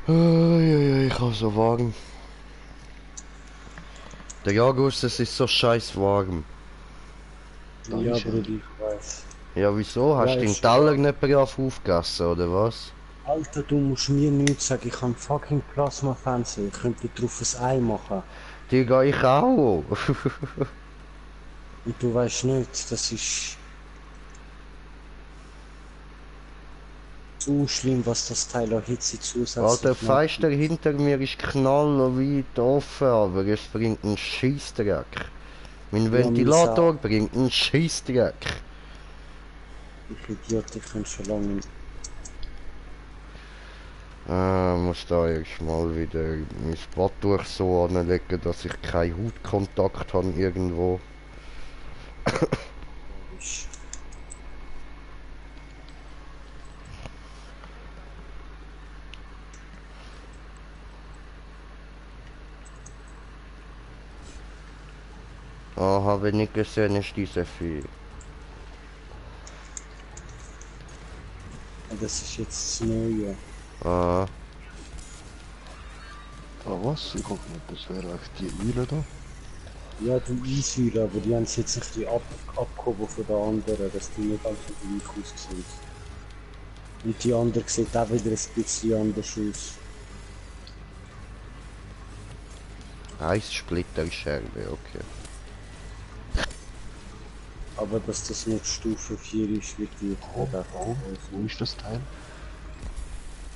Ich kann so warm. Der August, es ist so scheiß warm. Ja, Bruder, ich weiß. Ja, wieso? Ja, Hast du den ist Teller warm. nicht brav aufgegessen, oder was? Alter, du musst mir nichts sagen. Ich habe fucking Plasma-Fernseher. Ich könnte drauf ein Ei machen. Digga, ich auch. Und du weißt nicht, das ist so schlimm, was das Teil an Hitze Der zusätzlich noch Fenster gibt. hinter mir ist knallweit offen, aber es bringt einen Scheissdreck. Mein Ja, mein Ventilator Sau. bringt einen Scheissdreck. Ich Idiot, ich kann schon lange. Muss da erstmal wieder mein Badtuch so anlegen, dass ich keinen Hautkontakt habe irgendwo. Logisch. Ah, habe nicht gesehen, ist diese viel. Ja, das ist jetzt das Neue. Ah, Ah, was? Ich hoffe nicht, das wäre echt die Eule da. Ja, du Eissäule, aber die haben es jetzt ein bisschen abgehoben von den anderen, dass die nicht alle so gleich aussehen. Und die andere sieht auch wieder ein bisschen anders aus. Eissplitterscherbe, okay. Aber dass das nicht Stufe 4 ist, wird die Wo ist das Teil?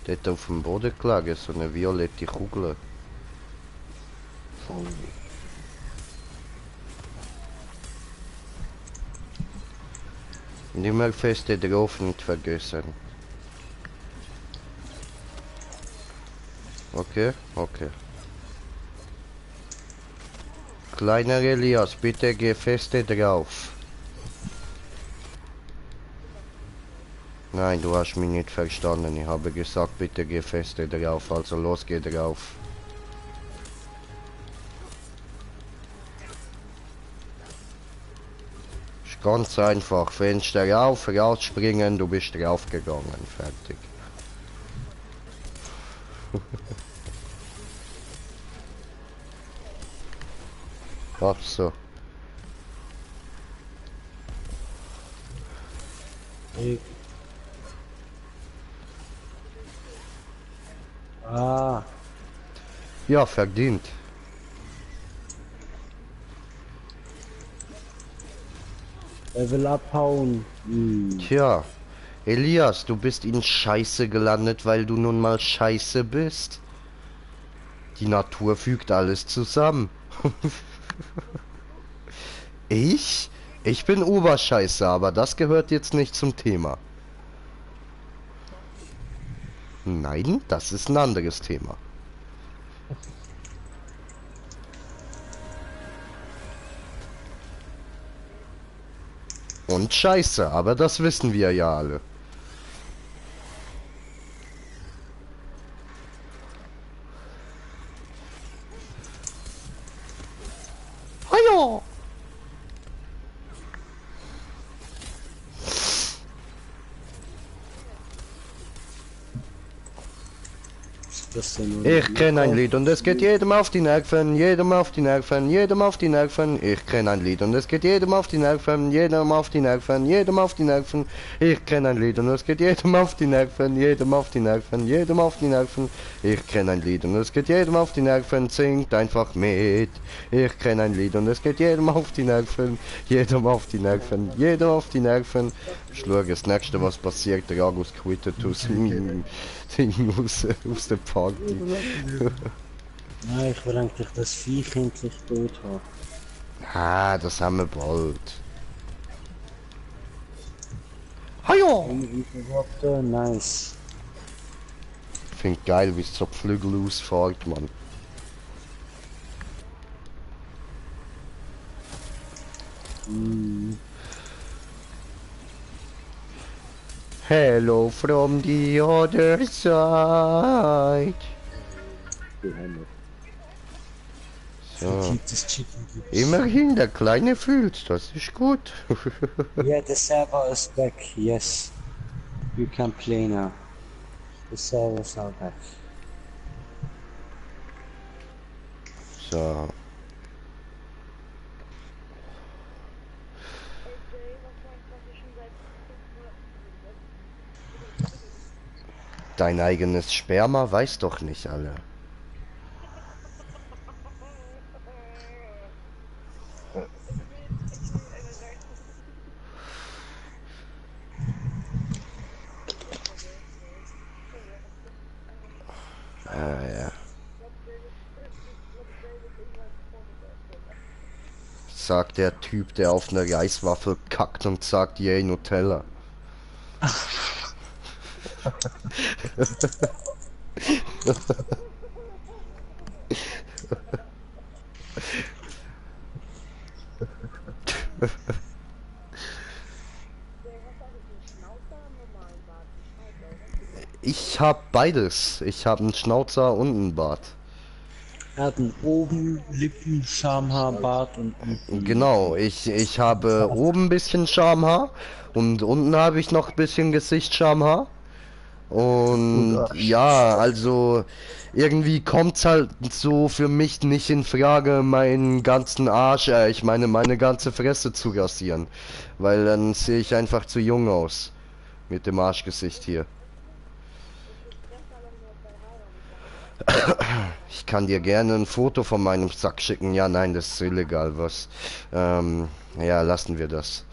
Dort auf dem Boden gelegen, so eine violette Kugel. Voll. Nicht mehr feste drauf, nicht vergessen. Okay, okay. Kleiner Elias, bitte geh feste drauf. Nein, du hast mich nicht verstanden. Ich habe gesagt, bitte geh feste drauf. Also los, geh drauf. Ist ganz einfach. Fenster auf, rausspringen, du bist draufgegangen. Fertig. Ach so. Ah, Ja, verdient. Level abhauen. Tja, Elias, du bist in Scheiße gelandet, weil du nun mal Scheiße bist. Die Natur fügt alles zusammen. Ich? Ich bin Oberscheiße, aber das gehört jetzt nicht zum Thema. Nein, das ist ein anderes Thema. Und Scheiße, aber das wissen wir ja alle. Hallo! Ist das denn noch Ich nicht kenne ein gekauft? Lied und es geht jedem auf die Nerven, jedem auf die Nerven, jedem auf die Nerven. Ich kenne ein Lied und es geht jedem auf die Nerven, jedem auf die Nerven, jedem auf die Nerven. Ich kenne ein Lied und es geht jedem auf die Nerven, jedem auf die Nerven, jedem auf die Nerven. Ich kenne ein Lied und es geht jedem auf die Nerven, singt einfach mit. Ich kenne ein Lied und es geht jedem auf die Nerven, jedem auf die Nerven, jedem auf die Nerven. Ich schaue das nächste, was passiert, der August quittet aus der Party. Nein, ich will eigentlich das Viech endlich tot haben. Ah, das haben wir bald. Hallo! Warte, nice. Ich finde geil, wie es so Flügel ausfährt, Mann. Hello from the other side. So. Keep this chicken gives. Immerhin, der Kleine fühlt, das ist gut. Yeah, the server is back, yes. You can play now. The servers are back. So. Dein eigenes Sperma weiß doch nicht alle. Ja. Sagt der Typ, der auf eine Reiswaffel kackt und sagt, yay, Nutella. Ich hab beides. Ich hab einen Schnauzer und einen Bart. Er hat einen oben Lippen, Schamhaarbart und unten. Genau, ich habe oben ein bisschen Schamhaar und unten habe ich noch ein bisschen Gesichtsschamhaar. Und Arsch. ja, also irgendwie kommt's halt so für mich nicht in Frage, meinen ganzen Arsch, ich meine meine ganze Fresse zu rasieren. Weil dann sehe ich einfach zu jung aus. Mit dem Arschgesicht hier. Ich kann dir gerne ein Foto von meinem Sack schicken. Ja, nein, das ist illegal, was. Ja, lassen wir das.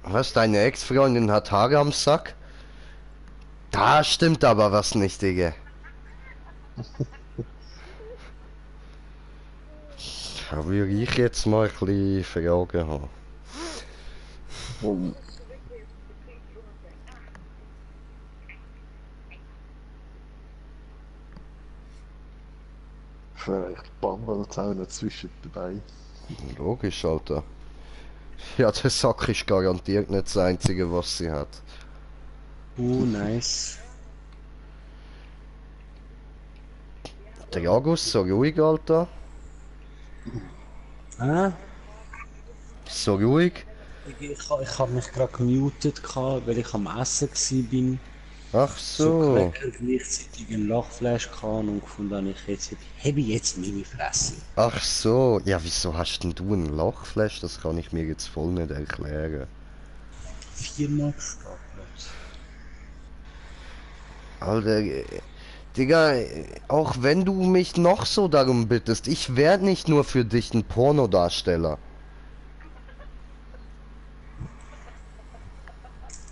Was, deine Ex-Freundin hat Haare am Sack? Da stimmt aber was nicht, Digga. Da würde ich jetzt mal ein bisschen Fragen haben. Und vielleicht Bambels auch noch zwischen dabei. Logisch, Alter. Ja, der Sack ist garantiert nicht das Einzige, was sie hat. Nice. Der August, so ruhig, Alter. Ah? So ruhig. Ich hab mich gerade gemutet, weil ich am Essen war. Ach So so. Cracker gleichzeitig ein Lachfleisch und gefunden habe habe ich jetzt meine Fresse. Ach so. Ja, wieso hast denn du ein Lachfleisch? Das kann ich mir jetzt voll nicht erklären. 4-mal gestapelt. Alter, Digga, auch wenn du mich noch so darum bittest, ich werde nicht nur für dich ein Pornodarsteller.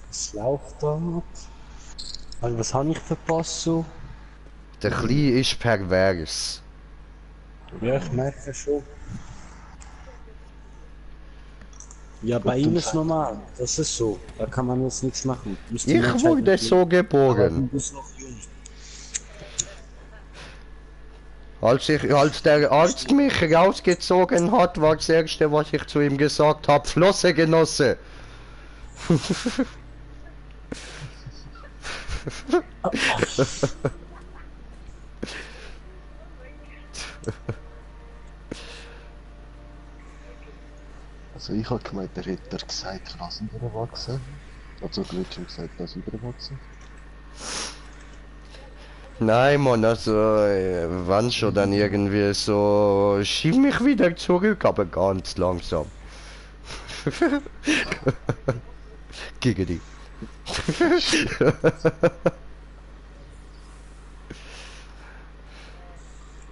Was läuft da ab? Also was habe ich verpasst so? Der Kli ist pervers. Ja, ich merke schon. Ja, bei Gut, ihm du ist normal. Das ist so. Da kann man jetzt nichts machen. Müsste Ich man wurde entscheiden. so Aber du geboren. bist noch jung. Als der Arzt mich rausgezogen hat, war das Erste, was ich zu ihm gesagt habe, Flosse, Genosse. Also ich habe gemeint, der hätte gesagt, lass ihn überwachsen. Also Glitch gesagt, lass ihn überwachsen. Nein, Mann, also, wann schon dann irgendwie so, schieb mich wieder zurück, aber ganz langsam. Giggity.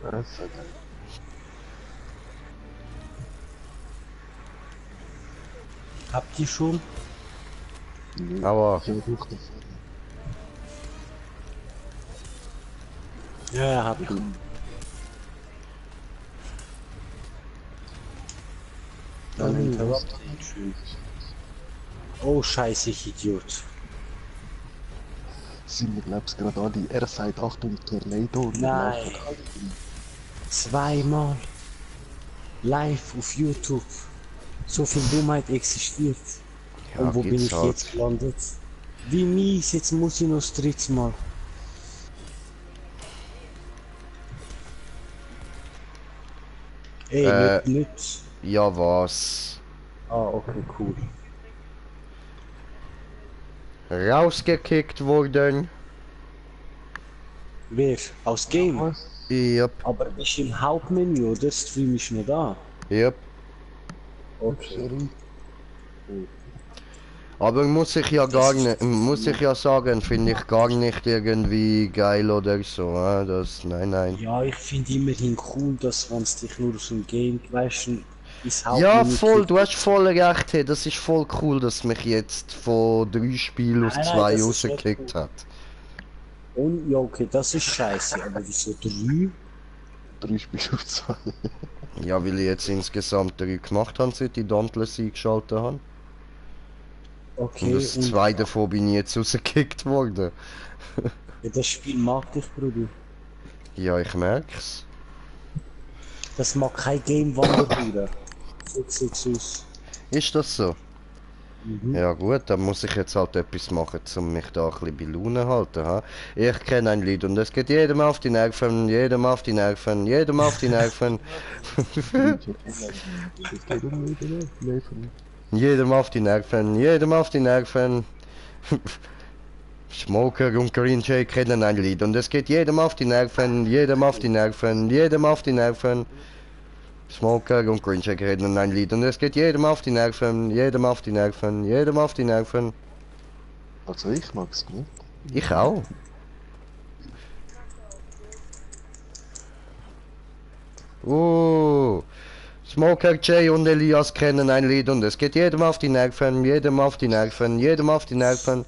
Also, dann. Habt ihr schon? Nee, Aber, ich habe durch das. Ja, hab ich. Dann interrupt ihn schön. Oh scheiße, ich Idiot. Sind wir glaubst gerade alle, er sagt Achtung Tornado und wir Nein. laufen alle rein. Zweimal. Live auf YouTube. So viel Dummheit existiert. ja, Und wo bin geht's ich halt. jetzt gelandet? Wie mies, jetzt muss ich noch das dritte Mal. Ey, nicht. Ja, was? Ah, okay, cool. Rausgekickt worden. Wer? Aus Game? Was? Yep, Aber ist im Hauptmenü, oder? Stream ist noch da. yep. Okay. Sorry. Aber muss ich ja sagen, finde ich gar nicht irgendwie geil oder so. Nein. Ja, ich finde immerhin cool, dass wenn es dich nur aus dem Game, weißt du, ins Ja, Hauptmenü voll, klickt. du hast voll recht, hey, das ist voll cool, dass mich jetzt von 3 Spielen aus Nein, 2 das ist nicht rausgekickt cool. hat. Und ja, okay, das ist scheiße, aber wieso 3? 3 Spiele auf 2. Ja, weil ich jetzt insgesamt 3 gemacht habe, seit ich Dauntless eingeschaltet habe. Okay, Und das 2 davon bin ich jetzt rausgekickt worden. ja, das Spiel mag dich, Bruder. Ja, ich merk's. Das mag kein Game Wanderbruder. So sieht's aus. Ist das so? Mhm. Ja gut, dann muss ich jetzt halt etwas machen, um mich da ein bisschen bei Laune halten. Ha? Ich kenne ein Lied und es geht jedem auf die Nerven, jedem auf die Nerven, jedem auf die Nerven, jedem auf die Nerven, jedem auf die Nerven. Smoker und Green Jay kennen ein Lied und es geht jedem auf die Nerven, jedem auf die Nerven, jedem auf die Nerven. Smoker und Green Jay kennen ein Lied und es geht jedem auf die Nerven, jedem auf die Nerven, jedem auf die Nerven. Also ich mag's nicht. Ich auch. Smoker Jay und Elias kennen ein Lied und es geht jedem auf die Nerven, jedem auf die Nerven, jedem auf die Nerven.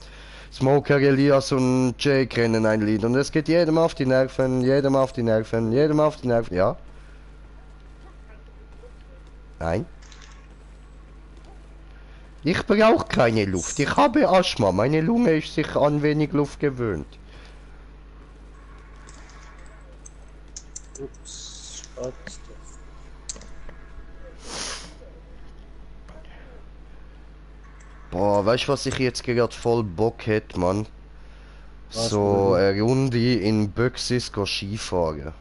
Smoker, Elias und Jay kennen ein Lied und es geht jedem auf die Nerven, jedem auf die Nerven, jedem auf die Nerven. Ja? Nein? Ich brauche keine Luft. Ich habe Asthma. Meine Lunge ist sich an wenig Luft gewöhnt. Ups, warte. Boah, weißt du, was ich jetzt gerade voll Bock hätte, Mann? Was, So Bruder? eine Runde in Büchsis Skifahren.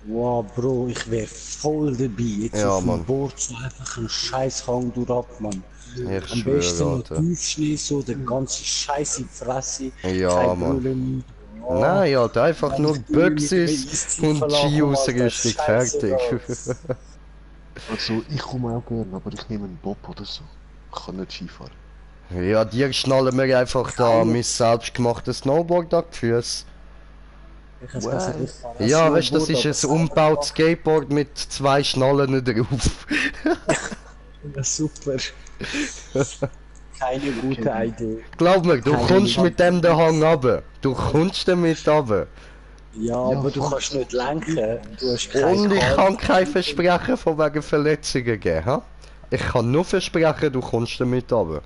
Wow, Bro, ich wär voll dabei. Jetzt Ja, auf dem Mann. Board so einfach einen Scheißhang durchab, Mann. Ich Am besten schwöre, mit Alter. Tiefschnee, so der ganze Scheiß in die Fresse. Ja, Kein Mann. Problem. Oh, Nein, Alter, einfach nur ich bin mit Büchsis dem und Eisstiefel Ski-Ausrüstung, ankommen, Alter, fertig. Scheiße, Also ich komme auch gerne, aber ich nehme einen Bob oder so. Ich kann nicht Skifahren. Ja, dir schnallen wir einfach da mein selbstgemachtes Snowboard an die Füße. Ich hab's gesagt, ich fahr ein Ja, weißt du, das Snowboard, ist ein aber umgebautes Skateboard mit 2 Schnallen drauf. Ja, super. Keine gute Idee. Glaub mir, du Keine kommst mit dem den Hang Idee. runter. Du kommst damit runter. Ja, Ja, aber du voll. kannst nicht lenken. Du hast kein Und ich Halt. kann kein Versprechen von wegen Verletzungen geben. Ha? Ich kann nur versprechen, du kommst damit runter.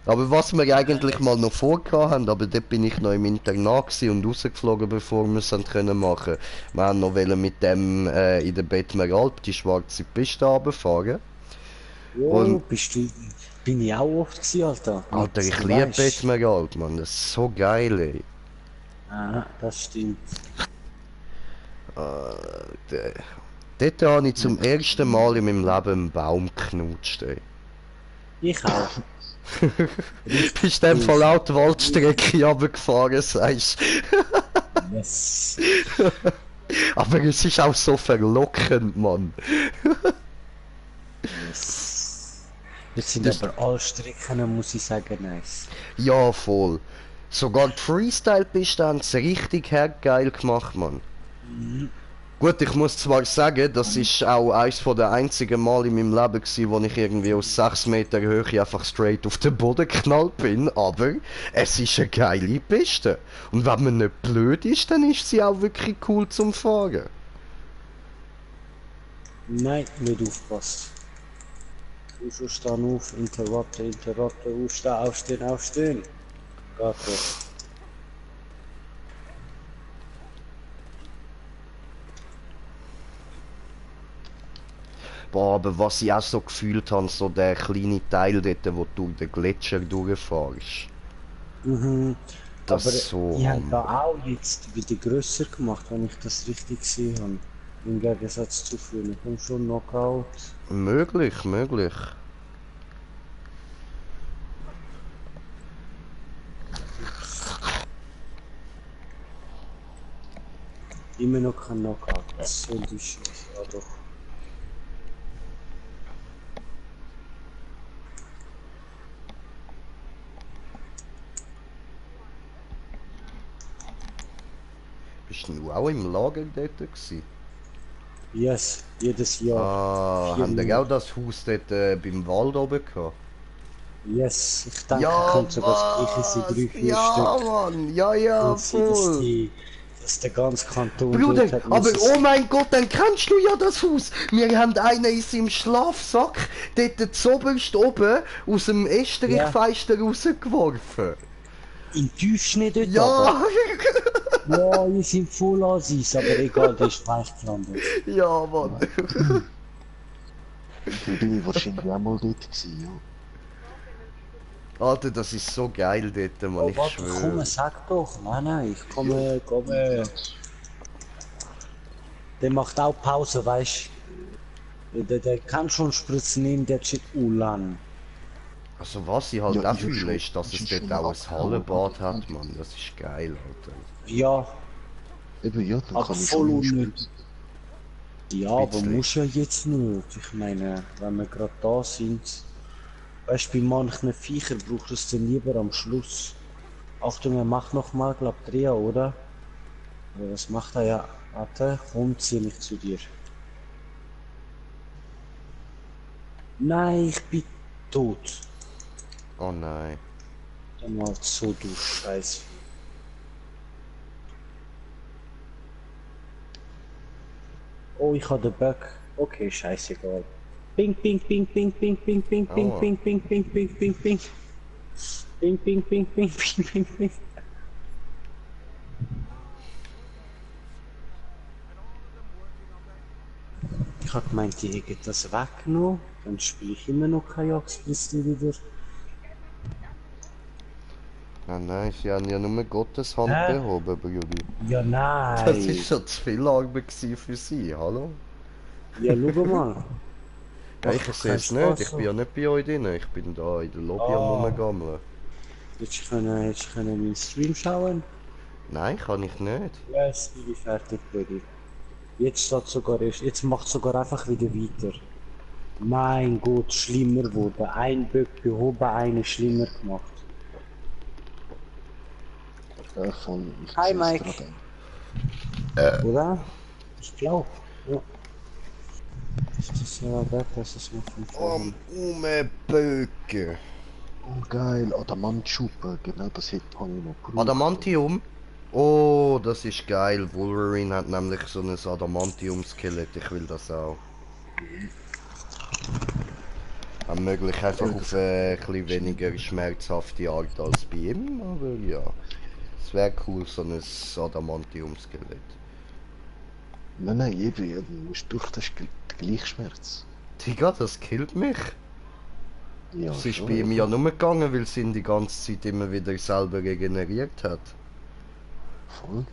Aber was wir eigentlich mal noch vorgehabt haben, aber dort bin ich noch im Internat gewesen und rausgeflogen, bevor wir es können machen. Wir haben noch wollen mit dem in der Bettmeralp die schwarze Piste runterfahren. Jo, Und- bin ich auch oft gewesen, Alter. Alter, ich Du liebe weißt. Bettmeralp, Mann. Das ist so geil, ey. Ah, das stimmt. Dort habe ich zum ersten Mal in meinem Leben einen Baum geknutscht, ey. Ich auch. Bist in dem Fall auch die Waldstrecke runtergefahren, sagst Yes. Aber es ist auch so verlockend, Mann. Yes. Das sind Das- aber alle Strecken, muss ich sagen, nice. Ja, voll. Sogar die Freestyle-Piste haben es richtig geil gemacht, Mann. Gut, ich muss zwar sagen, das ist auch eines der einzigen Mal in meinem Leben gewesen, wo ich irgendwie aus 6 Meter Höhe einfach straight auf den Boden geknallt bin, aber es ist eine geile Piste. Und wenn man nicht blöd ist, dann ist sie auch wirklich cool zum Fahren. Nein, nicht aufpasst. Du schon stehen auf, interrupte, aufstehen, aufstehen, aufstehen. Geht doch. Boah, aber was ich auch so gefühlt habe, so der kleine Teil dort, wo du den Gletscher durchfährst. Mhm. Das aber ist so die haben Hammer. da auch jetzt wieder grösser gemacht, wenn ich das richtig gesehen habe. Im Gegensatz zu früher. Komm schon, Knockout. Möglich, möglich. Immer noch kein Knockout. Was soll die Scheiße? Ja doch. Bist du auch im Lager dort gewesen? Yes, jedes Jahr. Ah, 4 haben die Monate. auch das Haus dort beim Wald oben gehabt? Yes, ich denke, Ja, könnte sogar das gleiche sein, 3, 4 ja, Stück. Mann, ja, ja, Und sie, dass voll. dass der ganze Kanton Bruder, dort hat aber müssen. oh mein Gott, dann kennst du ja das Haus. Wir haben einen in seinem Schlafsack dort zoberst oben aus dem Esterich-Feister rausgeworfen. Im Tiefschnee dort Ja, aber. Ja, wir sind voll Assis, aber egal, der ist weich gelandet. ja, Mann. Ich bin wahrscheinlich auch mal dort gewesen, ja. Alter, das ist so geil dort, Mann, Oh, ich warte, komm, schwöre. sag doch. Nein, nein, ich komme. Der macht auch Pause, weißt du. Der kann schon Spritzen nehmen, der steht lang. Also was ich halt Ja, auch ich fühle, schon- ist, dass ich es schon dort auch ein abgehauen, Hallenbad aber- hat, Mann. Das ist geil, Alter. Ja, Eben, ja, dann aber kann ich voll schon unnötig. Ja, aber Bisschen. muss ja jetzt nicht. Ich meine, wenn wir gerade da sind. Weißt du, bei manchen Viechern braucht es dann lieber am Schluss. Achtung, er macht nochmal, glaub Dreher, oder? Aber was macht er ja? Warte, komm, zieh mich zu dir. Nein, ich bin tot. Oh nein. Der macht so du Scheiß. Oh, ich habe den Bug. Okay, scheißegal. Ping, ping, ping, ping, ping, ping, ping, ping, Aua. ping, ping, ping, ping, ping, ping. Ping, ping, ping, ping, ping, ping, ping. Ich hab gemeint, die hätten das weggenommen. Dann spiele ich immer noch Kajaks bis die wieder. Nein, nein, sie haben ja nur Gottes Hand Hä? behoben, Bruder. Ja, nein. Das ist schon zu viel Arbeit gewesen für sie, hallo? Ja, schau mal. Ja, ich Macht doch sehe es keinen nicht, Spaß ich bin ja nicht bei euch drin, ich bin da in der Lobby am Ah. Rumgammeln. Hättest du meinen Stream schauen? Nein, kann ich nicht. Ja, jetzt bin ich fertig, Brudi. Jetzt steht sogar erst, jetzt macht sogar einfach wieder weiter. Mein Gott, schlimmer wurde. Ein Bug behoben, eine schlimmer gemacht. Voll, ich Hi, seh's Mike. gerade. Oder? Ich glaube. Ja. Ist das ja weg, das ist noch von vorhin. Umbögen. Oh geil, Adamantschuppe, genau das habe ich noch gebraucht. Adamantium? Oh, das ist geil. Wolverine hat nämlich so ein Adamantium-Skelett, ich will das auch. Wenn möglich einfach auf ein bisschen weniger schmerzhafte Art als bei ihm, aber ja. Es wäre cool, so ein Adamantium-Skelett. Nein, eben, ja, du musst durch, das ist gleich Schmerz. Digga, das killt mich. Ja, Es ist schon, bei ihm ja. ja nur gegangen, weil sie ihn die ganze Zeit immer wieder selber regeneriert hat. Voll.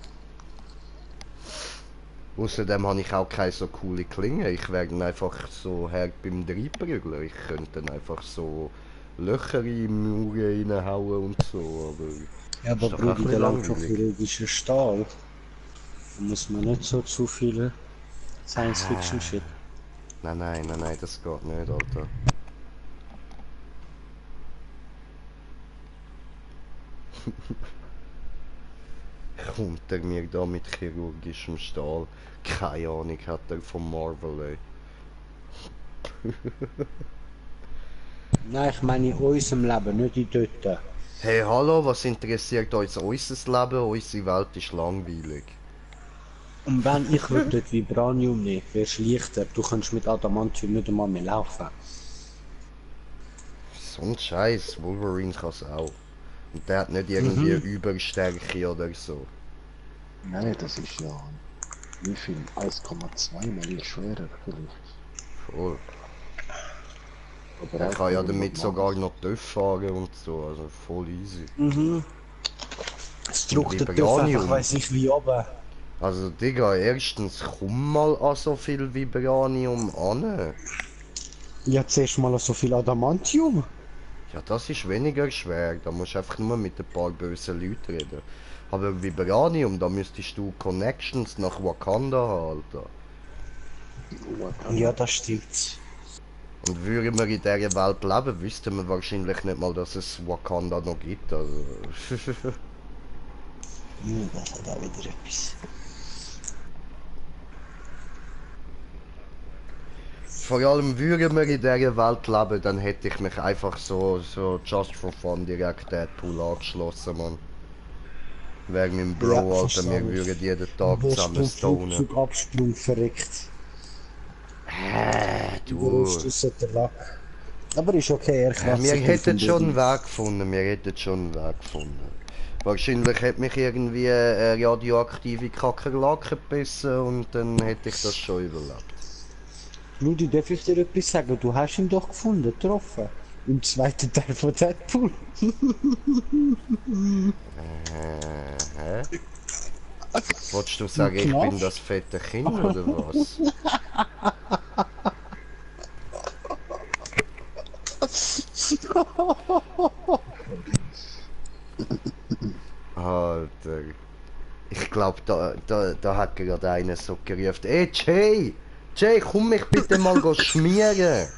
Außerdem habe ich auch keine so coole Klinge. Ich wäre dann einfach so hart beim Dreiprügeln. Ich könnte dann einfach so Löcher in die Mauern reinhauen und so, aber... Ja, aber Ist doch auch Brudi, ein der bisschen langt schon langweilig. chirurgischer Stahl. Da muss man nicht so zu viele Science-Fiction-Shit. Nein, das geht nicht, Alter. Kommt er mir da mit chirurgischem Stahl? Keine Ahnung hat er vom Marvel, ey. Nein, ich meine in unserem Leben, nicht in dort. Hey, hallo, was interessiert uns unser Leben? Unsere Welt ist langweilig. Und wenn ich würde dort Vibranium nehmen, wär's leichter. Du kannst mit Adamantium nicht einmal mehr laufen. So ein Scheiß, Wolverine kann es auch. Und der hat nicht irgendwie Überstärke oder so. Nein, das ist ja... Wie viel? 1,2 Mal schwerer vielleicht. Voll. Aber Er auch kann ja nur damit normal. sogar noch TÜV fahren und so, also voll easy. Es drückt der TÜV Vibranium. einfach, weiss ich wie oben. Also Digga, erstens komm mal an so viel Vibranium an. Ja, zuerst mal so viel Adamantium. Ja, das ist weniger schwer, da musst du einfach nur mit ein paar bösen Leuten reden. Aber Vibranium, da müsstest du Connections nach Wakanda haben, Alter. Ja, das stimmt. Und würden wir in dieser Welt leben, wüssten wir wahrscheinlich nicht mal, dass es Wakanda noch gibt. Also. Das hat auch wieder etwas. Vor allem würden wir in dieser Welt leben, dann hätte ich mich einfach so just for fun direkt Deadpool angeschlossen, Mann. Wäre mein Bro, Ja, Alter, wir verstehe ich. würden jeden Du Tag wirst zusammen vom stonen. Flugzeugabsprung verreckt. Der Du. Rest ist der Lack. Aber ist okay, er kratzt Wir sich dann hätten vom schon einen Boden. Weg gefunden, wir hätten schon einen Weg gefunden. Wahrscheinlich hätte mich irgendwie eine radioaktive Kakerlake gebissen und dann hätte ich das schon überlebt. Ludi, darf ich dir etwas sagen? Du hast ihn doch gefunden, getroffen. Im zweiten Teil von Deadpool. Hä? Wolltest du sagen, ich bin das fette Kind oder was? Alter. Ich glaube, da hat gerade einer so gerufen. Ey, Jay! Jay, komm mich bitte mal schmieren!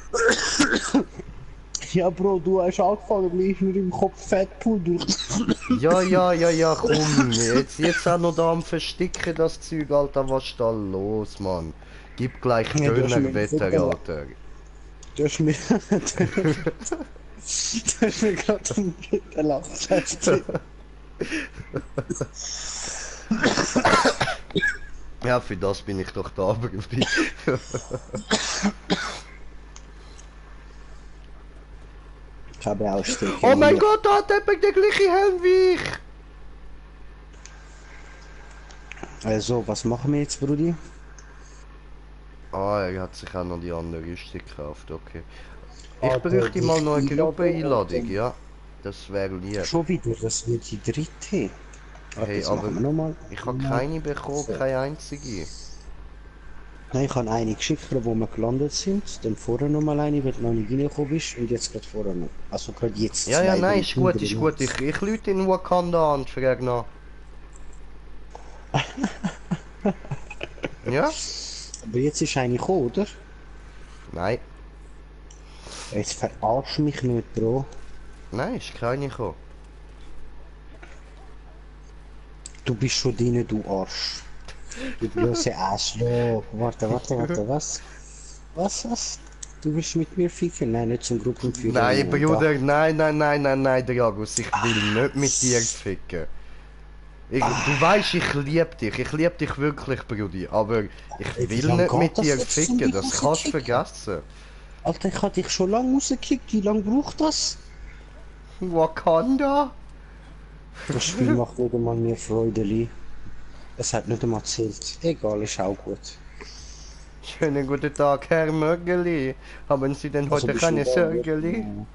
Ja, Bro, du hast angefangen, mir ist nur im Kopf Deadpool durch. Ja, komm. Jetzt auch noch da am Versticken, das Zeug, Alter. Was ist da los, Mann? Gib gleich Ja, du hast mir Dönerwetter, nicht Alter. Du hast mir. Du hast mir gerade einen Gitterlauf erzählt. Ja, für das bin ich doch da, aber Ich habe auch Stücke. Oh mein Gott, da hat jemand den gleichen Helm wie ich! Also, was machen wir jetzt, Brudi? Ah, er hat sich auch noch die andere Rüstung gekauft, okay. Ah, Ich bräuchte mal noch eine die Gruppeneinladung, Einladung. ja. Das wäre lieb. Schon wieder, das wird die dritte. Warte, Hey, jetzt aber machen wir nochmal. ich habe keine bekommen, keine einzige. Nein, ich habe eine geschickt, wo wir gelandet sind. Dann vorher nochmal eine, weil du noch nicht reingekommen bist. Und jetzt gerade vorher noch. Also gerade jetzt. Ja, zwei, nein, die ist gut, ist hinten gut. sind. Ich lüte in Wakanda an und frage nach. Ja? Aber jetzt ist eine gekommen, oder? Nein. Jetzt verarsch mich nicht, Bro. Nein, ist keine gekommen. Du bist schon drin, du Arsch. Du bloße Arschloch. Warte, was? Was? Du willst mit mir ficken? Nein, nicht zum Gruppenführer. Nein, Bruder, nein, Dragus, ich will nicht mit dir ficken. Du weißt, ich liebe dich wirklich, Brudi, aber ich Wie will lange nicht geht mit das dir jetzt, ficken, um das dich kannst du rauszukicken? vergessen. Alter, ich hab dich schon lange rausgekickt. Wie lange braucht das? Wakanda? Das Spiel macht wieder mal mir Freude. Es hat nicht einmal erzählt. Egal, ist auch gut. Schönen guten Tag, Herr Mögeli. Haben Sie denn Also heute bist du keine da, Sörgeli? ja.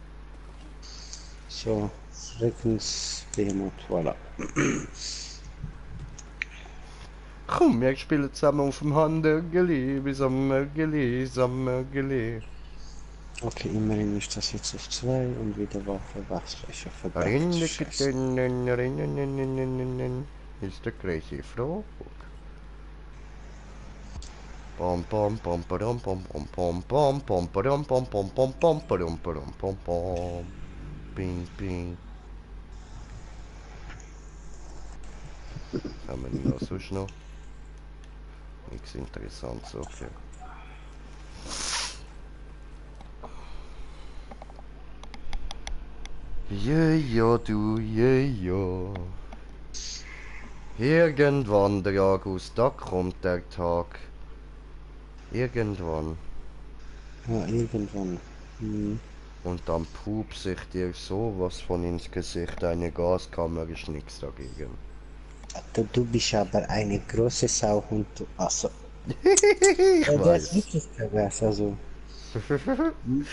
So, Reckensbehemoth, voilà. Komm, wir spielen zusammen auf dem Handörgeli, bis am Mögeli. Okay, immerhin ist das jetzt auf 2 und wieder Waffe, Wachsfläche verdammt. Scheiße. Ist der crazy Frog. Pom pom pom pom pom pom pom pom pom pom pom pom pom pom pom pom pom. Ping ping. Was haben wir denn da sonst noch? Nichts Interessantes, okay. Ja, du, ja. Irgendwann, Dragus, da kommt der Tag. Irgendwann. Ja, irgendwann. Hm. Und dann pups ich dir sowas von ins Gesicht. Eine Gaskammer ist nichts dagegen. Du bist aber eine große Sau und du. Also. Ich Der ist weiß. wirklich pervers, also.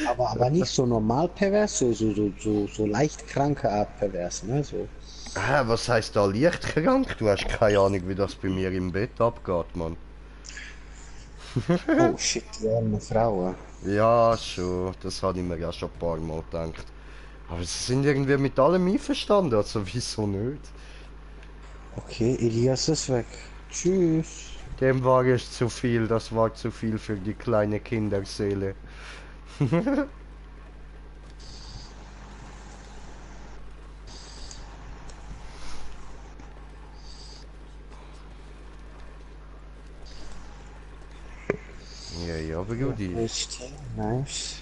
Aber nicht so normal pervers, so leicht kranke Art pervers, ne? So. Was heißt da lichtkrank? Du hast keine Ahnung, wie das bei mir im Bett abgeht, Mann. Oh shit, die armen Frauen. Ja, schon, das habe ich mir ja schon ein paar Mal gedacht. Aber sie sind irgendwie mit allem einverstanden, also wieso nicht? Okay, Elias ist weg. Tschüss. Dem war es zu viel, das war zu viel für die kleine Kinderseele. Ja, ja, Brudi. Richtig, nice.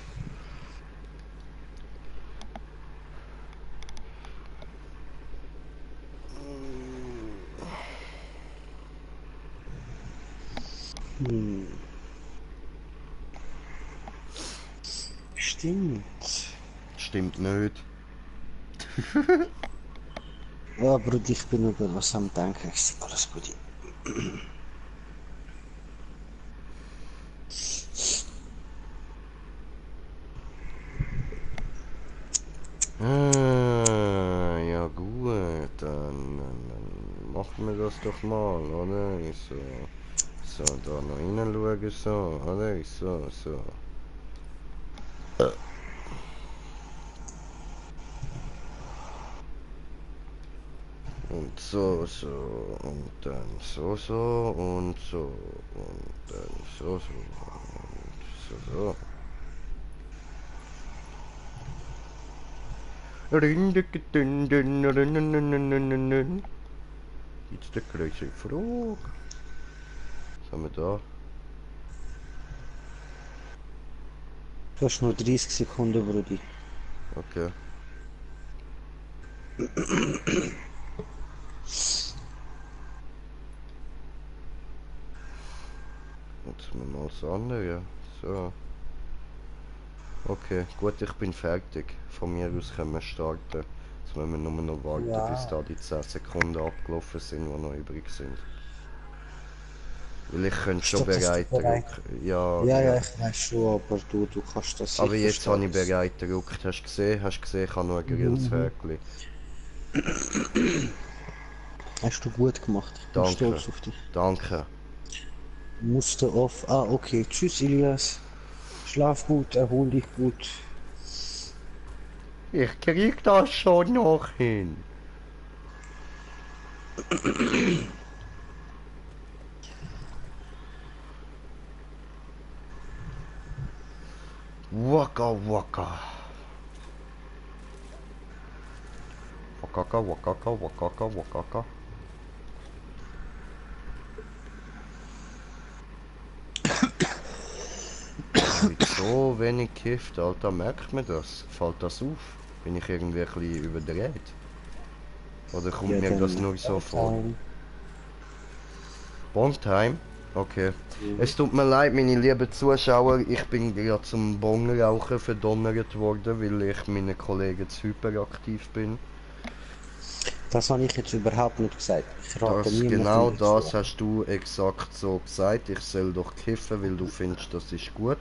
Hm. Stimmt. Stimmt nicht. Ja, Brudi, ich bin über was am Denken. Ich sag alles, Brudi. Ja gut, dann machen wir das doch mal, oder? So, da noch reinschauen, so, oder? So. Und so, und dann so, und so, und dann so, und so. Jetzt der große Frage. Was haben wir da? Du hast nur 30 Sekunden, Brudi. Okay. Jetzt müssen wir mal das andere. So. Okay, gut, ich bin fertig. Von mir aus können wir starten. Jetzt müssen wir nur noch warten, Ja. bis da die 10 Sekunden abgelaufen sind, die noch übrig sind. Weil ich könnte schon Stopp, bist du bereit bereit? drücken. Ja, Ja, ja. ich weiß schon, aber du kannst das Aber sicher jetzt habe ich stolz. bereit gedrückt. Hast du gesehen? Ich habe noch ein grelles Häkchen. Hast du gut gemacht. Ich bin Danke. stolz auf dich. Danke. Musste auf. Ah, okay. Tschüss, Elias. Schlaf gut, erhol dich gut. Ich krieg das schon noch hin. Waka waka. Wakaka. Wieso wenig kifft, Alter? Merkt man das? Fällt das auf? Bin ich irgendwie ein bisschen überdreht? Oder kommt Ja, mir das dann nur so vor? Time. Bongtime? Okay. Es tut mir leid, meine lieben Zuschauer, ich bin gerade zum Bongrauchen verdonnert worden, weil ich meinen Kollegen zu hyperaktiv bin. Das habe ich jetzt überhaupt nicht gesagt. Ich rate Genau niemandem das dazu. hast du exakt so gesagt. Ich soll doch kiffen, weil du findest, das ist gut.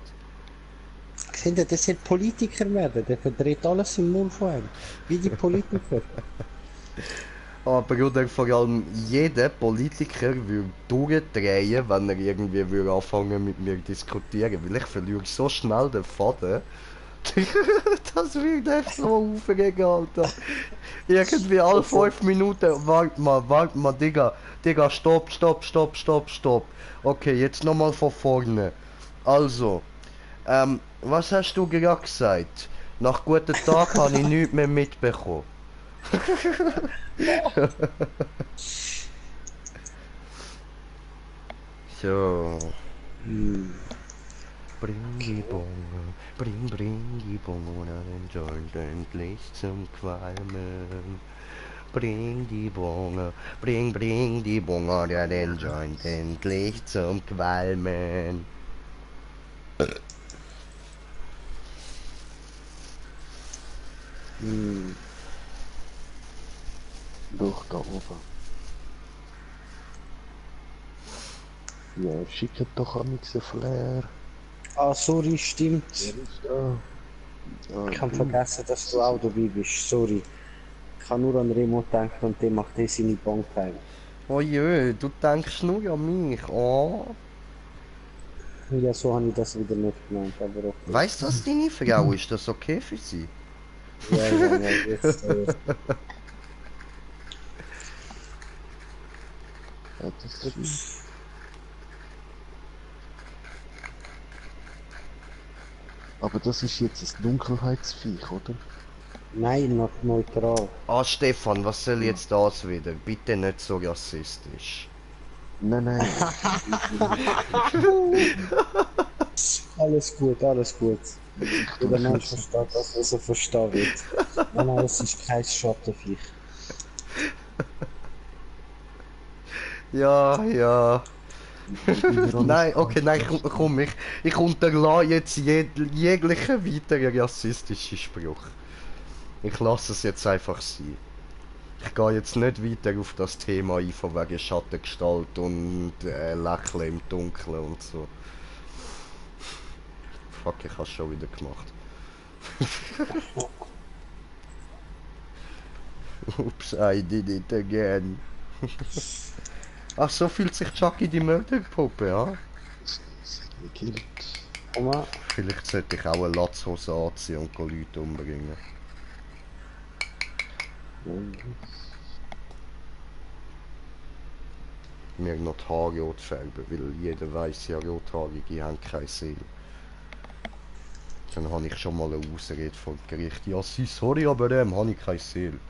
Kinder, das wird Politiker werden. Der verdreht alles im Mund von einem. Wie die Politiker. Aber Bruder, vor allem jeder Politiker würde durchdrehen, wenn er irgendwie würde anfangen mit mir diskutieren, weil ich verliere so schnell den Faden. Das wird echt so aufregen, Alter. Irgendwie alle 5 Minuten. Warte mal, Digga, stopp. Okay, jetzt nochmal von vorne. Also, was hast du gerade gesagt? Nach guten Tag habe ich nichts mehr mitbekommen. So. Bring die Bonge, bring die Bonge den Joint endlich zum Qualmen. Bring die Bonge, bring die Bonge, den Joint endlich zum Qualmen. Doch, da oben. Ja, schickt doch an nichts Flair. Ah, sorry, stimmt. Wer ist da? Ah, Ich habe du. vergessen, dass du auch dabei bist. Sorry. Ich habe nur an Remo gedacht und der macht eh seine Bank heim. Oh jö, du denkst nur an mich, oh. Ja, so habe ich das wieder nicht gemeint, aber okay. Weißt du, dass deine Frau ist das okay für sie? Ja, jetzt. Ja, das ist schön. Aber das ist jetzt ein Dunkelheitsviech, oder? Nein, noch neutral. Ah, Stefan, was soll jetzt das wieder? Bitte nicht so rassistisch. Nein, nein. Alles gut, alles gut. Ich Jeder Mensch versteht das, was er verstehen wird. Nein, nein, es ist kein Schattenviech. Ja, ja. Nein, okay, nein, komm, ich unterlasse jetzt jeglichen weiteren rassistischen Spruch. Ich lasse es jetzt einfach sein. Ich gehe jetzt nicht weiter auf das Thema ein, von wegen Schattengestalt und Lächeln im Dunkeln und so. Fuck, ich hab's schon wieder gemacht. Oops, I did it again. Ach, so fühlt sich Chucky die Mörderpuppe, ja? Gekillt. Komm mal. Vielleicht sollte ich auch eine Latzhose anziehen und Leute umbringen. Mir noch die Haare rot färben, weil jeder weiss ja, Rothaarige haben keine Seele. Dann habe ich schon mal eine Ausrede vom Gericht. Ja, sorry, aber habe ich keine Seele.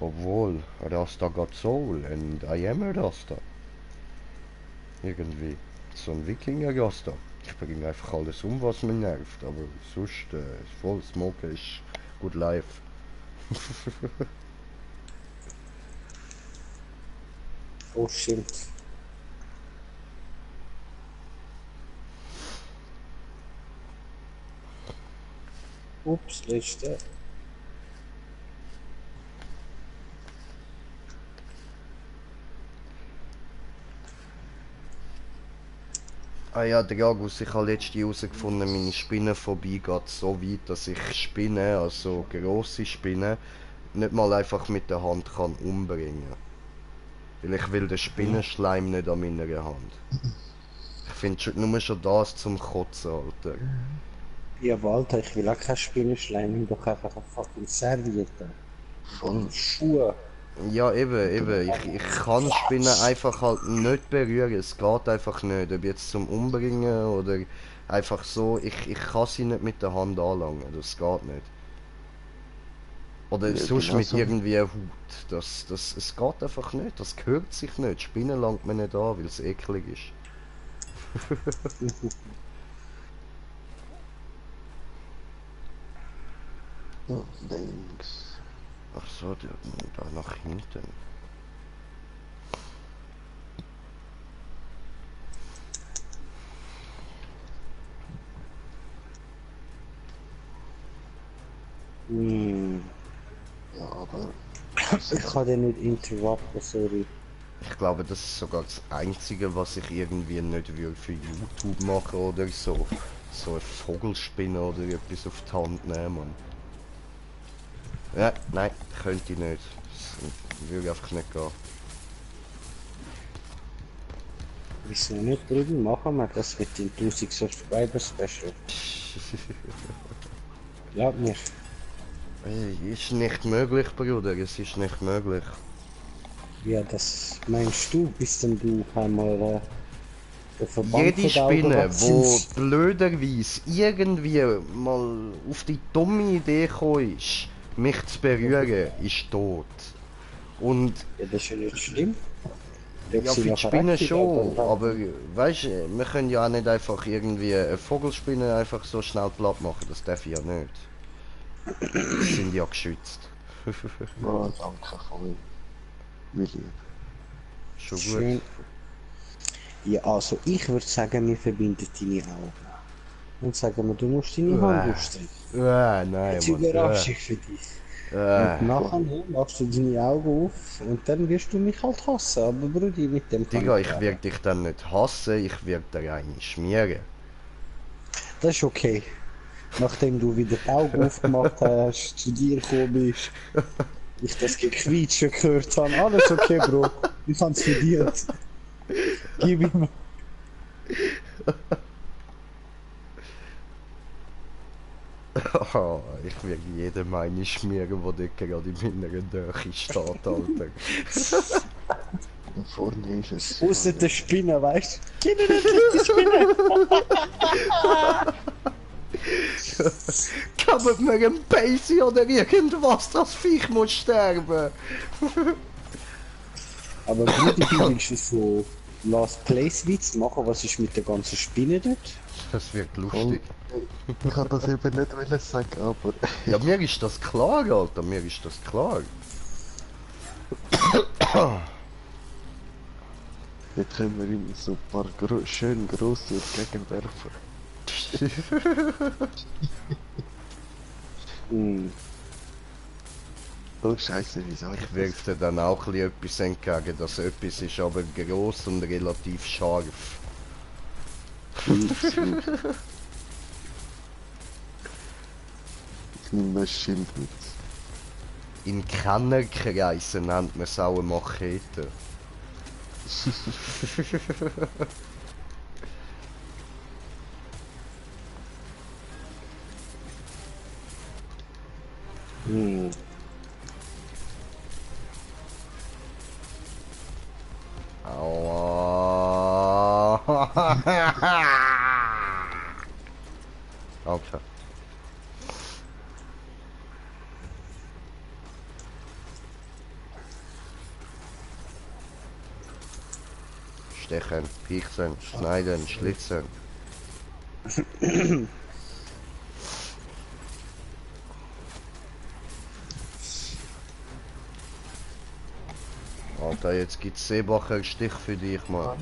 Obwohl, Rasta got soul and I am a Rasta. Irgendwie. So ein Wikinger-Rasta. Ich bringe einfach alles um, was mich nervt, aber sonst voll Smoke ist gut live. Oh shit. Ups, letzte. Ah ja, Dragus, ich habe letztens herausgefunden, meine Spinnenphobie geht so weit, dass ich Spinnen, also grosse Spinnen, nicht mal einfach mit der Hand kann umbringen. Weil ich will den Spinnenschleim nicht an meiner Hand. Ich finde nur schon das zum Kotzen, Alter. Ja, Walter, ich will auch kein Spinnenschleim, nimm doch einfach eine fucking Serviette. Voll. Schuhe. Ja, eben. Ich kann Spinnen einfach halt nicht berühren. Es geht einfach nicht. Ob jetzt zum Umbringen oder einfach so. Ich kann sie nicht mit der Hand anlangen. Das geht nicht. Oder Ja, sonst genau mit so. irgendwie einer Haut. Es geht einfach nicht. Das gehört sich nicht. Spinnen langt man nicht an, weil es eklig ist. Ja, links. Ach so, da nach hinten. Ja, aber Ich kann den nicht interrupten, sorry. ich glaube, das ist sogar das Einzige, was ich irgendwie nicht würde für YouTube machen oder so. So eine Vogelspinne oder etwas auf die Hand nehmen, Mann. Ja, nein, könnte ich nicht. Das würde einfach nicht gehen. Wieso nicht drüben machen wir das mit den 1000 Subscriber Special? Glaub mir. Ist nicht möglich, Bruder, es ist nicht möglich. Ja, das meinst du, bis denn du einmal den Verband Jede von den Augen Spinne, wo abziehst? blöderweise irgendwie mal auf die dumme Idee gekommen ist, mich zu berühren, ist tot. Und Ja, das ist ja nicht schlimm. Ob ja, sie für die nachher Spinnen aktiv schon, werden. aber weißt du, wir können ja auch nicht einfach irgendwie eine Vogelspinne einfach so schnell platt machen, das darf ich ja nicht. Die sind ja geschützt. Ja, danke, voll. Wie lieb. Schon gut. Schön. Ja, also ich würde sagen, wir verbinden deine Augen. Und sagen wir, du musst deine Hand ausstrecken. Nein, Jetzt Mann. Überraschung für dich. Und nachher machst du deine Augen auf und dann wirst du mich halt hassen. Aber Brudi, mit dem kann Digga, ich ich leben. werde dich dann nicht hassen, ich werde dir eine schmieren. Das ist okay. Nachdem du wieder die Augen aufgemacht hast, zu dir gekommen bist, ich das Gequietsche gehört habe, alles okay, Bro. Ich hab's verdient. Gib ihm. Oh, ich werde jedem eine schmieren, der dort gerade in meiner Nähe steht, Alter. Da vorne ist es. Außer der Spinne, weißt du? Gib mir endlich die Spinne! Kabelt mir ein Basie oder irgendwas, das Viech muss sterben. Aber Brudi, du willst so Last Place Witz machen? Was ist mit der ganzen Spinne dort? Das wird lustig. Ich kann das eben nicht wollen sagen, aber Ja, mir ist das klar, Alter, mir ist das klar. jetzt können wir ihm so ein paar schön grosse entgegenwerfen. Oh Scheiße, wie soll ich Ich werfe dir dann auch ein bisschen etwas entgegen, das etwas ist aber gross und relativ scharf. Ich nehme das Schild mit. In Kennerkreisen nennt man es auch eine Machete. Aua. Okay. Stechen, pieksen, schneiden, schlitzen. Alter, jetzt gibt's Seebacher Stich für dich, Mann.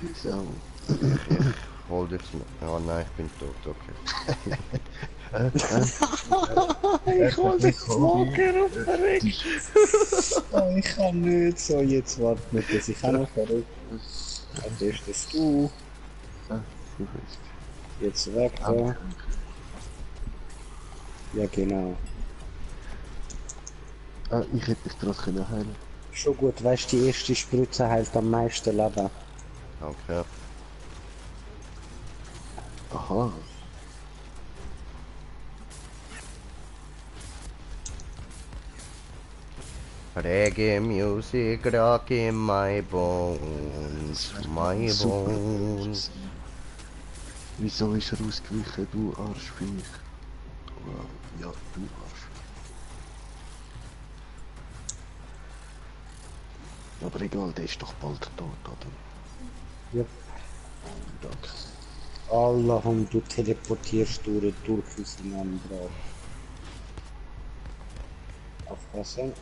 Wieso? Ich hol dich mal. Oh nein, ich bin tot, okay. Ich hol dich Smoker auf verrückt! Oh, ich kann nicht so, jetzt warte nicht, dass ich auch noch verrückt. Als erstes du, Du bist. jetzt weg da. Ja genau. Ah, ich hätte dich gerade können heilen. Schon gut, weißt du, die erste Spritze heilt am meisten Leben. Okay. Aha. Reggae music rock in my bones, my Super. bones. Wieso ist er ausgewichen, du Arschviech? Wow. Ja, du Arsch. Aber egal, der ist doch bald tot, oder? Ja. Danke. Allahum, du teleportierst durch auseinander. Aufpassen.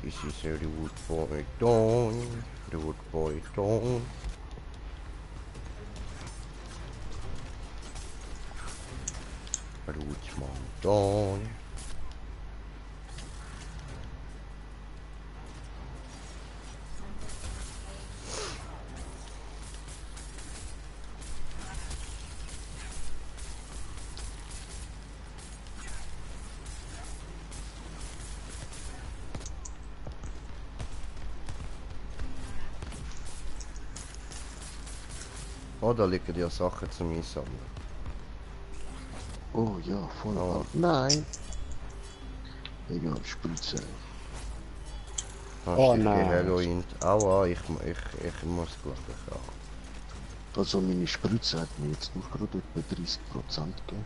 This is a rude boy dawn, rude boy dawn. Rude man dawn. Oh, da liegen ja Sachen zum Einsammeln. Oh ja, voll. Oh. Nein! Egal, Spritze. Hast Oh dich nein. Heroin. Aua, ich muss glaube ich auch. Also meine Spritze hat mir jetzt noch gerade etwa 30% gegeben.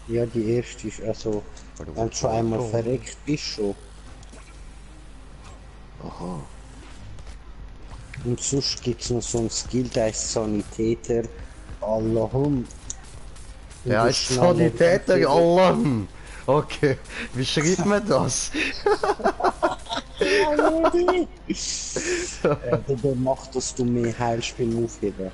Ja, die erste ist also, wenn du schon einmal verreckt bist schon. Aha. Und sonst gibt es noch so ein Skill, der heißt Sanitäter. Allahum. Der heißt Sanitäter, Allah. Okay, wie schreibt man das? Der macht, dass du mehr Heilspiel aufheben.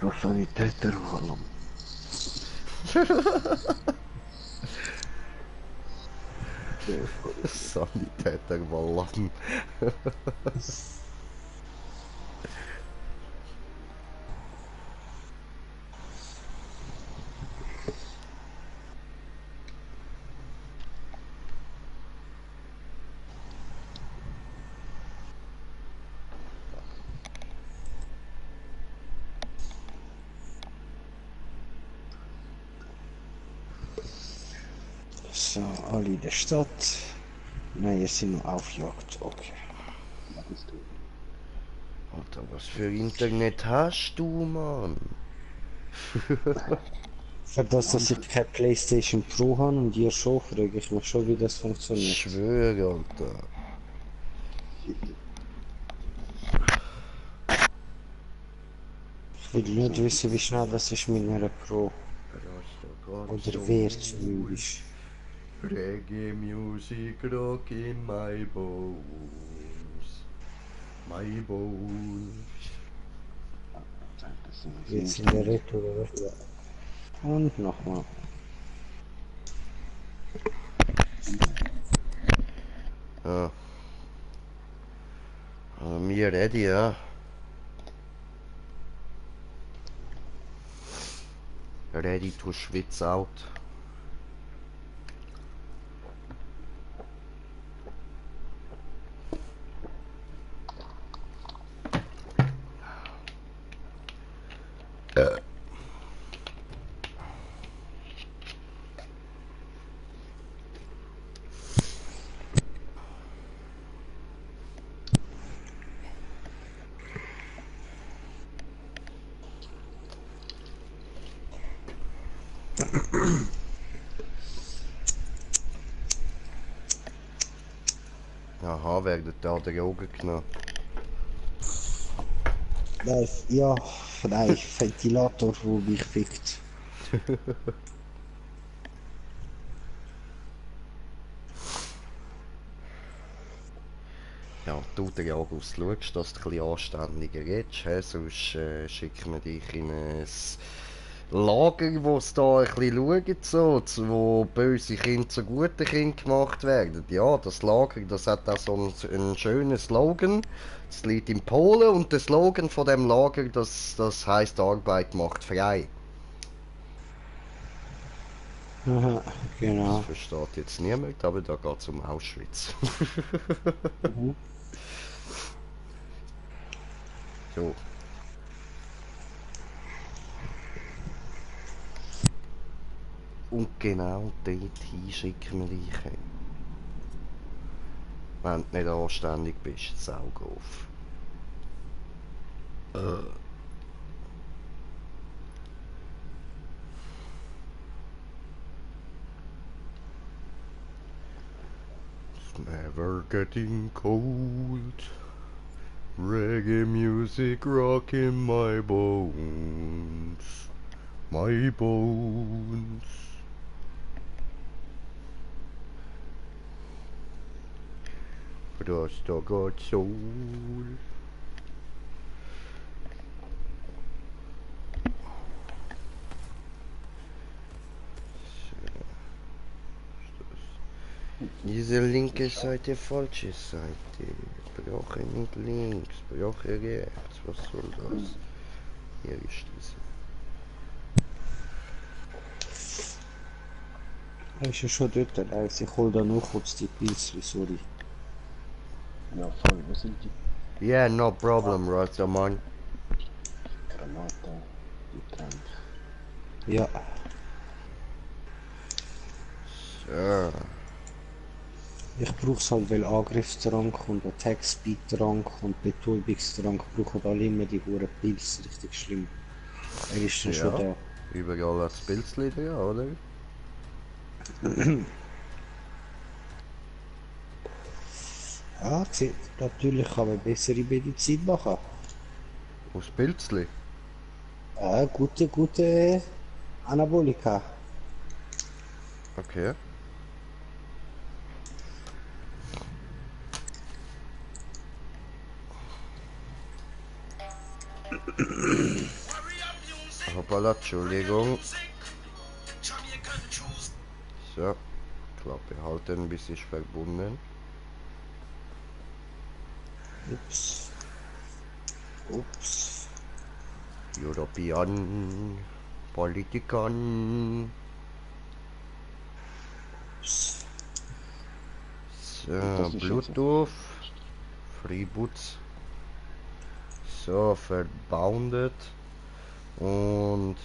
Du Sanitäter, Wallum. Sanitäter Wallern. So, alle in der Stadt. Nein, ihr seid noch auf Jagd. Okay. Was bist du? Alter, was für Internet hast du, Mann? Für das, dass ich keine Playstation Pro habe und ihr schon, frage ich mich schon, wie das Ich funktioniert. schwöre, Alter. Ich will nicht wissen, wie schnell das ist mit einer Pro. Oder wer zumindest. Reggae music rock in my bones. My bones. Das sind Jetzt in der Retour, oder? Ja. Und nochmal. Ja. Mir ready, ja. Ready to schwitz out. Aha, werden da Drogen genommen. Nein, ja, nein, Ventilator, der mich fickt. Ja, du der August, schaust, dass du ein bisschen anständiger redest, he? Sonst schicken wir dich in ein Lager, wo es da ein bisschen schaut, so, wo böse Kinder zu guten Kindern gemacht werden. Ja, das Lager, das hat auch so einen schönen Slogan. Das liegt in Polen und der Slogan von dem Lager, das heißt Arbeit macht frei. Aha, Das genau. versteht jetzt niemand, aber da geht es um Auschwitz. Mhm. So. Und genau dorthin schicken wir dich hin. Wenn du nicht anständig bist, saug auf. It's never getting cold. Reggae music rocking my bones. My bones. Rasta got soul. Diese linke Seite, falsche Seite. Brauche nicht links, brauche rechts. Was soll das? Hier ist diese. Er ist ja schon dort, Alex. Ich hol da nur kurz die Pilze, sorry. Ja, voll, wo sind die Yeah, no problem, Rasta man. Granaten, die Tränke? Ja, So. ich brauch's halt, weil Angriffstrank und Attack-Speed-Trank und Betäubungstrank brauchen alle immer die hohen Pilze, richtig schlimm. Er ist dann schon Ja. da. Überall hat es Pilzli drin, oder? Ja, sieht, natürlich kann man bessere Medizin machen. Aus Pilzli? Ja, gute Anabolika. Okay. Hoppala, Entschuldigung. So, Klappe halten, bis ist verbunden. Ups. Ups. European Politikern. Ups. So, Das ist Bluetooth. Freeboots. So, verboundet. Und...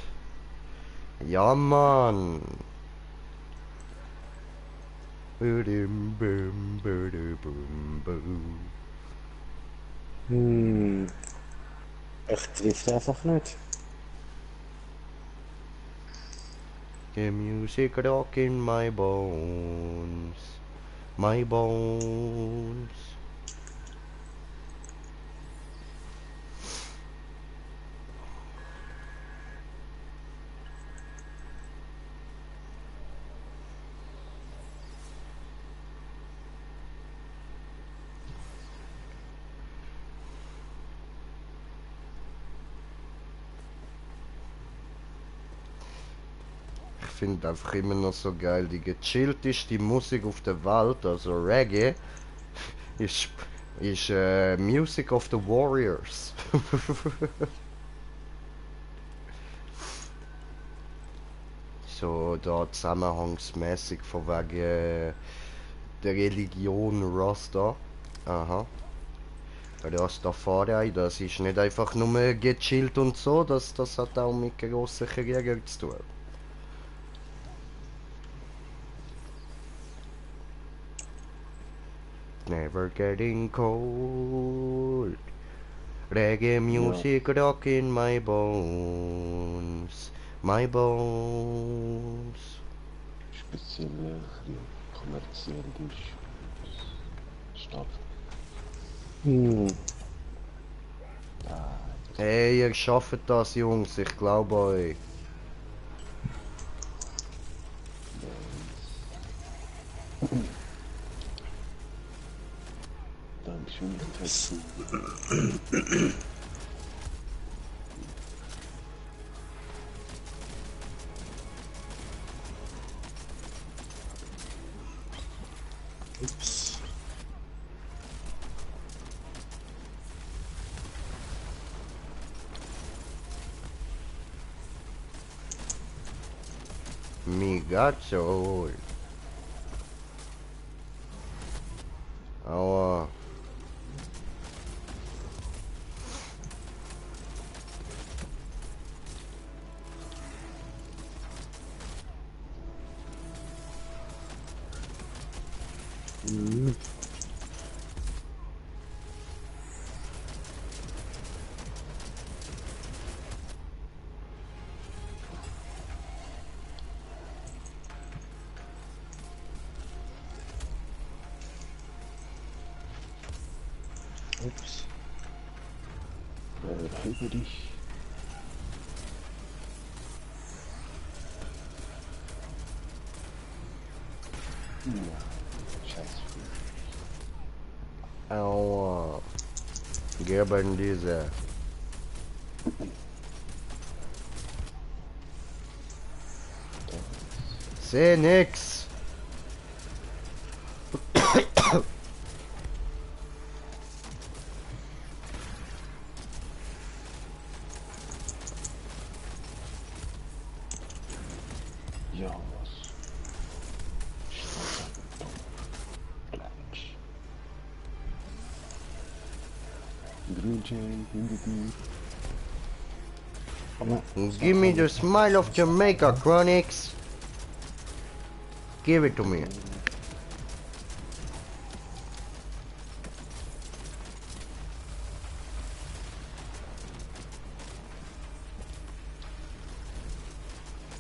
Ja, Mann. Bum, bum, bum, bum, bum. Ich treffe einfach nicht. The music rock in my bones. My bones. Ich finde einfach immer noch so geil, die gechillteste Musik auf der Welt, also Reggae, ist, ist Music of the Warriors. So da zusammenhangsmäßig von wegen der Religion Rasta. Aha. Rastafari, das ist nicht einfach nur gechillt und so, das hat auch mit grossen Kriegern zu tun. Never getting cold. Reggae music rock in my bones. My bones. Spezielle, kommerzielle Stadt. Hey, ihr schafft das, Jungs, ich glaube euch. Dankeschön, ich Ups. Migazol. Aua. Ups. Über dich. Ja, scheiße. Aua. Geben diese. Seh nix. Ja, was? Gleich. Green Chain, hinter dir. Give me the smile of Jamaica, Chronix. Give it to me.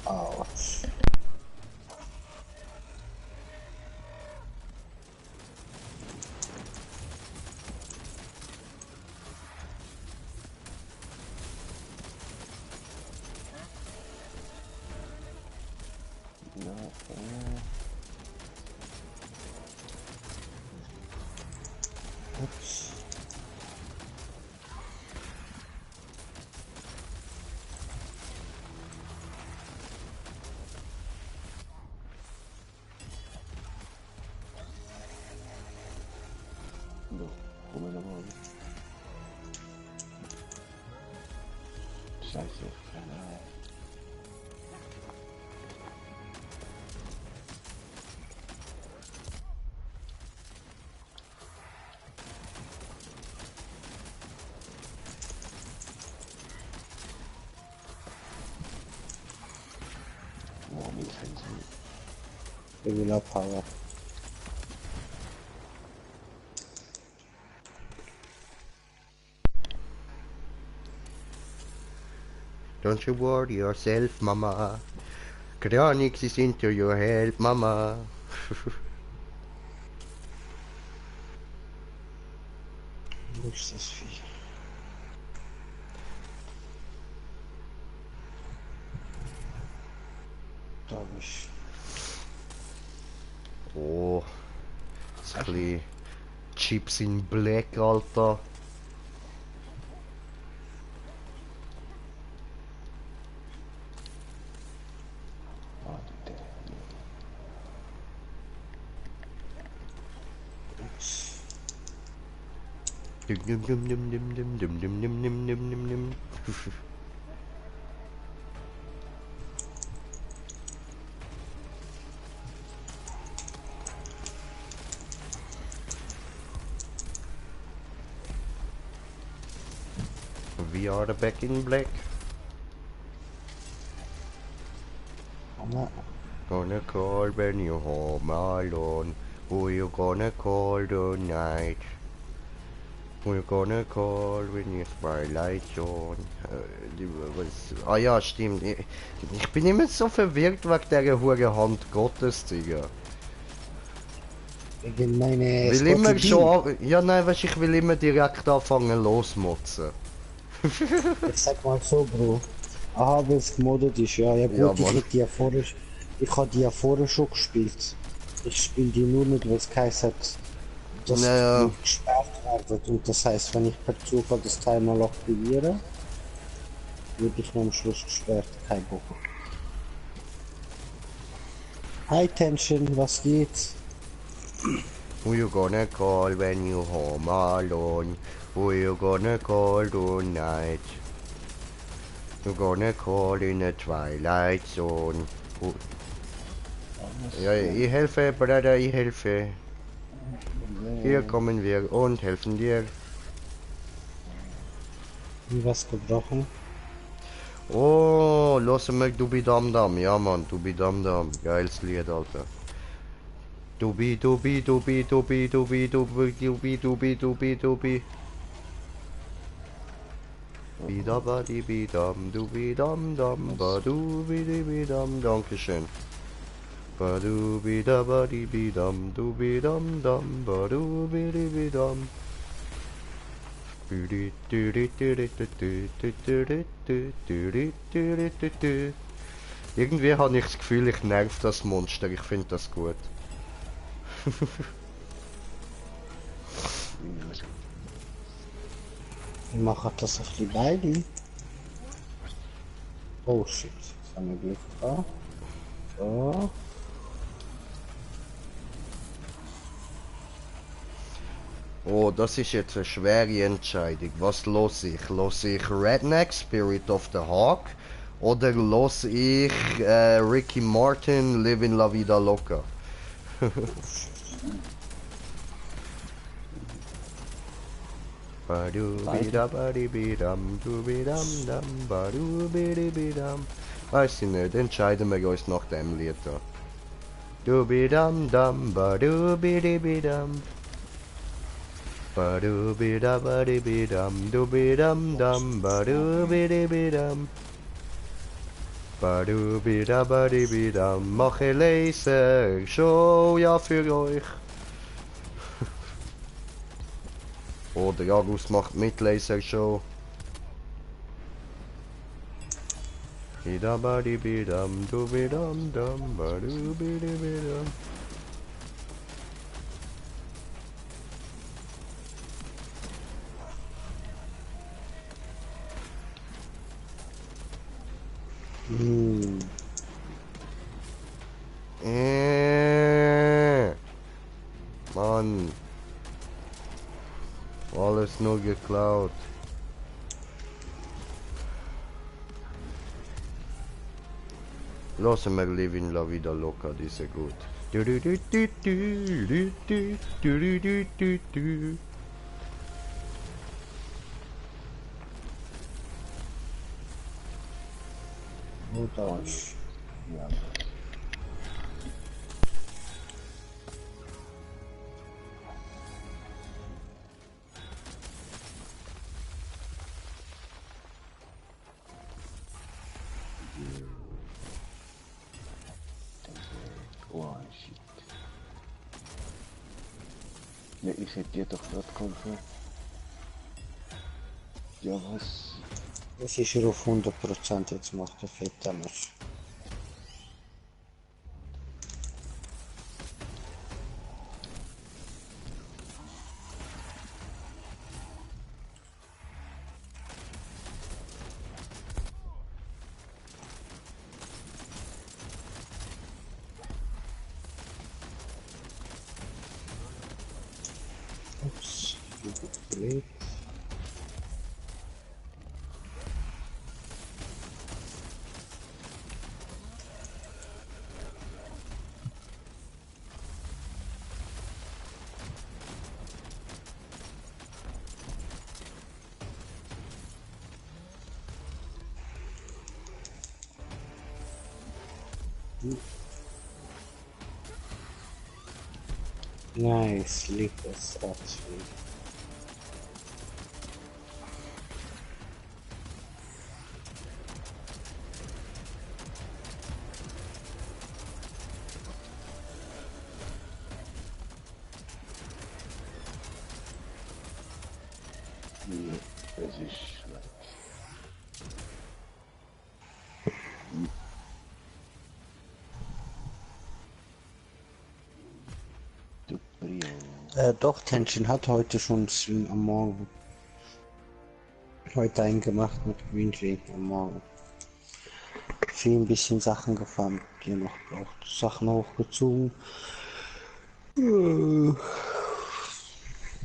Ouch. Ja, Ups. Ja, komm ich nochmal. Scheiße, ich kann oh, mich kennt sie. Ich will abhauen. Don't you worry yourself, Mama. Cryonics is into your help, Mama. Wo ist das Vieh? Da hab ich. Oh, so ein bisschen Chips in Black, Alter. Ah, die der. Ups. Dum dum dum dum dum dum dum dum dum dum dum dum dum. We are the back in black. Aber Gonna call when you're home alone. Who you gonna call tonight? Who you gonna call when your Twilight on? Ah ja, stimmt. Ich bin immer so verwirrt wegen dieser hure Hand Gottes, Digga. wegen meine Will immer Spotty schon... Ja, nein, weißt, ich will immer direkt anfangen losmotzen. Ich sag mal so, Bro. Aha, weil es gemoddet ist, ja. Ja Ja, gut, ich Mann. hätte die ja vorher. Ich habe die ja vorher schon gespielt. Ich spiele die nur nicht, weil es geheißen hat, dass Naja. die gesperrt werden. Und das heißt, wenn ich per Zufall das Teil mal aktiviere, würde ich noch am Schluss gesperrt. Kein Bock. Hi Tension, was geht? Who you gonna call when you home alone? Who you gonna call tonight? You gonna call in the twilight zone. Who... Ja, ich helfe, Bruder, ich helfe. Hier kommen wir und helfen dir. Wie was gebrochen? Oh, los wir Dubi Dam Dam. Ja, Mann, Dubi Dam Dam. Geiles Lied, Alter. Dubi Dubi Dubi Dubi Dubi Dubi Dubi Dubi Dubi Dubi. Bida badi bidam dubi dam dam badu bidi bidam. Dankeschön. Badu bida badi bidam dubi dam dam badu bidi bidam. Irgendwie habe ich das Gefühl, ich nerv das Monster. Ich finde das gut. Ich mache das auf die beiden. Oh shit, das haben wir Glück gehabt. So. Oh, das ist jetzt eine schwere Entscheidung. Was los ich? Los ich Redneck, Spirit of the Hawk? Oder los ich Ricky Martin, Living La Vida Loca? Weiß ich nicht, entscheiden wir uns nach dem Lied da. Dubidam dam badubidibidam. Badubidabadibidam dubidam dam badubidibidam. Badubidabadibidam. Mache Laser Show ja für euch. Oder Agus macht mit Laser Show. Bidabadibidam dubidam dam badubidibidam. Mann. Alles nur geklaut. Lassen wir Living La Vida Loca, die ist ja gut. Du, du, du, du, du, du, du, du, du, du, du. Wo da ist? Ja. Oh shit. Ja, ich hätte dir doch gerade geholfen. Ja, was? Es ist er auf 100%, jetzt macht er fett Damage. Ups, gut gelegt. Nice, liegt das actually. Ja, es ist schlecht. Du Brio. Doch, Tension hat heute schon Stream am Morgen. Heute einen gemacht mit Greenjay am Morgen. Viel ein bisschen Sachen gefahren, die er noch braucht. Sachen hochgezogen.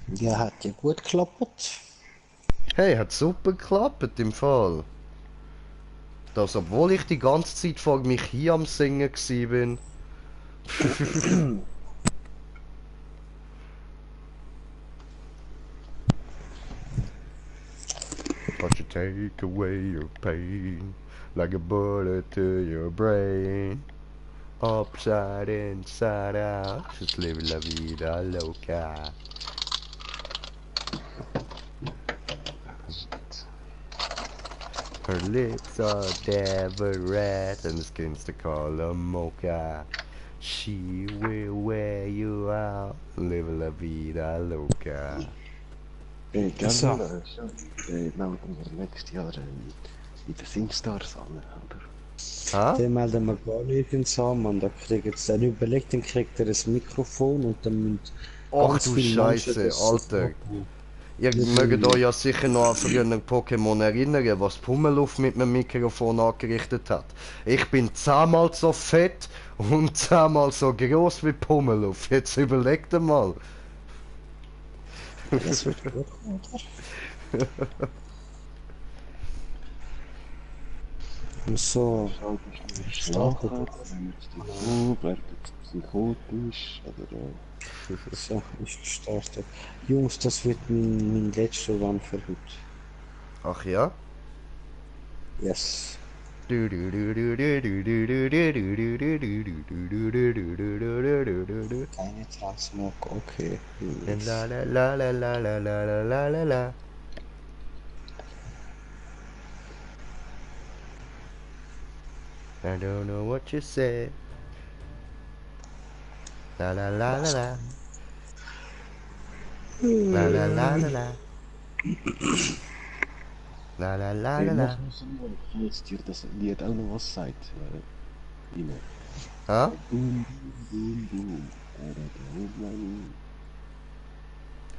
Ja, hat ja gut geklappt. Hey, hat super geklappt im Fall. Das, obwohl ich die ganze Zeit vor mich hier am Singen gsi bin. But you take away your pain like a bullet to your brain. Upside, inside out, just live la vida loca. Her lips are devil red and the skin's the color mocha. She will wear you out, live la vida loca. Gerne, So. melden wir nächstes Jahr in den Singstars an, oder? Ha? Den melden wir gar nirgends an, und da kriegt jetzt dann überlegt, dann kriegt er das Mikrofon und dann müssen Ach ganz du viele Menschen Scheiße, das Alter. machen. Ihr mögt euch ja sicher noch an früher Pokémon erinnern, was Pummeluft mit einem Mikrofon angerichtet hat. Ich bin 10-mal so fett und 10-mal so groß wie Pummeluft. Jetzt überlegt mal. Das wird gut, oder? So, Schau, bist du schlafen, wenn jetzt die Kuh, bleibt jetzt psychotisch, oder so, ist gestartet. Jungs, das wird mein letzter Run für heute. Ach ja? Yes. Keine Transmog, okay. La la la la la la la la la la la. I don't know what you said. La la la la la. La la la la la. La la la la la. falls dir das Lied auch noch was sagt, Ihnen. Ha? Boom, boom, boom. Boom.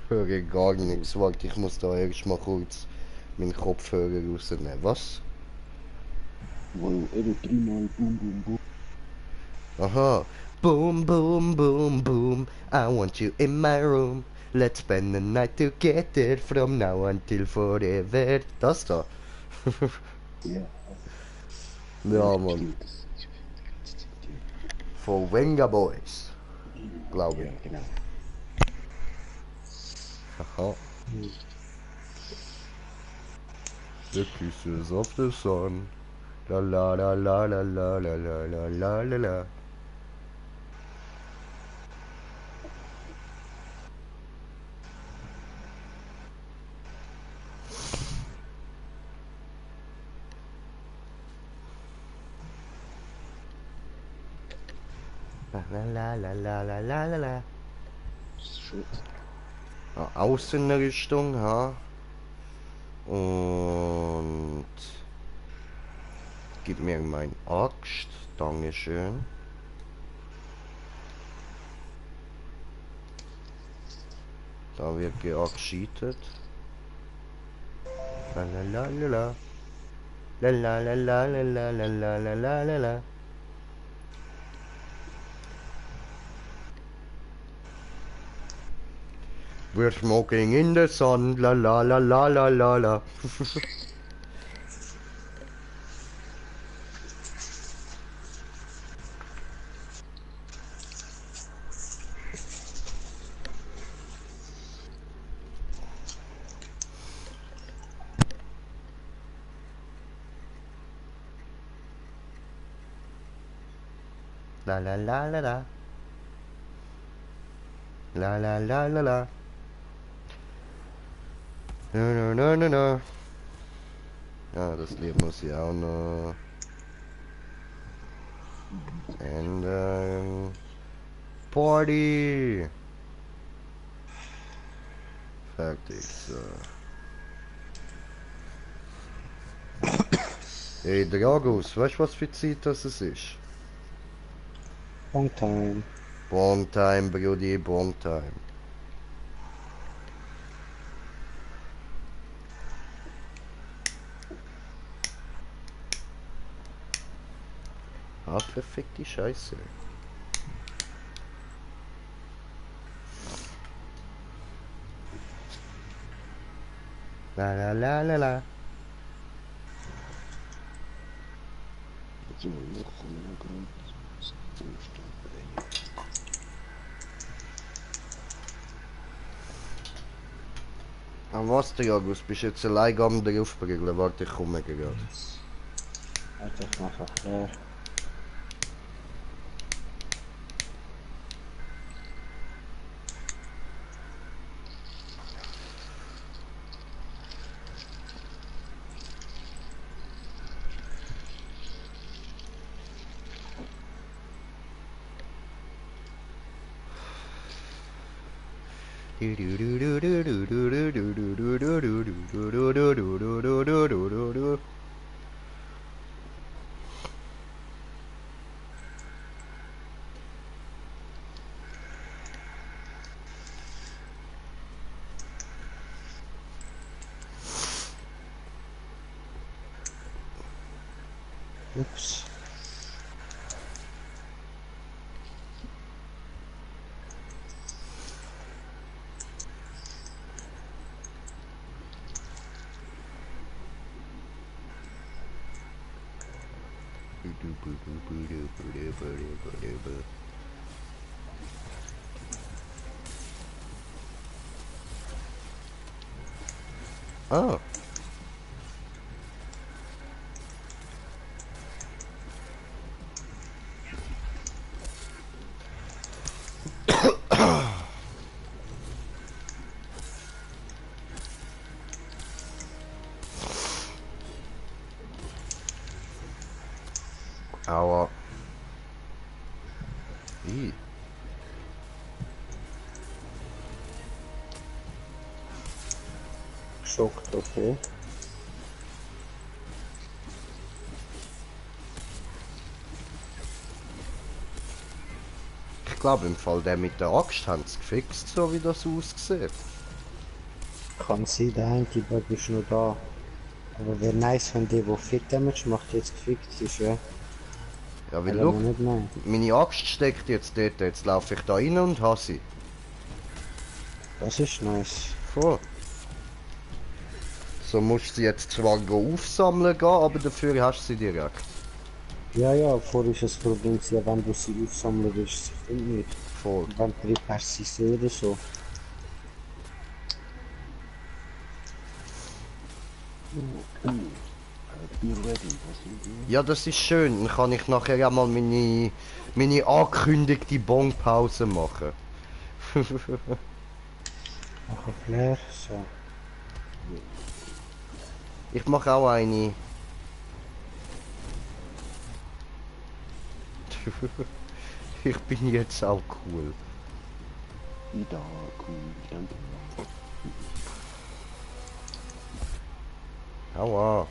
Höre gar nichts. Warte, ich muss da erst mal kurz meinen Kopfhörer rausnehmen. Was? Wo eben dreimal boom, boom, boom. Aha. Boom, boom, boom, boom. I want you in my room. Let's spend the night together from now until forever. Das da. Ja. Ja, Mann. Stimmt, das ist schon die ganze Zeit, ja. Von Venga Boys. Glaube ich. Ja, genau. Aha. The kisses of the sun. La la la la la la la la la la la la. La la la la la la la la. Das ist schon. Außenrichtung, ha. Und gib mir mein Axt. Dankeschön. Da wird geaxcheatet. La la la la la. La la la la la la la la la la la la. We're smoking in the sun, la la la la la la la. La la la la la. La la la la la. No no no no no. Ja, das Lied muss ich auch noch ändern. Party! Fertig, so. Hey Dragos, weißt du was für Zeit das es ist? Long time. Bon time, Brudi, bon time. Ah, perfekte Scheiße. La la la la la. So, noch einen Grund. An was, Dragos? Bist du jetzt allein am draufprügeln? Warte, ich komme gerade. Warte, ich mach auch klar. Ups. Ah. Aua. Ih. Geschockt, okay. Ich glaube im Fall der mit der Axt haben es gefixt, so wie das aussieht. Kann sein, der Antibody ist noch da. Aber wäre nice, wenn der viel Damage macht, jetzt gefickt ist, ja. Ja, weil Weil schau, man nicht meint. meine Axt steckt jetzt dort, jetzt laufe ich da rein und habe sie. Das ist nice. Voll. So musst du sie jetzt zwar aufsammeln gehen, aber dafür hast du sie direkt. Ja, ja, vorher ist das Problem, ja, wenn du sie aufsammeln willst, sie finden nicht. Voll. Und wenn du hast sie so oder so. Be ready, was sind die? Ja, das ist schön. Dann kann ich nachher ja mal meine angekündigte Bonpause machen. Mach auf leer, so. Ich mache auch eine. Ich bin jetzt auch cool. Ida, cool, danke. Aua.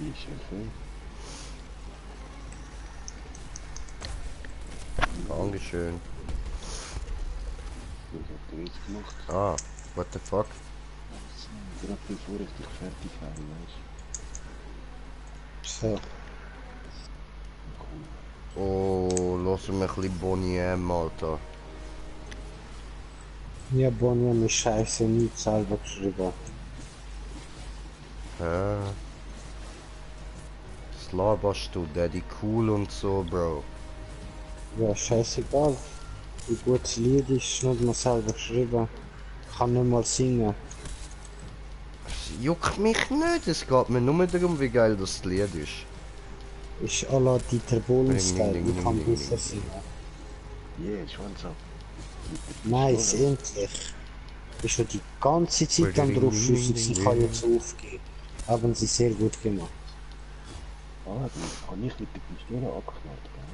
Ich helfe. Dankeschön. Ich hab dir jetzt gemacht. Ah, what the fuck? Gerade bevor ich dich fertig habe, weißt So. du. Cool. Oh, lass mir ein bisschen Bonnie M, Alter. Ja, Bonnie ist scheiße, nie selber geschrieben. Hä? Was laberst du, Daddy? Cool und so, Bro. Ja, scheißegal. Wie gut das Lied ist, nicht mal selber geschrieben. Kann nicht mal singen. Es juckt mich nicht, es geht mir nur darum, wie geil das Lied ist. Ist à la Dieter Bohlen-Style, ich kann besser singen. Yeah, Schwanz ab. Nice, endlich. Ich schon die ganze Zeit am drauf schiessen, sie kann jetzt aufgehen. Haben sie sehr gut gemacht. Ah, dann kann ich mit der Pistole abgeknallt, gell?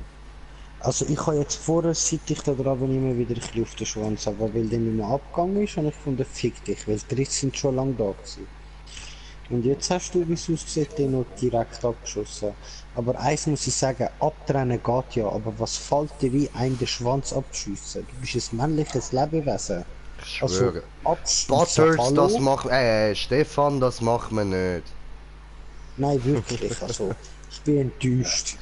Also ich habe jetzt vorher, seit ich da dran bin, immer wieder ein bisschen auf den Schwanz, aber weil der nicht mehr abgegangen ist, habe ich gefunden, fick dich, weil die Dritte sind schon lange da gewesen. Und jetzt hast du, wie es aussieht, den noch direkt abgeschossen. Aber eins muss ich sagen, abtrennen geht ja, aber was fällt dir wie ein, den Schwanz abzuschiessen? Du bist ein männliches Lebewesen. Ich Also, schwöre. abschiessen, Butters, hallo? das macht... Stefan, das macht man nicht. Nein, wirklich, also, ich bin enttäuscht.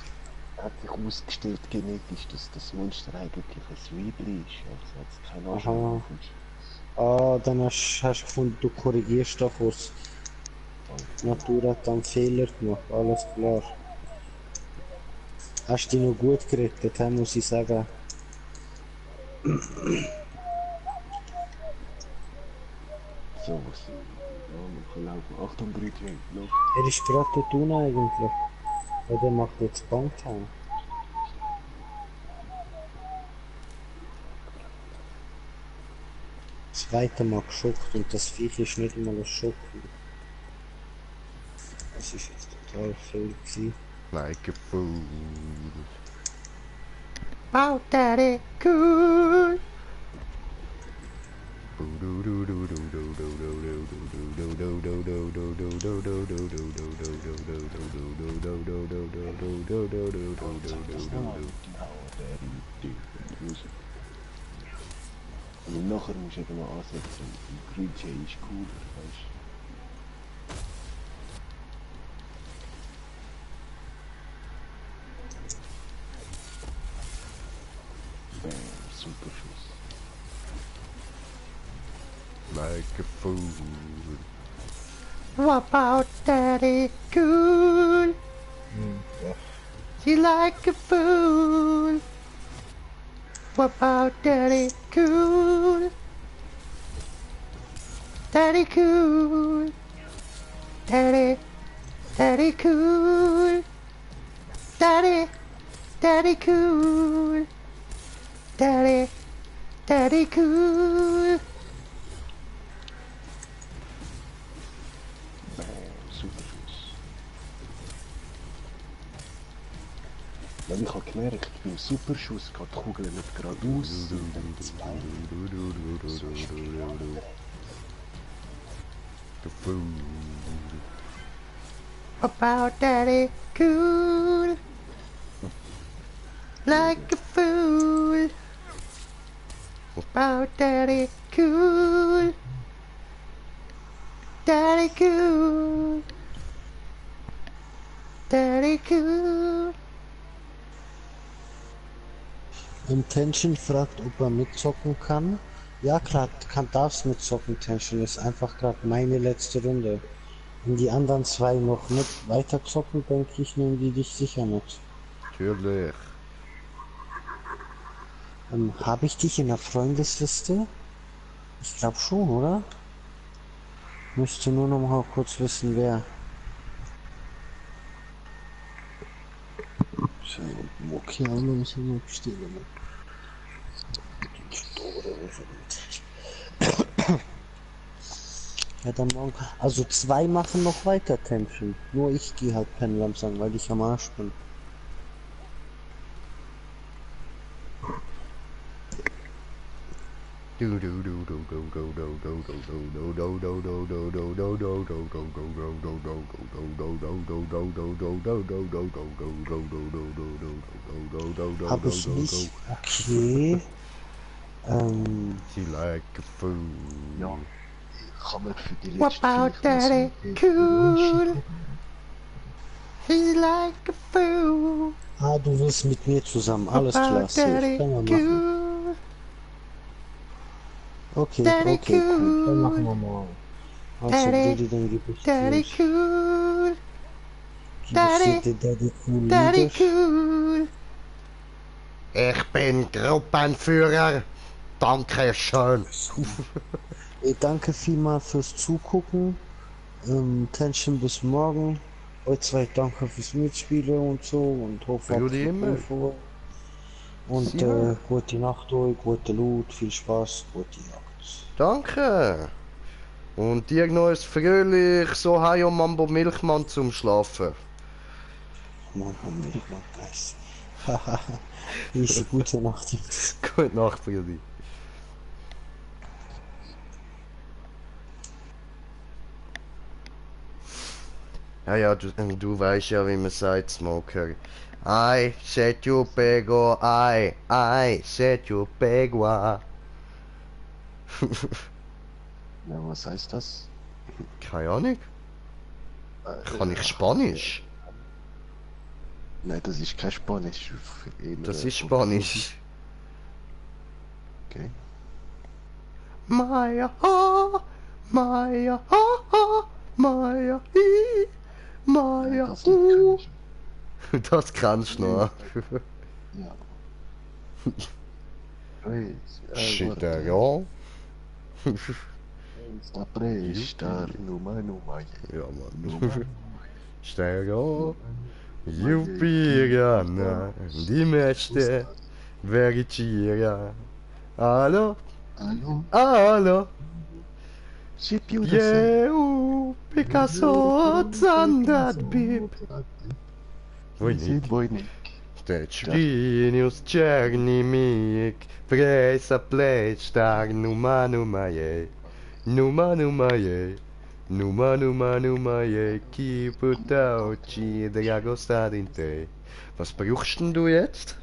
Hat sich ausgestellt genetisch, dass das Monster eigentlich ein Weibli ist. Also hat es keine Aha. Ahnung. Ah, dann hast du gefunden, du korrigierst da kurz. Die Natur hat dann Fehler gemacht, alles klar. Hast dich noch gut gerettet, muss ich sagen. So, was? Ja, man kann laufen. Achtung, Brötchen, lauf. Er ist gerade dort unten eigentlich. Ja, der macht jetzt Bangtime. Das zweite Mal geschockt und das Viech ist nicht mal ein Schock. Das ist jetzt total viel gewesen. Like a fool. About daddy cool. Und nachher musst du eben noch ansetzen. Und Green Jay ist cooler, weißt du? Bam, super Schuss. Like a fool. What about daddy cool? Ja. You like a fool. What about daddy cool? Daddy cool. Daddy cool. Daddy cool. Daddy cool. Bam, super Schuss. Weil ich habe gemerkt, beim Superschuss geht die Kugel nicht geradeaus, sondern ins Bein. The fool. About daddy cool. Like a fool. About daddy cool. Daddy cool. Daddy cool. Tension fragt, ob er mitzocken kann. Ja klar, darfst mitzocken, Tension. Ist einfach gerade meine letzte Runde. Wenn die anderen zwei noch mit weiter zocken, denke ich, nehmen die dich sicher mit. Natürlich. Habe ich dich in der Freundesliste? Ich glaube schon, oder? Müsste nur noch mal kurz wissen, wer. So, okay, aber muss ich mal bestellen. Ja, dann morgen. Also zwei machen noch weiter Tension. Nur ich gehe halt pennen langsam, weil ich am Arsch bin. Hab ich nicht. Okay. She like a fool. Ja, ich kann mir für die What letzte about vielleicht noch daddy so cool? He's like a fool. Ah, du willst mit mir zusammen. Alles About klar, safe. daddy Können wir machen. cool. Okay, Daddy okay, cool. Dann machen wir cool. mal. Also, Daddy, Daddy, dann gib ich Daddy dir. cool. Gib Daddy, ich dir Daddy cool Daddy Lieder. cool. Ich bin Gruppenführer. Danke schön. Danke vielmals fürs Zugucken. Tension bis morgen. Euch zwei danke fürs Mitspielen und so und hoffe, Für die immer. Info. Und Sicher. gute Nacht euch, gute Loot, viel Spaß, gute Jagd. Danke. Und dir noch ein fröhlich so Hajo Mambo Milchmann zum Schlafen. Mann, ich mag das. Haha, diese gute Nacht. Gute Nacht, Brudi. Ja, ja, du weißt ja, wie man sagt, Smoker. I said you pego, I said you pego. Ja, was heißt das? Keine Ahnung. Kann ich Spanisch? Nein, das ist kein Spanisch. Das ist Spanisch. Okay. Maya, ha, Maya, ha, Maya, hi, Maya, Das Lied kann ich. Das kannst du noch. Ja. Praise, Shit, guarda. ja. Sta prestar numa Ja, Mann. numa Stereo, Jupirana, die Mächte, Vericira. Hallo, Hallo, hallo, si più da sei. yeah, Picasso, Zandat, Bip. Vojnik. Vojnik. Steč genius černimik, presa pleštar, numa numa je, numa numa je, numa numa numa je, kiputa oči, dragostar in te. Was brauchst denn du jetzt?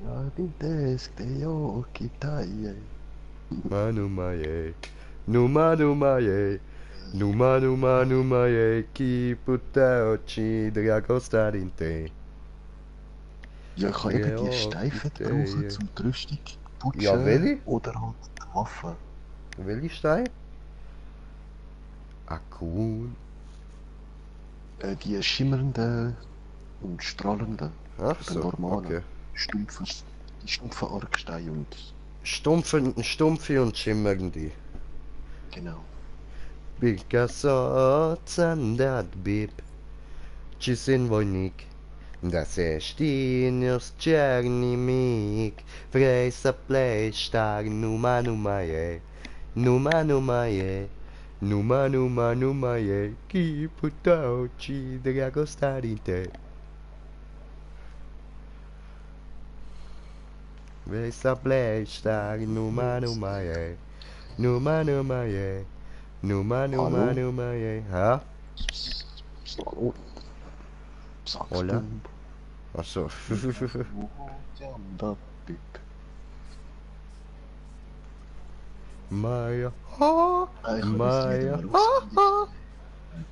Ja, din desk, de occhi taglie. Numa je, numa numa je, numa numa numa je, kiputa oči, dragostar in te. Ja, ich kann eben Ja, die Steifen bitte, brauchen ja. zum die Rüstung putschen. Ja, welche? Oder halt die Waffe. Welche Stein? Ah, cool. Die schimmernden und strahlenden. Ach Die so, normalen. okay. Stumpfen, die stumpfen Argsteine und Stumpfe und schimmernde. genau. Picasso, Zandat, Bip. Ci sin vojnik. Da se stinius černi mik. Vrejsa pleštar, numa numa je. Numa numa je. Numa numa numa je. Ki puta oči, drago starite. Vrejsa pleštar, numa numa je. Numa numa je. Numa numa Hallo? numa je. Ha? Oh. Hola? Achso. Zandat, Bip. Maya, Ich habe das Lied Maya, immer auswendig.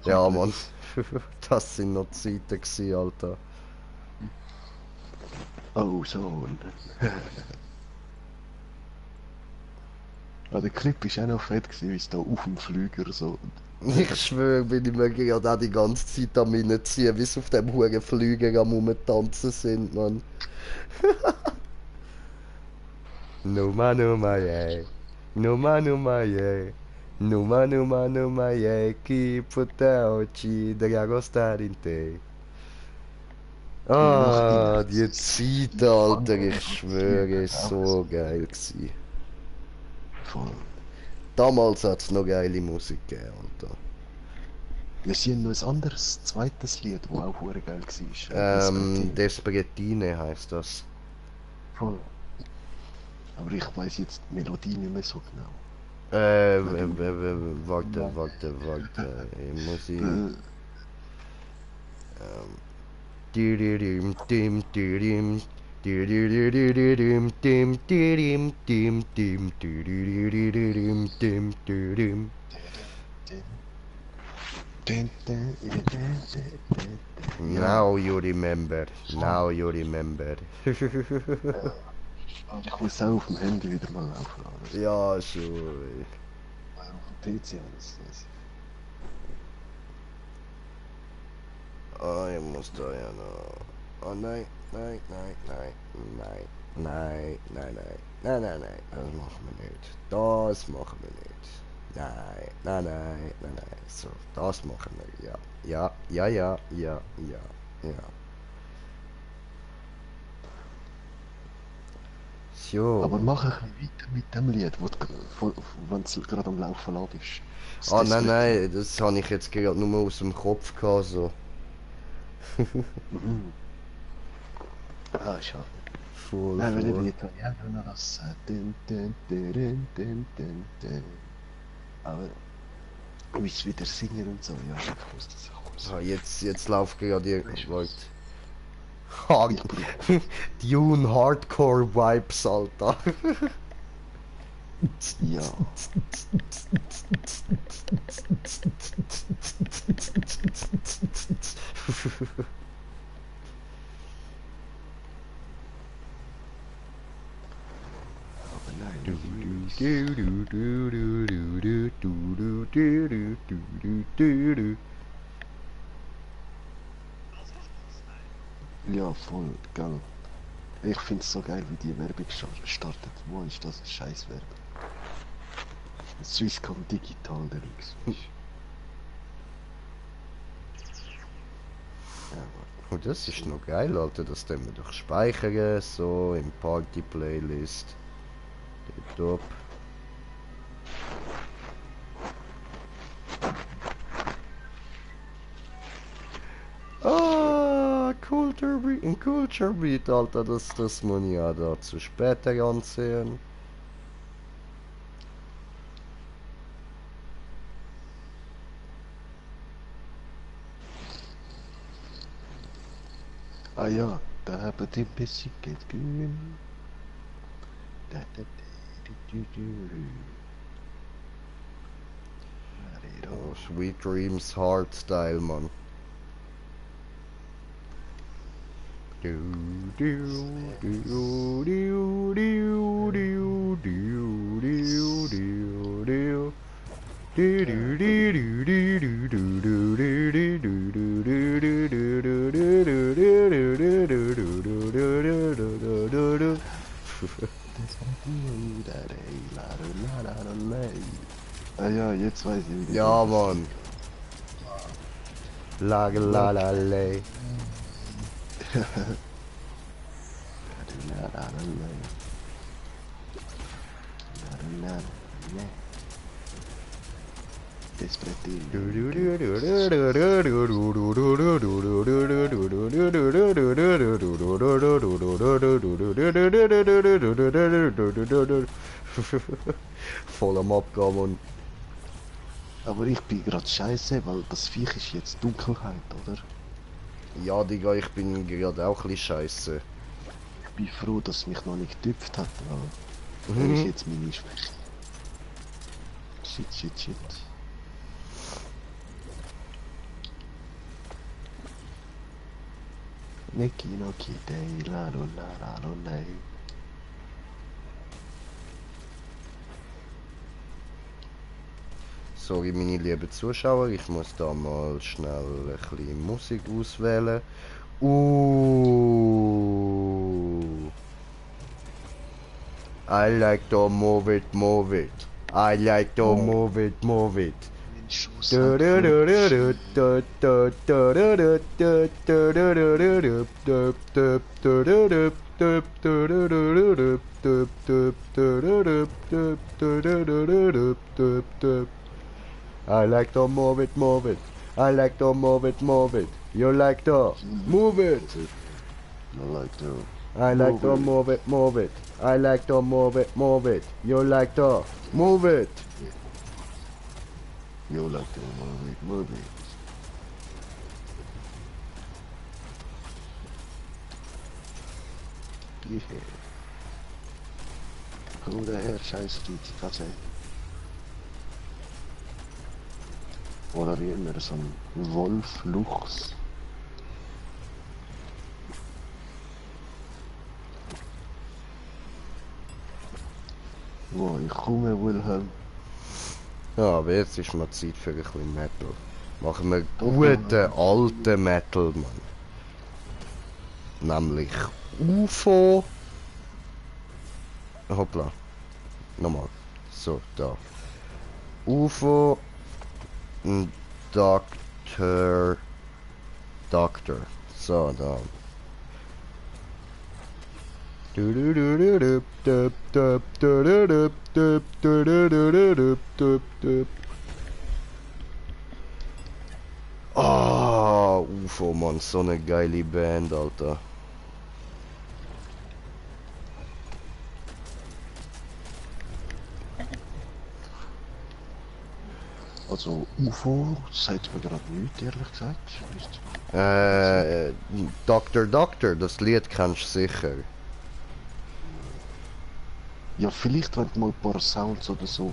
Ja, Mann. Das sind noch Zeiten gewesen, Alter. Oh, so. Ah, der Clip war auch noch fett, gewesen, wie es da auf dem Flüger so. Ich schwöre, bin ich mir gerade auch die ganze Zeit am reinziehen, wie sie auf dem hohen Flüger am Rumtanzen sind, Mann. Numa numa yay, numa numa yay, numa numa numa yay, que puta ochi, drago star in te. Wie macht die Ah, jetzt? die Zeit, Alter, ich schwöre, ist so geil gewesen. Voll. Damals hat es noch geile Musik gegeben, Alter. Wir sehen noch ein anderes, zweites Lied, das auch hure geil war. Desperatine heißt das. Voll. Aber ich weiß jetzt die Melodie nicht mehr so genau. Warte, ich muss sie... Äh, Dirim, dim, dirim, dirim, dim, dirim, dim, dim, dirim, dim, dirim. Now you remember, now you remember. Ich muss auch auf dem Handy wieder mal laufen lassen. Ja, schon. Auf dem PC alles. Oh, ich muss da ja noch. Oh nein, nein, nein, nein, nein, nein, nein, nein, nein, nein, nein, das machen wir nicht. Das machen wir nicht. Nein, nein, nein, nein, nein. So, das machen wir. Ja, ja, ja, ja, ja, ja, ja. So. Aber mach ein bisschen weiter mit dem Lied, wenn es gerade am Laufen ist. Ah, nein, nein, das habe ich jetzt gerade nur aus dem Kopf gehabt, so. Mhm. Ah, schade. Voll, Nein, weil voll. die Italiener noch das. Aber wie es wieder singen und so, ja, ich muss das auch kurz. Ah, jetzt läuft gerade irgendwas. Dune Hardcore Vibes, Alter. Ja. Aber nein, ja, voll, gell. Ich find's so geil, wie die Werbung startet. Wo ist das? Scheiß Werbung. Swisscom Digital Deluxe. Oh, das ist noch geil, Alter. Das können wir doch speichern, so im Party-Playlist. Top. Ah, Culture Beat, Alter. Das muss ich ja dazu später ansehen. Ah ja, da haben die ein bisschen Geld gewinnen. Oh, Sweet Dreams Hardstyle, Mann. Ah ja, jetzt weiß ich wieder. Ja, Mann. La la la lay. Voll am Abgehen, Mann. Aber ich bin gerade scheiße, weil das Viech ist jetzt Dunkelheit, oder? Ja, Digga, ich bin gerade auch ein bisschen scheiße. Ich bin froh, dass es mich noch nicht getüpft hat, weil das ist jetzt meine Schwäche. Shit. Neki no Kitei, la lo lei. Sorry, meine lieben Zuschauer, ich muss da mal schnell ein bisschen Musik auswählen. I like to move it. I like to move it. Den Schuss halt I like to move it. I like to move it. You like to move it. I like to. I like to move it. I like to move it. You like to move it. You like to move it. Yeah. Komm daher, scheiß Katze. Oder wie immer, so ein Wolf, Luchs. Wo ich komme, Wilhelm. Ja, aber jetzt ist mal Zeit für ein bisschen Metal. Machen wir guten alten Metal, Mann. Nämlich UFO. Hoppla. Nochmal. So, da. UFO. Doctor. So, da. Ah, UFO, Mann, so eine geile Band, Alter. Also UFO sagt mir gerade nichts, ehrlich gesagt. Doctor, das Lied kennst du sicher. Ja, vielleicht wenn du mal ein paar Sounds oder so.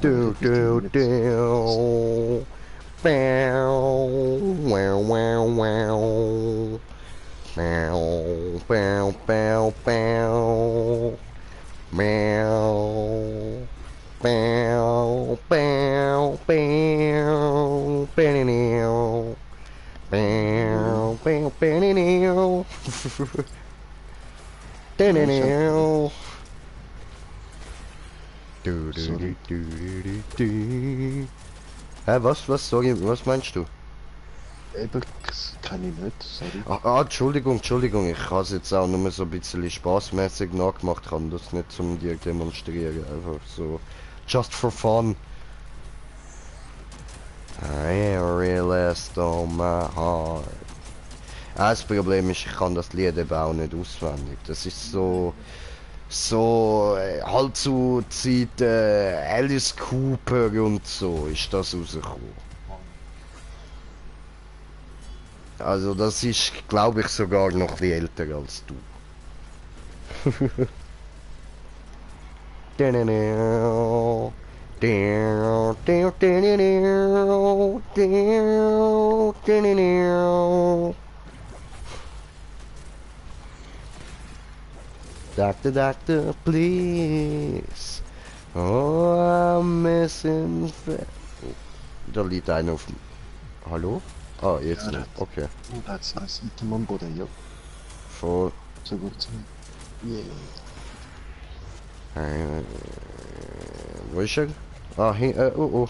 Hä, was, sorry, was meinst du? Eben, das kann ich nicht, sorry. Entschuldigung, ich habe es jetzt auch nur so ein bisschen spaßmäßig nachgemacht, kann das nicht zum dir demonstrieren, einfach so, just for fun. I really stole my heart. Das Problem ist, ich kann das Lied eben auch nicht auswendig, das ist so halt zu Zeiten Alice Cooper und so ist das rausgekommen. Also das ist, glaube ich, sogar noch wie älter als du. Doctor, please. Oh, I'm missing. Da liegt einer auf dem. Hallo? Ah, jetzt. Ja, Okay. Oh, that's nice. Mit dem am Boden, ja. Voll. So gut so. Yeah. Wo ist er? Ah, oh.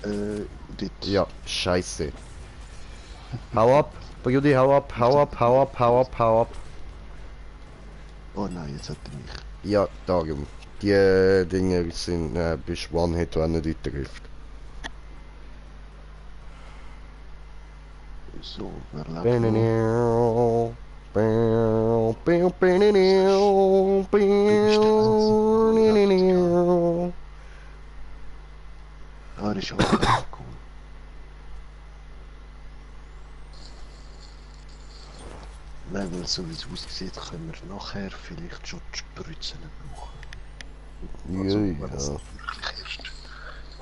Dort. Ja, scheiße. Hau ab, Brudi, hau ab. Oh nein, jetzt hat er mich. Ja, darum. Die Dinger sind, bist One-Hit, wenn er nicht trifft. So, wer lebt noch? Ah, das ist auch cool. Nein, weil so wie es aussieht, können wir nachher vielleicht schon die Spritzen brauchen. Also, wenn es wirklich erst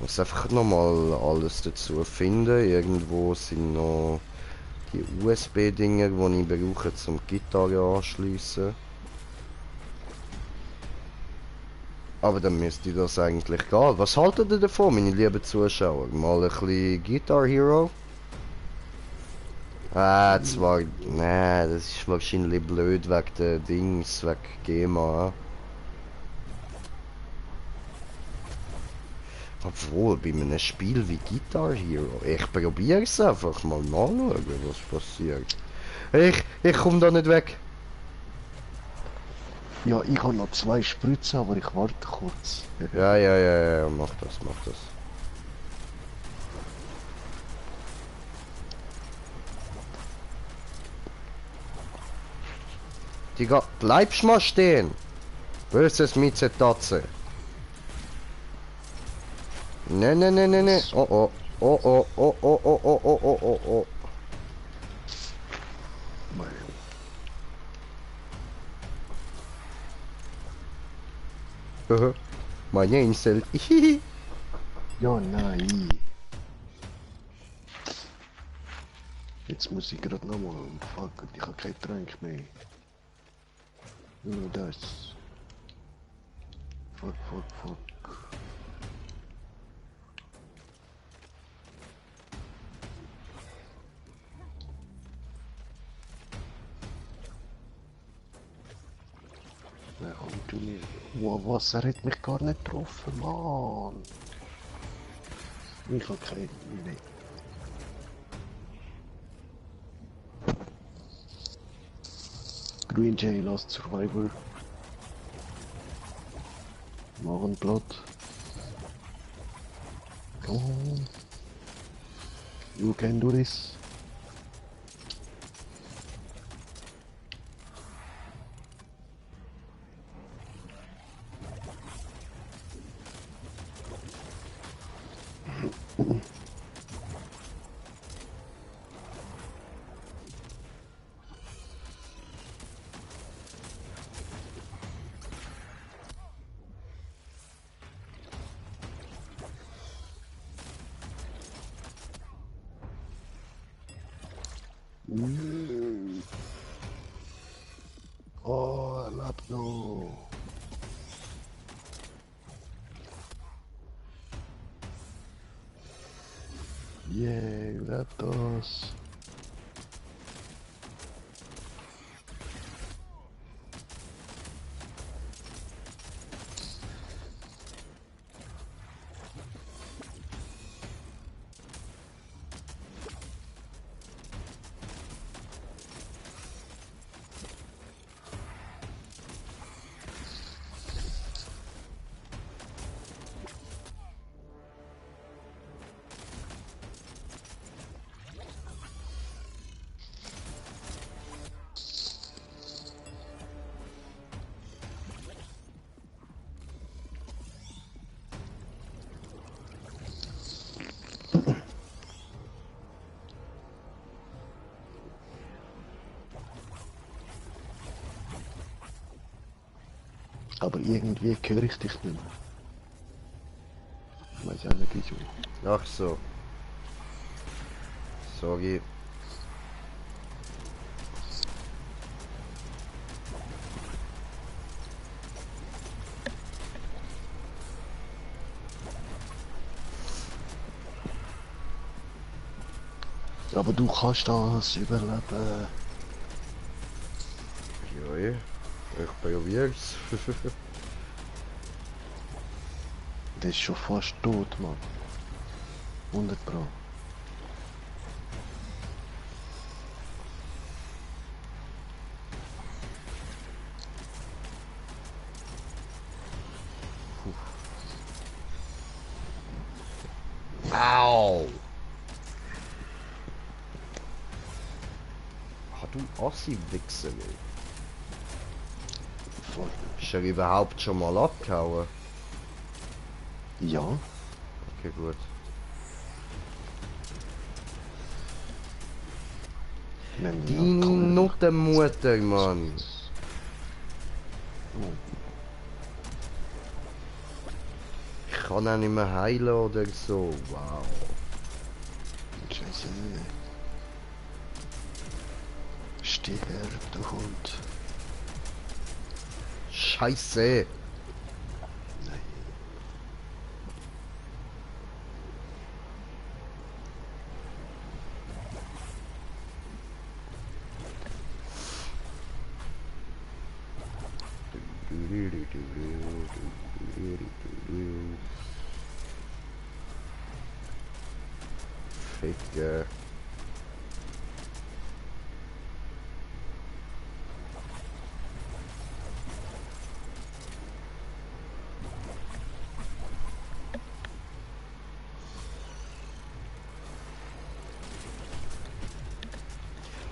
Muss einfach nochmal alles dazu finden. Irgendwo sind noch die USB-Dinger, die ich brauche zum Gitarre anschliessen. Aber dann müsste das eigentlich gehen. Was haltet ihr davon, meine lieben Zuschauer? Mal ein bisschen Guitar Hero? Zwar... Nee, das ist wahrscheinlich blöd wegen der Dings, wegen GEMA. Obwohl, bei einem Spiel wie Guitar Hero, ich probiere es einfach mal nachschauen, was passiert. Ich komme da nicht weg. Ja, ich habe noch 2 Spritzen, aber ich warte kurz. Ja, mach das. Digga, bleibst mal stehen. Böses Miezetatze. Ne. Oh. Meine Insel. Ja, nein. Jetzt muss ich gerade nochmal. Fuck, ich habe kein Trank mehr. Nur das. Fuck. Na komm, du mir. Wow, Wasser hat mich gar nicht getroffen, Mann. Ich habe kein... Nee. Green Jay Last Survivor. Magenblatt. Come on. You can do this. Oh, Lapno. Yay, Laptos. Aber irgendwie höre ich dich nicht mehr. Ich weiß auch nicht wieso. Ach so. Sorry. Aber du kannst das überleben. Ja, ich probier's. Der ist schon fast tot, Mann. 100 Pro. Au! Du Assi-Wichser, ey. Voll. Ist er überhaupt schon mal abgehauen? Ja, Okay, gut. nein, Die ja, Nuttenmutter, Mann. Ich kann auch nicht mehr heilen oder so. Wow. Scheiße. Steh her, du Hund. Scheiße. Nein. Ficker.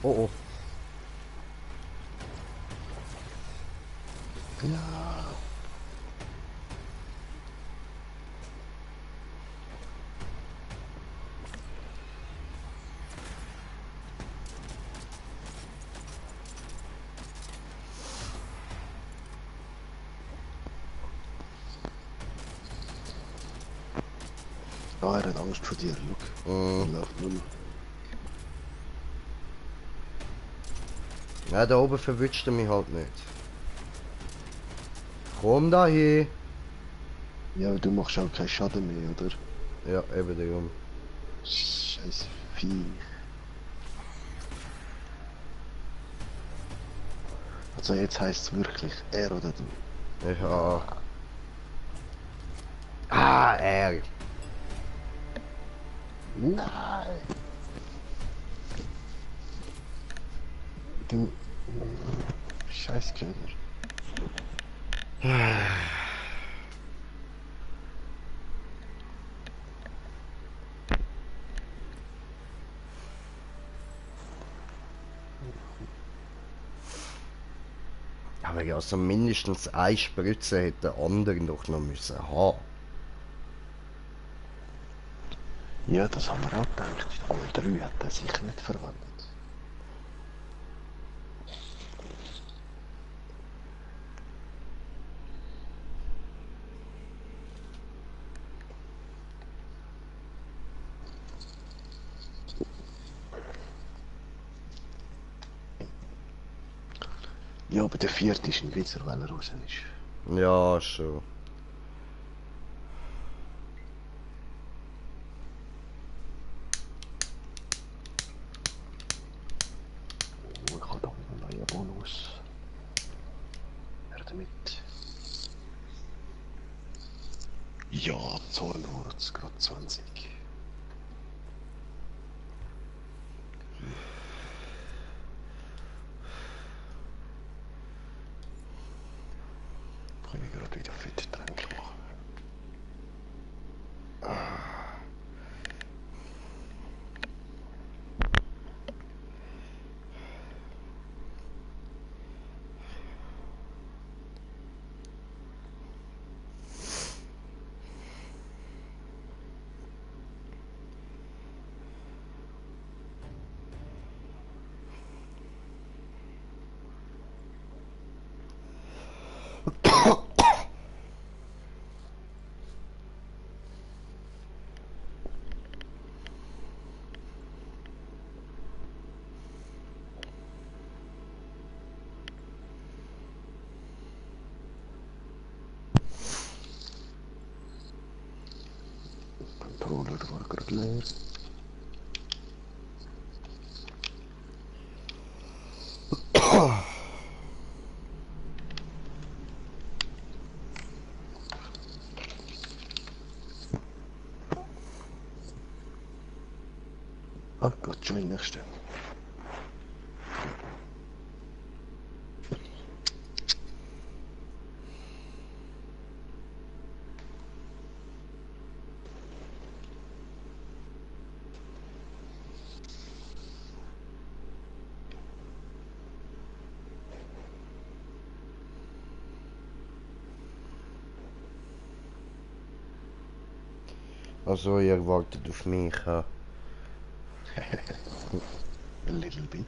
Oh oh. Ja. Ah, er hat Angst vor dir, schau. Er läuft nur noch. Ja, da oben verwünscht er mich halt nicht. Komm da hin. Ja, aber du machst auch keinen Schaden mehr, oder? Ja, eben darum. Scheiß Vieh. Also jetzt heisst es wirklich er oder du. Ja. Ah, er. Nein! Du... Scheißköder. Aber ja, also mindestens eine Spritze hätte der andere doch noch müssen haben. Ja, das haben wir auch gedacht. Aber 3 hat er sicher nicht verwandelt. Ja, aber der 4. ist ein Witzer, weil er raus ist. Ja, schon. Man kann doch einen neuen Bonus. Er damit. Ja, Zornwurz, gerade 20. Kann ich gerade wieder fit Tränke machen. Controller war gerade leer. Ah Gott, schon in nächste. Also, ihr wartet auf mich, ja. A little bit.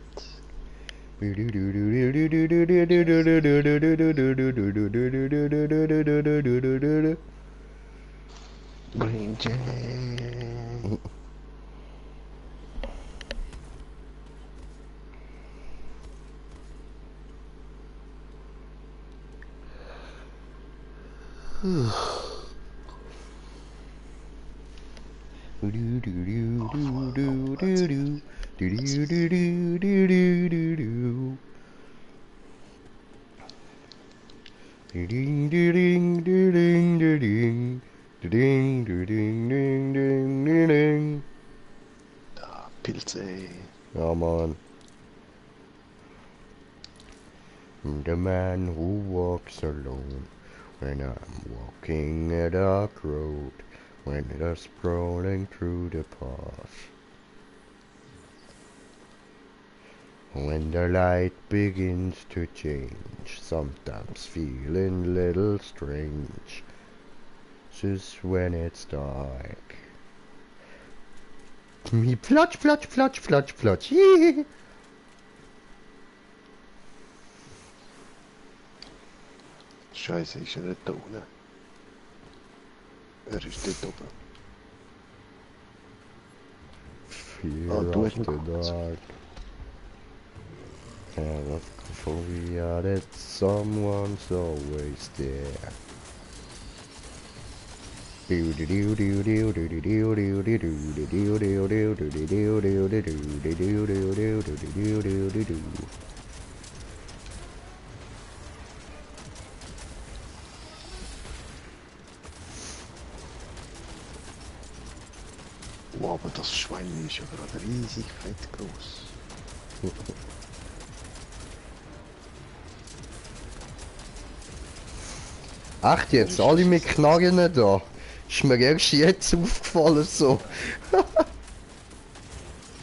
Green Jay. Pilze. Ja, Mann. The man who walks alone when I'm walking a dark road, when they're scrolling through the path. When the light begins to change, sometimes feeling a little strange, just when it's dark. Me plotsch, plotsch, plotsch, plotsch, plotsch. Scheiße, ist er nicht da unten? Er ist dort oben. Fear du of hast the noch kurz. dark. And of phobia that someone's always there. Oh, aber das Schwein ist ja gerade riesig fett groß. Echt jetzt, alle mit Knarren da. Ist mir erst jetzt aufgefallen so.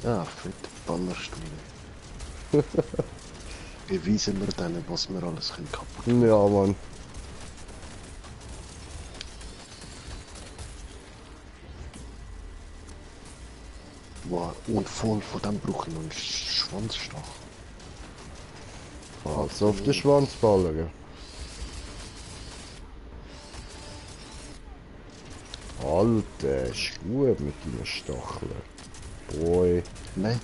Ja, fette Ballerstühle. Beweisen wir denen, was wir alles können kaputt. Ja, Mann. Wow, und voll von dem brauche ich noch einen Schwanzstach. Also auf den Schwanz ballern. Alter, Schuhe mit deinen Stacheln. Boy. Nein,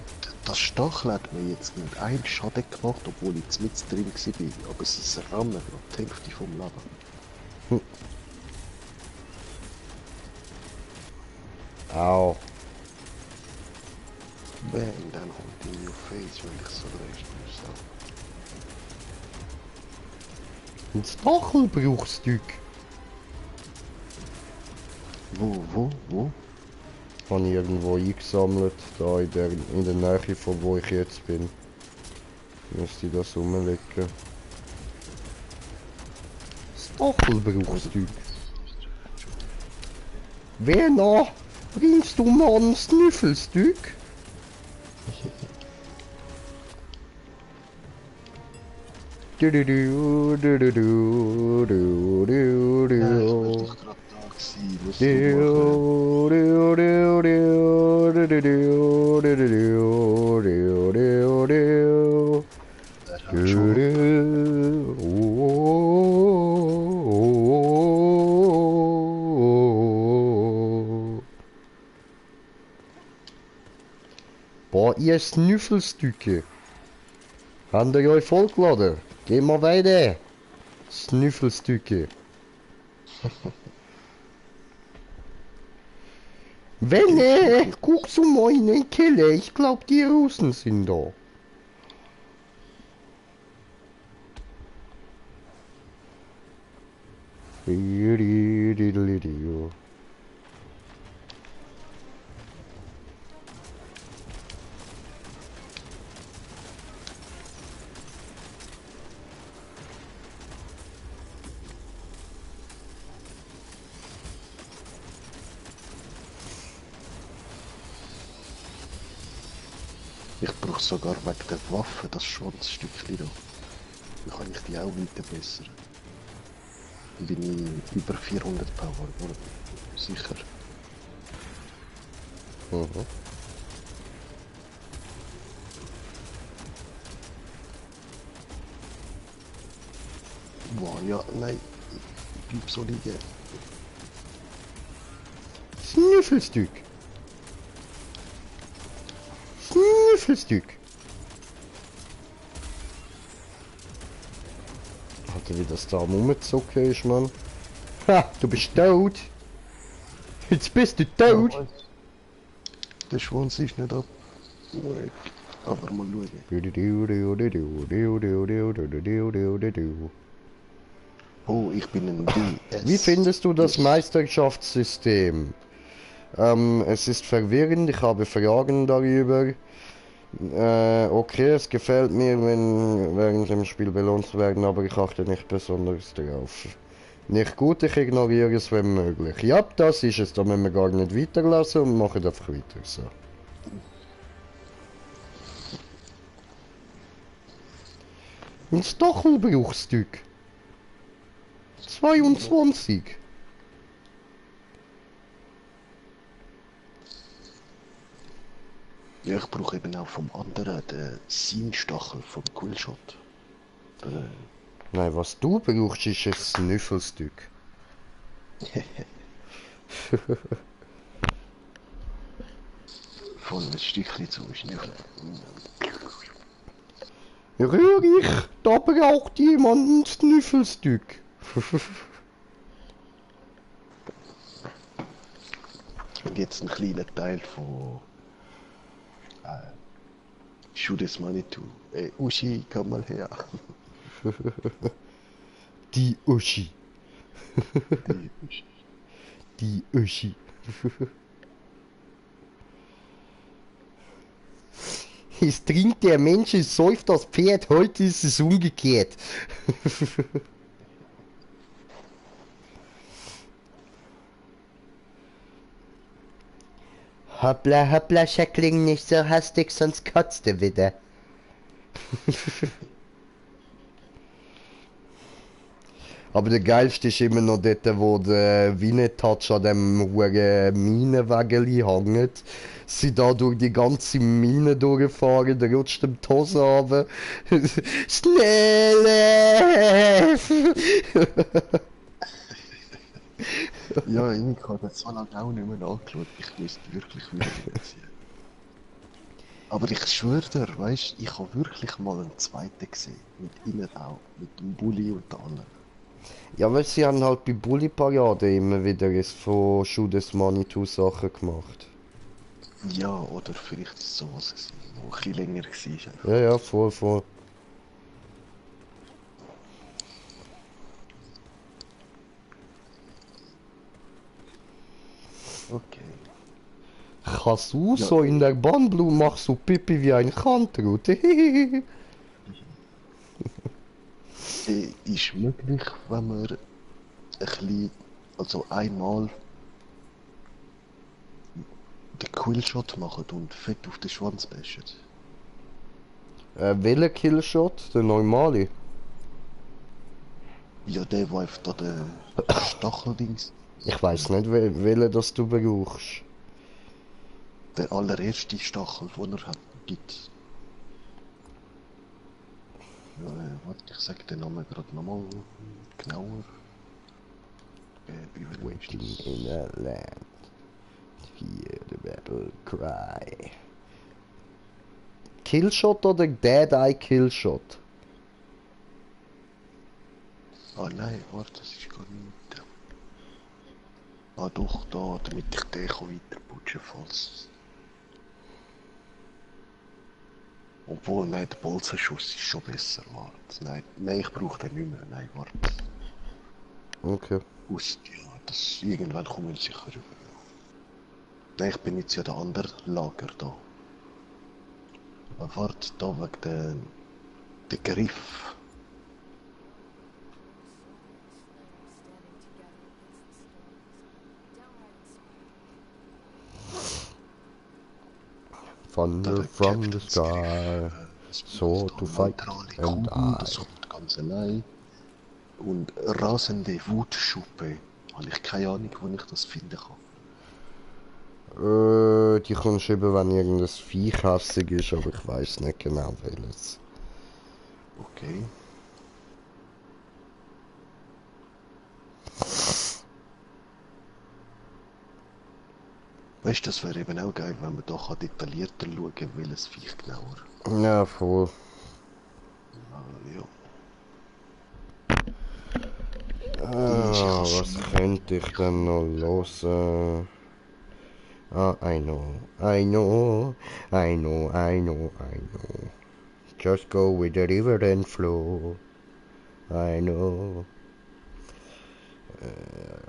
das Stachel hat mir jetzt nicht einen Schaden gemacht, obwohl ich mit drin war. Aber es ist Rammen, gerade die Hälfte vom Leben. Au. Bang, dann kommt in your face, wenn ich so recht muss. Ein Stachel brauchst du. Wo? Habe ich irgendwo eingesammelt, da in der Nähe von wo ich jetzt bin. Müsste ich das rumlegen. Stachel brauchst du. Wer noch? Bringst du mal ein Snüffelstück? Du du du du du du du du du. Ja, ich bin doch gerade da gewesen, was du Boah, ihr Snüffelstücke. Habt ihr euch vollgeladen? Geh mal weiter. Snüffelstücke. Wenn, guck zu mal in den Keller. Ich glaub, die Russen sind da. Ich brauche sogar wegen der Waffe das Schwanzstückchen da. Dann kann ich die auch weiter bessern. Dann bin ich über 400 Power, oder? Sicher. Mhm. Wow, ja, nein. Ich bleib so liegen. Schnüffelstück. Schnüffelstück. Alter, wie das da am Rumzocken ist, Mann. Ha, du bist tot. Jetzt bist du tot. Ja, der Schwanz ist nicht ab. Aber mal schauen. Oh, ich bin ein DS. Wie findest du das Meisterschaftssystem? Es ist verwirrend, ich habe Fragen darüber. Okay, es gefällt mir, wenn während dem Spiel belohnt werden, aber ich achte nicht besonders darauf. Nicht gut, ich ignoriere es, wenn möglich. Ja, das ist es, da müssen wir gar nicht weiterlassen und machen einfach weiter so. Ein Stachelbruchstück. 22. Ja, ich brauche eben auch vom anderen den Seinstachel vom Coolshot. Nein, was du brauchst, ist ein Snüffelstück. Voll ein Stückchen zu schnüffeln. Rühr ich, da braucht jemand ein Snüffelstück. Und jetzt ein kleiner Teil von Shoot this money to. Ey, Uschi, komm mal her. Die Uschi. Die Uschi. Die Uschi. Es trinkt der Mensch, es säuft das Pferd, heute ist es umgekehrt. Hoppla, hoppla, Scheckling, nicht so hastig, sonst kotzt du wieder. Aber der geilste ist immer noch dort, wo der Winnetouch an dem Minenwägeli hängt. Sie da durch die ganze Mine durchfahren, der rutscht dem die Hose runter. Schnelle! Ja, ich habe das so lange auch nicht mehr angeschaut. Ich müsste wirklich wieder sehen. Aber ich schwöre dir, weißt, ich habe wirklich mal einen zweiten gesehen. Mit ihnen auch. Mit dem Bulli und allem. Ja, weil sie haben halt bei Bully Parade immer wieder von Shoot this Money to Sachen gemacht. Ja, oder vielleicht ist es sowas gewesen, wo ein bisschen länger war. Ja, ja, voll, voll. Okay. Kannst du Ja. so in der Bahnblume machst du Pipi wie ein Kantrut. Ist möglich, wenn wir ein bisschen, also einmal den Quillshot machen und fett auf den Schwanz bashen. Welcher Killshot? Der normale? Ja, der einfach da der Stacheldings, Ich weiß nicht, welchen das du brauchst. der allererste Stachel, den er hat, gibt. Ja, warte, ich sag den Namen gerade nochmal genauer. Waiting in a land. Hear the battle cry. Killshot oder Dead Eye Killshot? Ah nein, warte, das ist gar nicht. Ah doch, da, damit ich den weiter putschen falls. Obwohl, nein, der Bolzenschuss ist schon besser, warte. Nein, ich brauche den nicht mehr, nein, warte. Okay. Ja, das, irgendwann kommen wir sicher rüber. Nein, ich bin jetzt ja der andere Lager da. Aber warte, da wegen der Griff. Thunder from the sky, so to fight and die. Das kommt ganz allein. Und rasende Wutschuppe. Habe ich keine Ahnung, wo ich das finden kann. Die kommst du eben, wenn irgendein Viech hässig ist, aber ich weiß nicht genau welches. Okay. Weißt du, das wäre eben auch geil, wenn man doch detaillierter schauen kann, welches Viech genauer. Ja, voll. Ja. Ich Ah, kann was schon. könnte ich denn noch hören? Ah, I know, I know, I know, I know, I know. Just go with the river and flow. I know.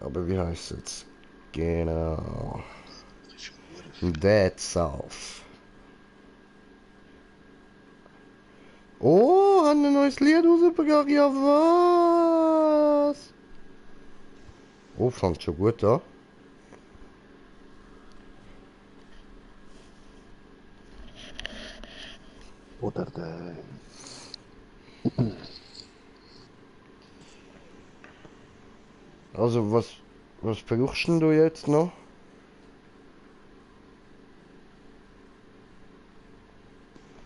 Aber wie heißt es? Genau. Das ist schon viel. Dead South. Oh, haben ein neues Lied rausgebracht. Ja, was? Oh, fängt schon gut an. Oder der. Also, was brauchst denn du jetzt noch?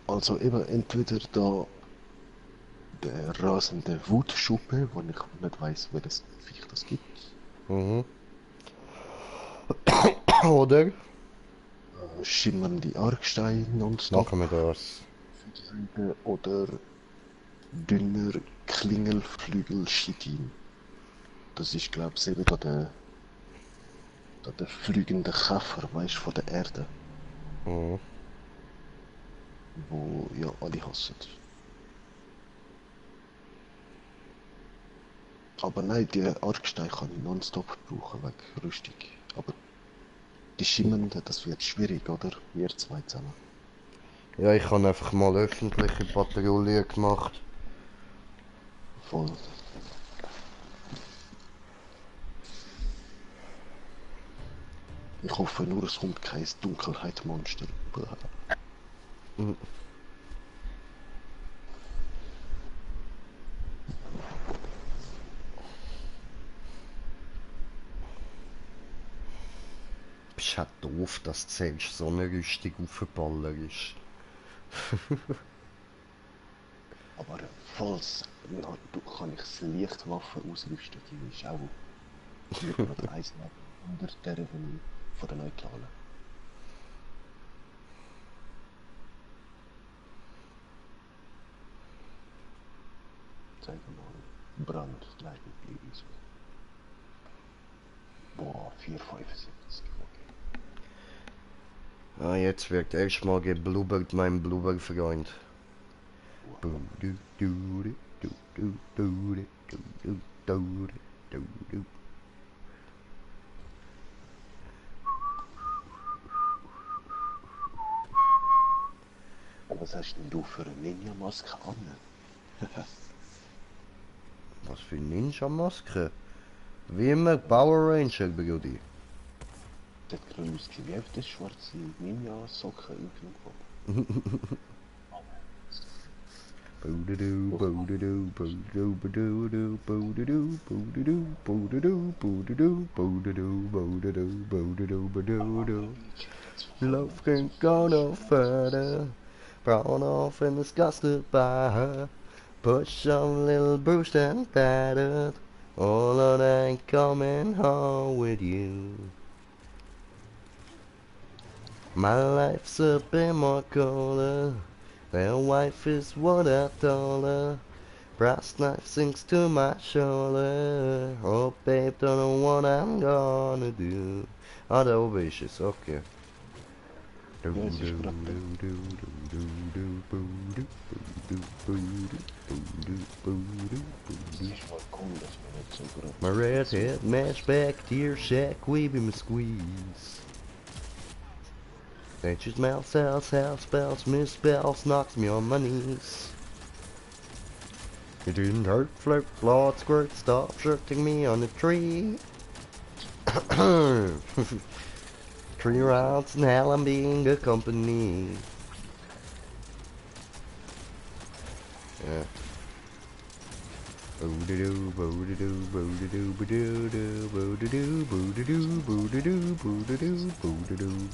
Also eben entweder da der rasende Wutschuppe, wo ich nicht weiß, welches Viech das gibt. Mhm. Oder? Schimmernde Argsteine nonstop. Machen wir das. Für die eine. Oder dünner Klingelflügel-Chitin. Das ist, glaube ich, eben da der fliegende Käfer, weißt du, von der Erde, Mhm. wo ja alle hassen. Aber nein, die Argsteine kann ich nonstop brauchen, wegen Rüstung. Aber die Schimmernde, das wird schwierig, oder? Wir zwei zusammen. Ja, ich habe einfach mal öffentliche Patrouille gemacht. Voll. Ich hoffe nur, es kommt kein Dunkelheitmonster. Mhm. Bist halt doof, dass zuerst so eine Rüstung auf den Baller ist. Aber falls du kann ich das Lichtwaffe ausrüsten, die ist auch hier gerade eins unter der von der Neutralen. Sagen wir mal, Brand, Leitung, so. Boah, 4,75. Okay. Ah, jetzt wird erstmal geblubbert, mein Blubberfreund. Was hast denn du für eine Ninja-Maske an? Was für Ninja-Maske? Wie immer Power Ranger, Brudi. Der grüßt wie auf das schwarze Ninja-Socken im Flugpop. Love can go no further. Brown off and disgusted by her. Push some little bruised and tattered. All of that coming home with you. My life's a bit more colder. Their wife is what I told her. Brass knife sinks to my shoulder. Oh babe, don't know what I'm gonna do. Ah, der oben ist es, okay. Ja, es ist gerade da. Es ist mal cool, dass wir nicht so gerade... My redhead matchback, tear shack, weaving my squeeze. Nature's mouth cells, house spells, misspells, knocks me on my knees. It didn't hurt, flirt, blood, squirt, stop shirting me on the tree. 3 rounds in hell, I'm being accompanied. Yeah. Boo-doo, boo-doo, boo-doo, boo-doo, boo-doo, boo-doo, boo-doo, boo-doo, boo-doo,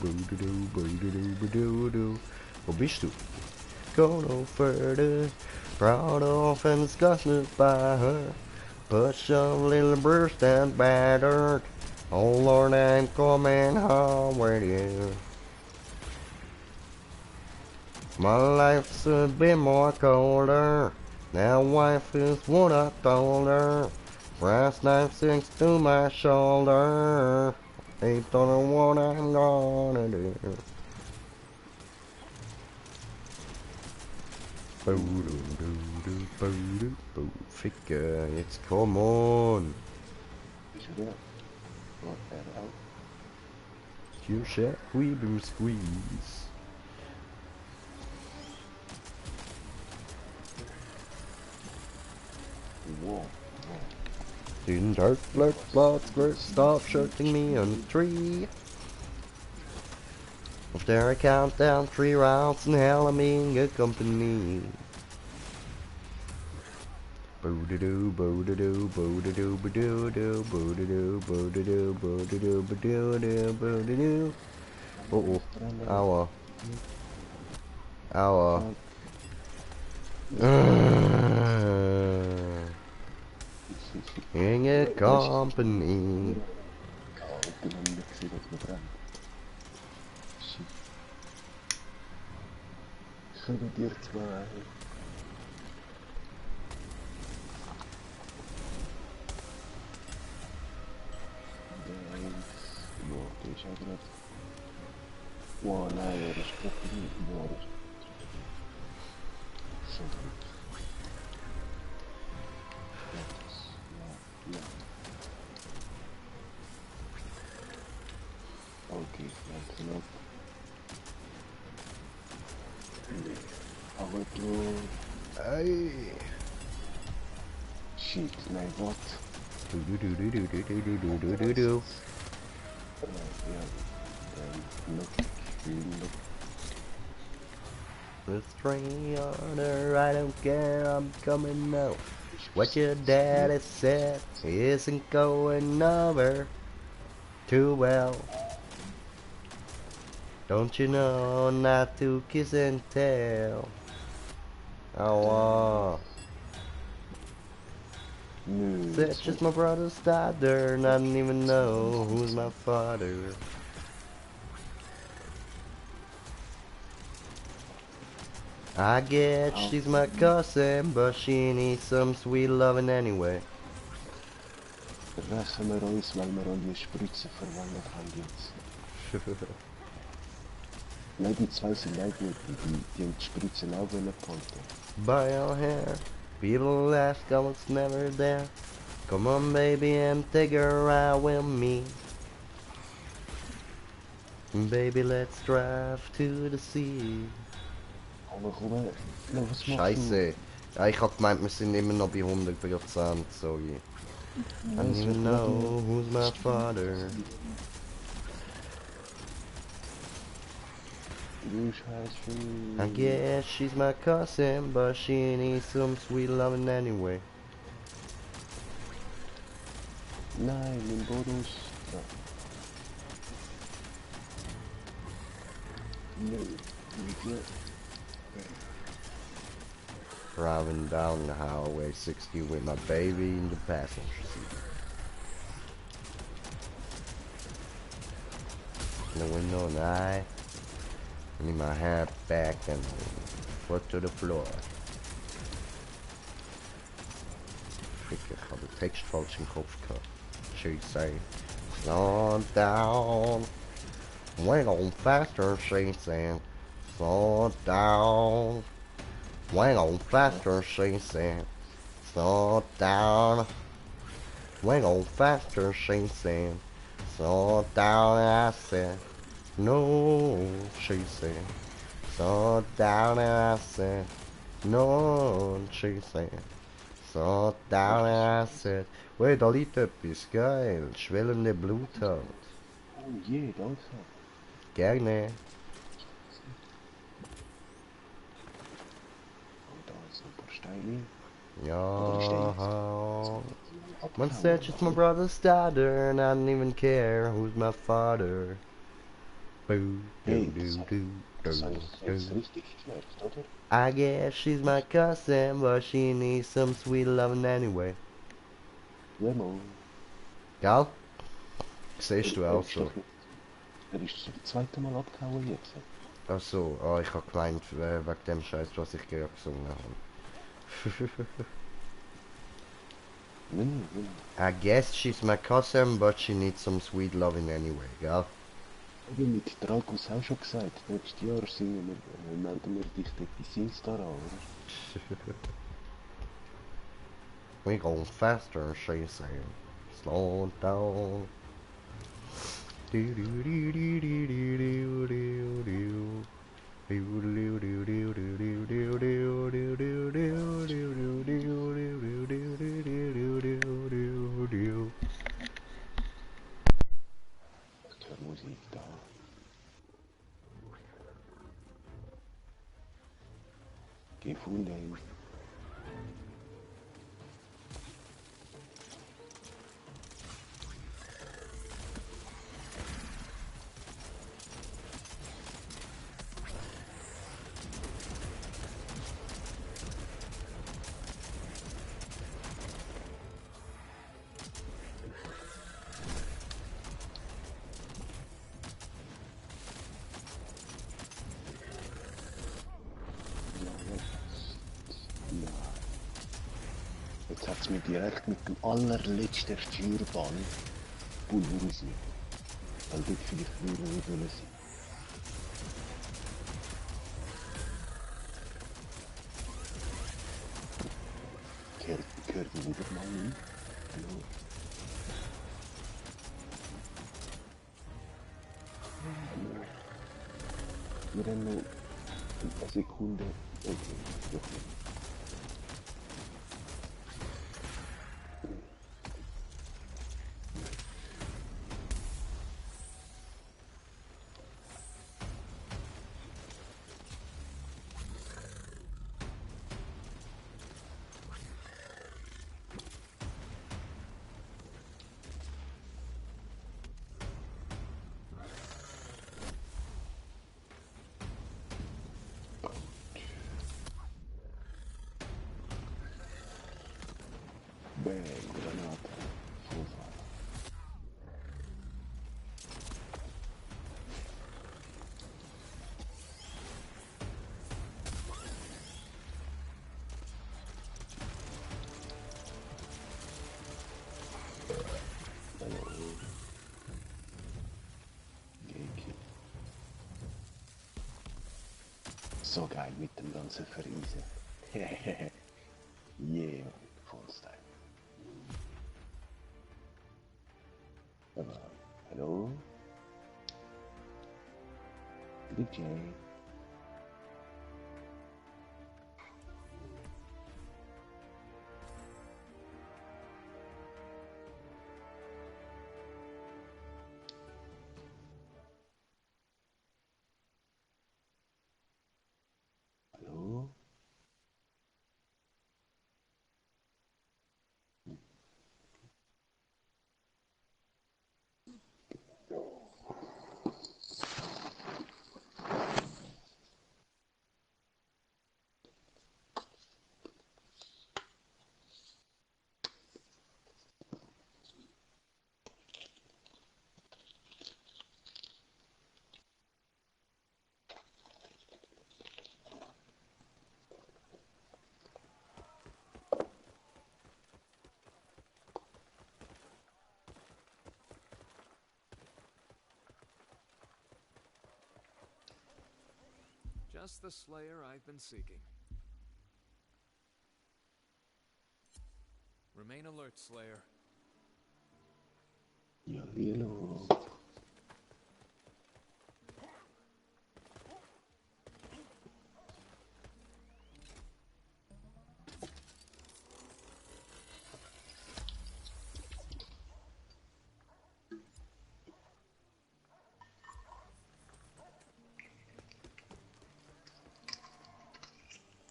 boo-doo, boo-doo, boo-doo. Wo bist du? Go no further, proud of and disgusted by her. Push a little bruised and battered. Oh Lord, I'm coming home with you. My life's a bit more colder. Now wife is what I told her. Brass knife sticks to my shoulder. They don't know what I'm gonna do. Ficker, jetzt come on. Is er er? Wat er ook? You shall we be squeeze. Wow. In dark black clouds, stop shooting me on the tree. If there I count down 3 rounds in hell, I'm in good company. Boo-da-doo, boo-da-doo, boo-da-doo, ba-doo-doo, boo-da-doo, boo-da-doo, boo-da-doo, ba-doo-doo, boo-da-doo. Oh, aua. Aua. In good company. Ik heb hem niet gezien dat het brandt. Shit. Gelukkig maar. Wow, deze had net. Wow, nee, dat is toch niet. Wow, dat is zo goed. Ja. Oké, dat is ook. Auto. Hey. Shit, nee, wat? Do-do-do-do-do-do-do-do-do-do. Ja, look. Let's train order, I don't care, I'm coming now. What your daddy said isn't going over too well. Don't you know not to kiss and tell? Oh, that's just my brother's daughter, and I don't even know who's my father. I guess she's my cousin, but she needs some sweet loving anyway. Lassen wir uns, weil wir alle Spritzen verwandelt haben jetzt. Nein, die zwei sind auch gut, die Spritzen auch behalten. By your hair, people ask I was never there. Come on baby and take her out with me. Baby, let's drive to the sea. Aber Robert, was machst du? Scheiße. Ja, ich hab gemeint, wir sind immer noch bei 100%, sorry. I don't even know who's my father. Du Scheiße. I guess she's my cousin, but she needs some sweet loving anyway. Nein, mein Bonus. Ja. Nee, Driving down the highway 60 with my baby in the passenger seat. The window and I need my hat back and foot to the floor. Ich habe den Text falsch im Kopf gehabt. She say, slow down, wait on faster, she said, slow down. Wang on faster, she said. Slow down. Wang on faster, she said. Slow down, I said. No, she said. Slow down, I said. No, she said. Slow down, I said. Wait, da liegt etwas, geil. Schwellende Bluthaut. Oh je, danke. Gerne. Yeah. One said it's my brother's daughter, and I don't even care who's my father. Boo, doo, doo, doo, doo, doo. I guess she's my cousin, but she needs some sweet loving anyway. Limo. Go. Siehst du Er auch ist so. doch nicht, er ist das zweite Mal abgehauen jetzt. Ach so, ich hab gemeint, wegen dem Scheiß, was ich gerade gesungen habe. Nein, nein. I guess she's my cousin, but she needs some sweet loving anyway, gell? Habe ich mit Dragos auch schon gesagt. Nächstes Jahr singen wir, melden wir dich dort bei Singstar an, oder? We go faster, she said. Slow down. Do do do do do do do do do. Ich höre Musik da. Gefunden. Ja. Jetzt hat es mich direkt mit dem allerletzten Steuerbahn pulverisiert. Weil dort vielleicht Flüre nicht wollen sein. Gehört die wieder mal nicht? Hallo? Hallo? Wir haben noch eine Sekunde. Okay, doch nicht. Bang, Granate. Vorfall. Hallo. Geki. So geil mit dem ganzen Verreisen. Yeah, Vollstyle. Aber, hallo? DJ. Hallo? Just the Slayer I've been seeking. Remain alert, Slayer. Ja, hallo.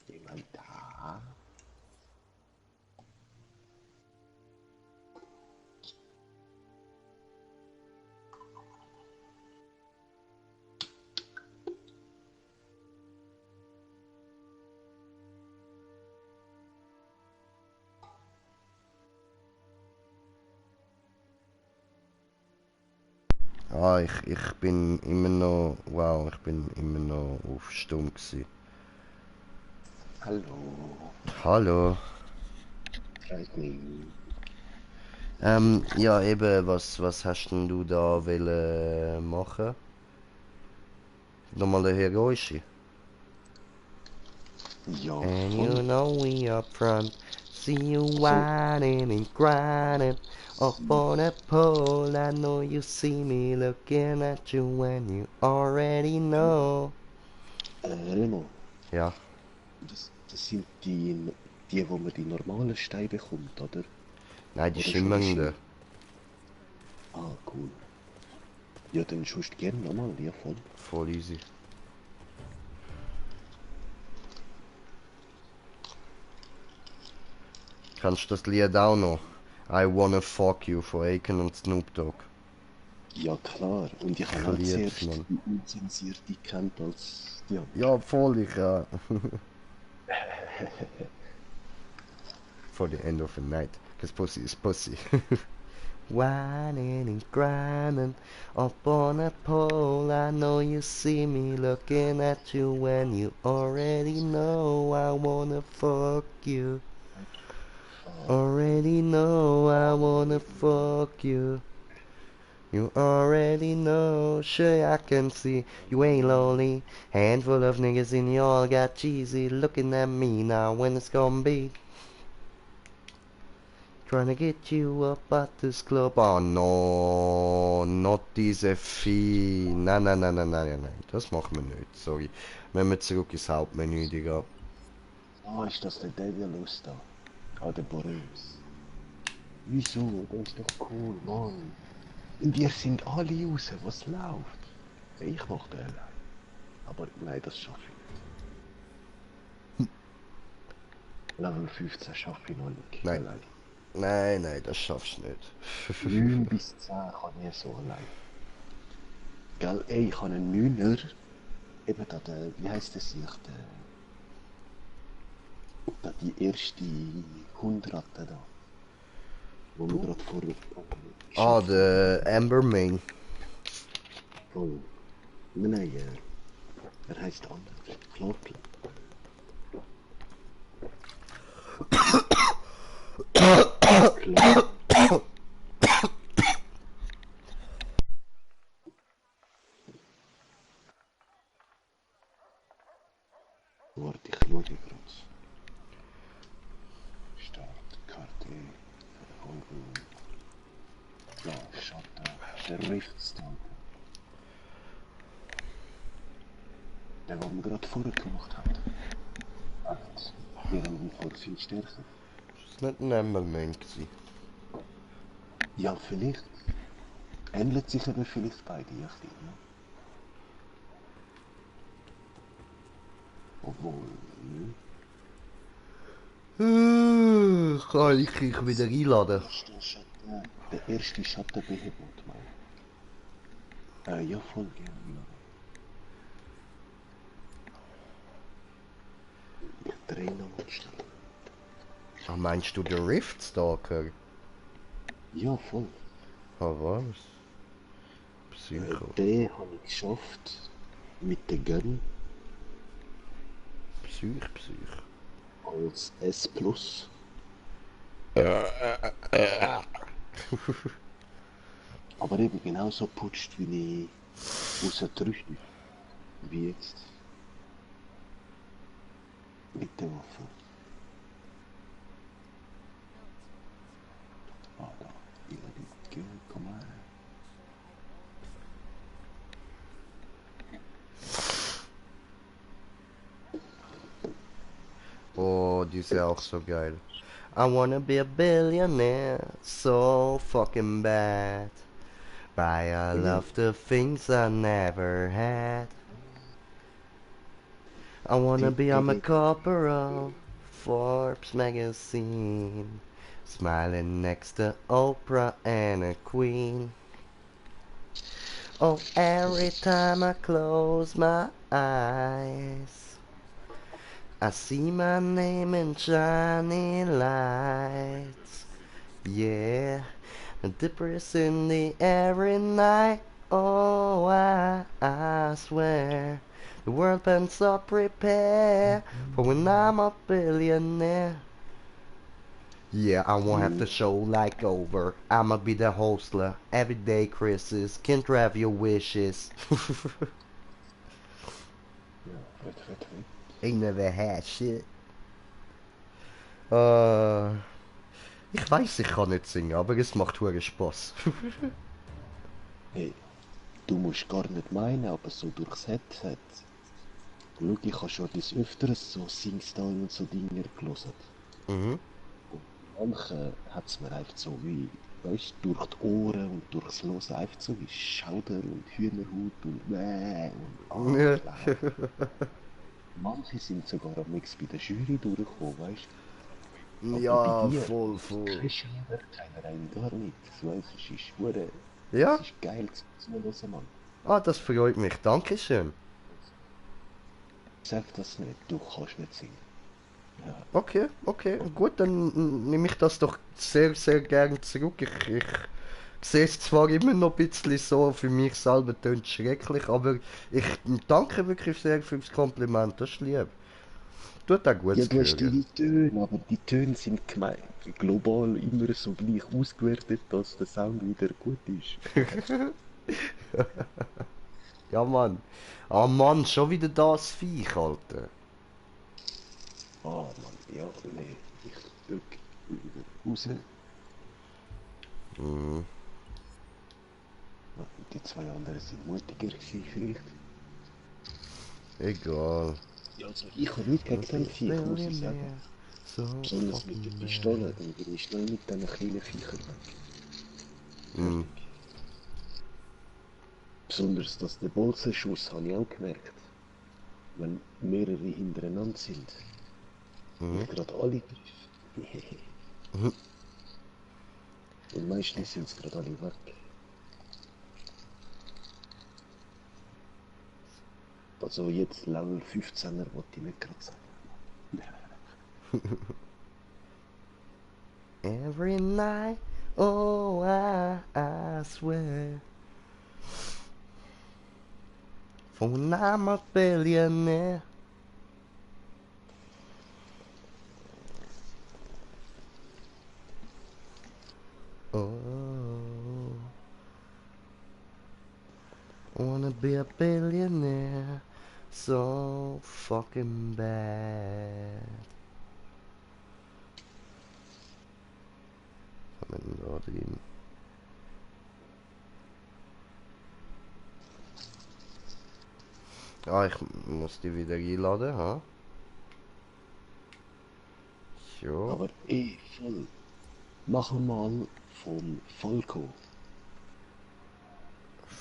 Jemand da? Ah, ich bin immer noch... Wow, ich bin immer noch auf Stumm gsi. Hallo, Hallo. freut mich. Ja eben, was hast denn du da machen? Nochmal eine heroische. Ja, And you voll. know we up front. See you Also, whining and grinding up on a pole. I know you see me looking at you when you already know. Remo, Ja, das sind die, wo man die normalen Steine bekommt, oder? nein, die Oder schon die schimmernden. Schimmer? Ah, cool. Ja, dann schaust du gerne nochmal, ja, voll. Voll easy. Kannst du das Lied auch noch? I wanna fuck you von Aiken und Snoop Dogg. Ja, klar. Und ich habe Ich auch lieb's, zuerst Mann. die unzensierte gekannt als die andere. Ja, voll, ich ja. For the end of the night. Cause pussy is pussy. Whining and grinding up on a pole. I know you see me looking at you when you already know I wanna fuck you. Already know I wanna fuck you. You already know, sure I can see you ain't lonely. Handful of niggas and you all got cheesy looking at me now when it's gonna be. Trying to get you up at this club. Oh no, not diese Vieh. Nein, nein, nein, nein, nein, nein, nein. Das machen wir nicht, sorry. Wenn wir zurück ins Hauptmenü, Digga. Ah, ist das der Devilus da? Ah, der Boreus. Wieso? Der ist doch cool, Mann. Und wir sind alle raus, was läuft? Ich mach den allein. Aber nein, das schaffe ich nicht. Level 15 schaffe ich noch nicht. Nein. Allein. Nein, nein, das schaffst du nicht. 9 bis 10 kann ich so allein. Gell, ey, ich habe einen 9er. Eben da der, wie heisst das sich? Da die erste Hundratte da. Wo wir gerade vorher Ah, der Ambermain. Oh. Nein, er heisst anders. Klarklar. Klar. Warte, ich schaue gerade. Startkarte. Verfolgung. Ja, Schatten. Schriftstab. Der, was wir gerade vorher gemacht haben. Alt. Wir haben ihn vor viel stärker. Das war nicht ein Ambermain gewesen. Ja, vielleicht. Ähnelt sich aber vielleicht beide, ja, ne? Obwohl, Kann ich dich wieder einladen? der erste Schattenbehebot, ja, voll gerne. Ich drehe nochmal schnell. Ah, meinst du den Riftstalker? Ja, voll. Ah, was? Psycho. Den habe ich geschafft mit der Gun Psych. als S+. Aber eben genauso putscht, wie ich rausdrücke. Wie jetzt. Mit der Waffe. Ah, da. Ich habe die Gun, komm her. Oh, die ist ja auch so geil. I wanna be a billionaire, so fucking bad. Buy all of the things I never had. I wanna be on the cover of Forbes magazine, smiling next to Oprah and a queen. Oh, every time I close my eyes, I see my name in shining lights. Yeah, the dippers in the every night. Oh, I swear the world bends up, prepare for when I'm a billionaire. Yeah, I won't have the show like over. I'ma be the hostler. Everyday Chris's. Can't have your wishes. Ja, fett, fett, fett. Ain't never had shit. Ich weiß, ich kann nicht singen, aber es macht hure Spaß. Hey, du musst gar nicht meinen, aber so durchs Headset. Schau, ich habe schon des Öfteren so Singstyle und so Dinge gelesen. Mhm. Manche hat es mir einfach so wie, weißt du, durch die Ohren und durchs Hören einfach so wie Schauder und Hühnerhaut und und Ja. klar. Manche sind sogar am Mix bei der Jury durchgekommen, weißt du. Aber bei Ja, dir, voll, ist voll. kein Schauder, keiner rein, gar nichts. Weißt du, Ja? es ist geil zuzuhören, Mann. Ah, das freut mich. Dankeschön. Sag das nicht, du kannst nicht singen. Ja, Okay, okay. Gut, dann nehme ich das doch sehr, sehr gern zurück. Ich sehe es zwar immer noch ein bisschen so, für mich selber tönt es schrecklich, aber ich danke wirklich sehr fürs Kompliment. Das ist lieb. Tut auch gut ja, zu du hast hören. deine Töne, aber die Töne sind global immer so gleich ausgewertet, dass der Sound wieder gut ist. Ja, Mann. Ah, Mann, schon wieder das Viech, Alter. Ah, Mann, ja, nee, ich drück wieder raus. Mhm. Die zwei anderen sind mutiger gewesen, vielleicht. Egal. Ja, also ich habe nichts gegen den Viech, muss ich sagen. Billionaire, so Besonders mit der fucking Pistole, bad. dann bin ich schnell mit diesen kleinen Viechern weg. Mhm. Fertig. Besonders das der Bolzenschuss habe ich auch gemerkt. Wenn mehrere hintereinander sind. Mhm. Ich gerade alle treffe. Mhm. Und meistens sind sie gerade alle weg. Also jetzt Level 15er wollte ich nicht gerade sagen. Every night, oh, I swear. For when I'm a billionaire. Oh, I wanna be a billionaire so fucking bad. Was haben wir denn da drin? Ah, ich muss die wieder einladen, ha? So. Aber voll. Machen wir mal vom Falco.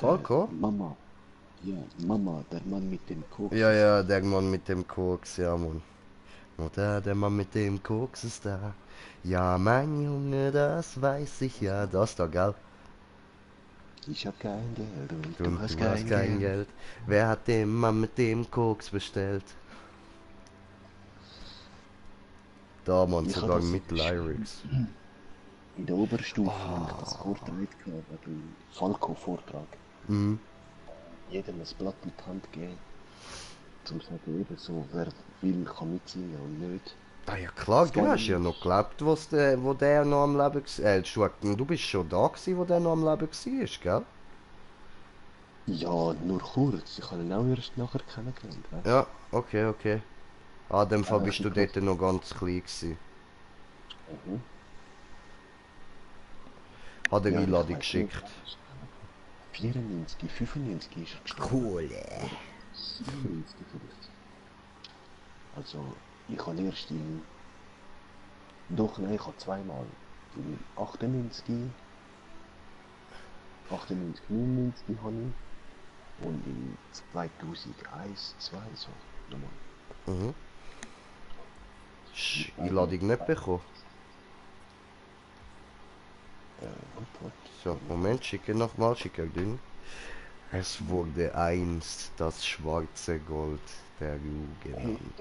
Der Falco? Mama. Ja, Mama, der Mann mit dem Koks Ja, ist ja, da. der Mann mit dem Koks, ja, Mann. Mutter, der Mann mit dem Koks ist da. Ja, mein Junge, das weiß ich ja. Das da, gell? Ich hab kein Geld und du Und hast du hast kein kein Geld. Geld. Wer hat den Mann mit dem Koks bestellt? Da, Mann, Ich habe sogar das in mit der Schule, Lyrics. in der Oberstufe, habe ich das Vortrag gehabt, wegen Falco-Vortrag. Mhm. Jedem ein Blatt in die Hand geben, zum sagen, eben so, wer will, kann mitsingen und nicht. Ah ja klar, Es du geht hast ja noch gelebt, wo der noch am Leben war. Du bist schon da gewesen, wo der noch am Leben war, gell? ja, nur kurz. Ich habe ihn auch erst nachher kennengelernt, weißt Ja, okay, okay. Ah, in dem du? Fall Eigentlich bist du gerade. dort noch ganz klein gewesen. Mhm. Hat er Ja, ich Einladung weiß nicht. geschickt. 94, 95 ist er gestorben. Cool. Oder 97 vielleicht. Also, ich habe erst in. Doch, nein, ich habe zweimal. In 98, 98, 99 habe ich. Und in 2001, 2 so. Nochmal. Mhm. Also, Einladung nicht bekommen. warte. So, Moment, schicke nochmal, schicke dünn. Es wurde einst das schwarze Gold der Hey, Jugend.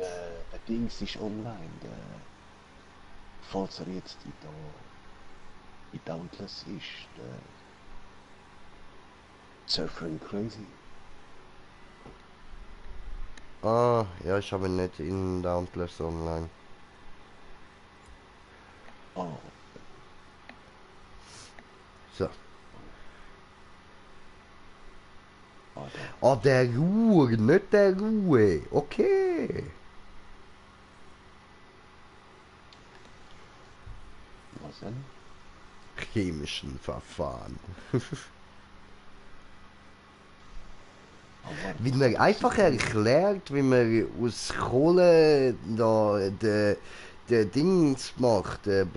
der Dings ist online. Falls er jetzt in Doubtless ist, Surfing Crazy. Ah, ja, ich habe nicht in Dauntless online. Oh, So. ah, da. Ah, der Ruhr, nicht der Ruhe. Okay. Was denn? Chemischen Verfahren. Aber Wie man einfach erklärt, wie man aus Kohle da der Dings macht, der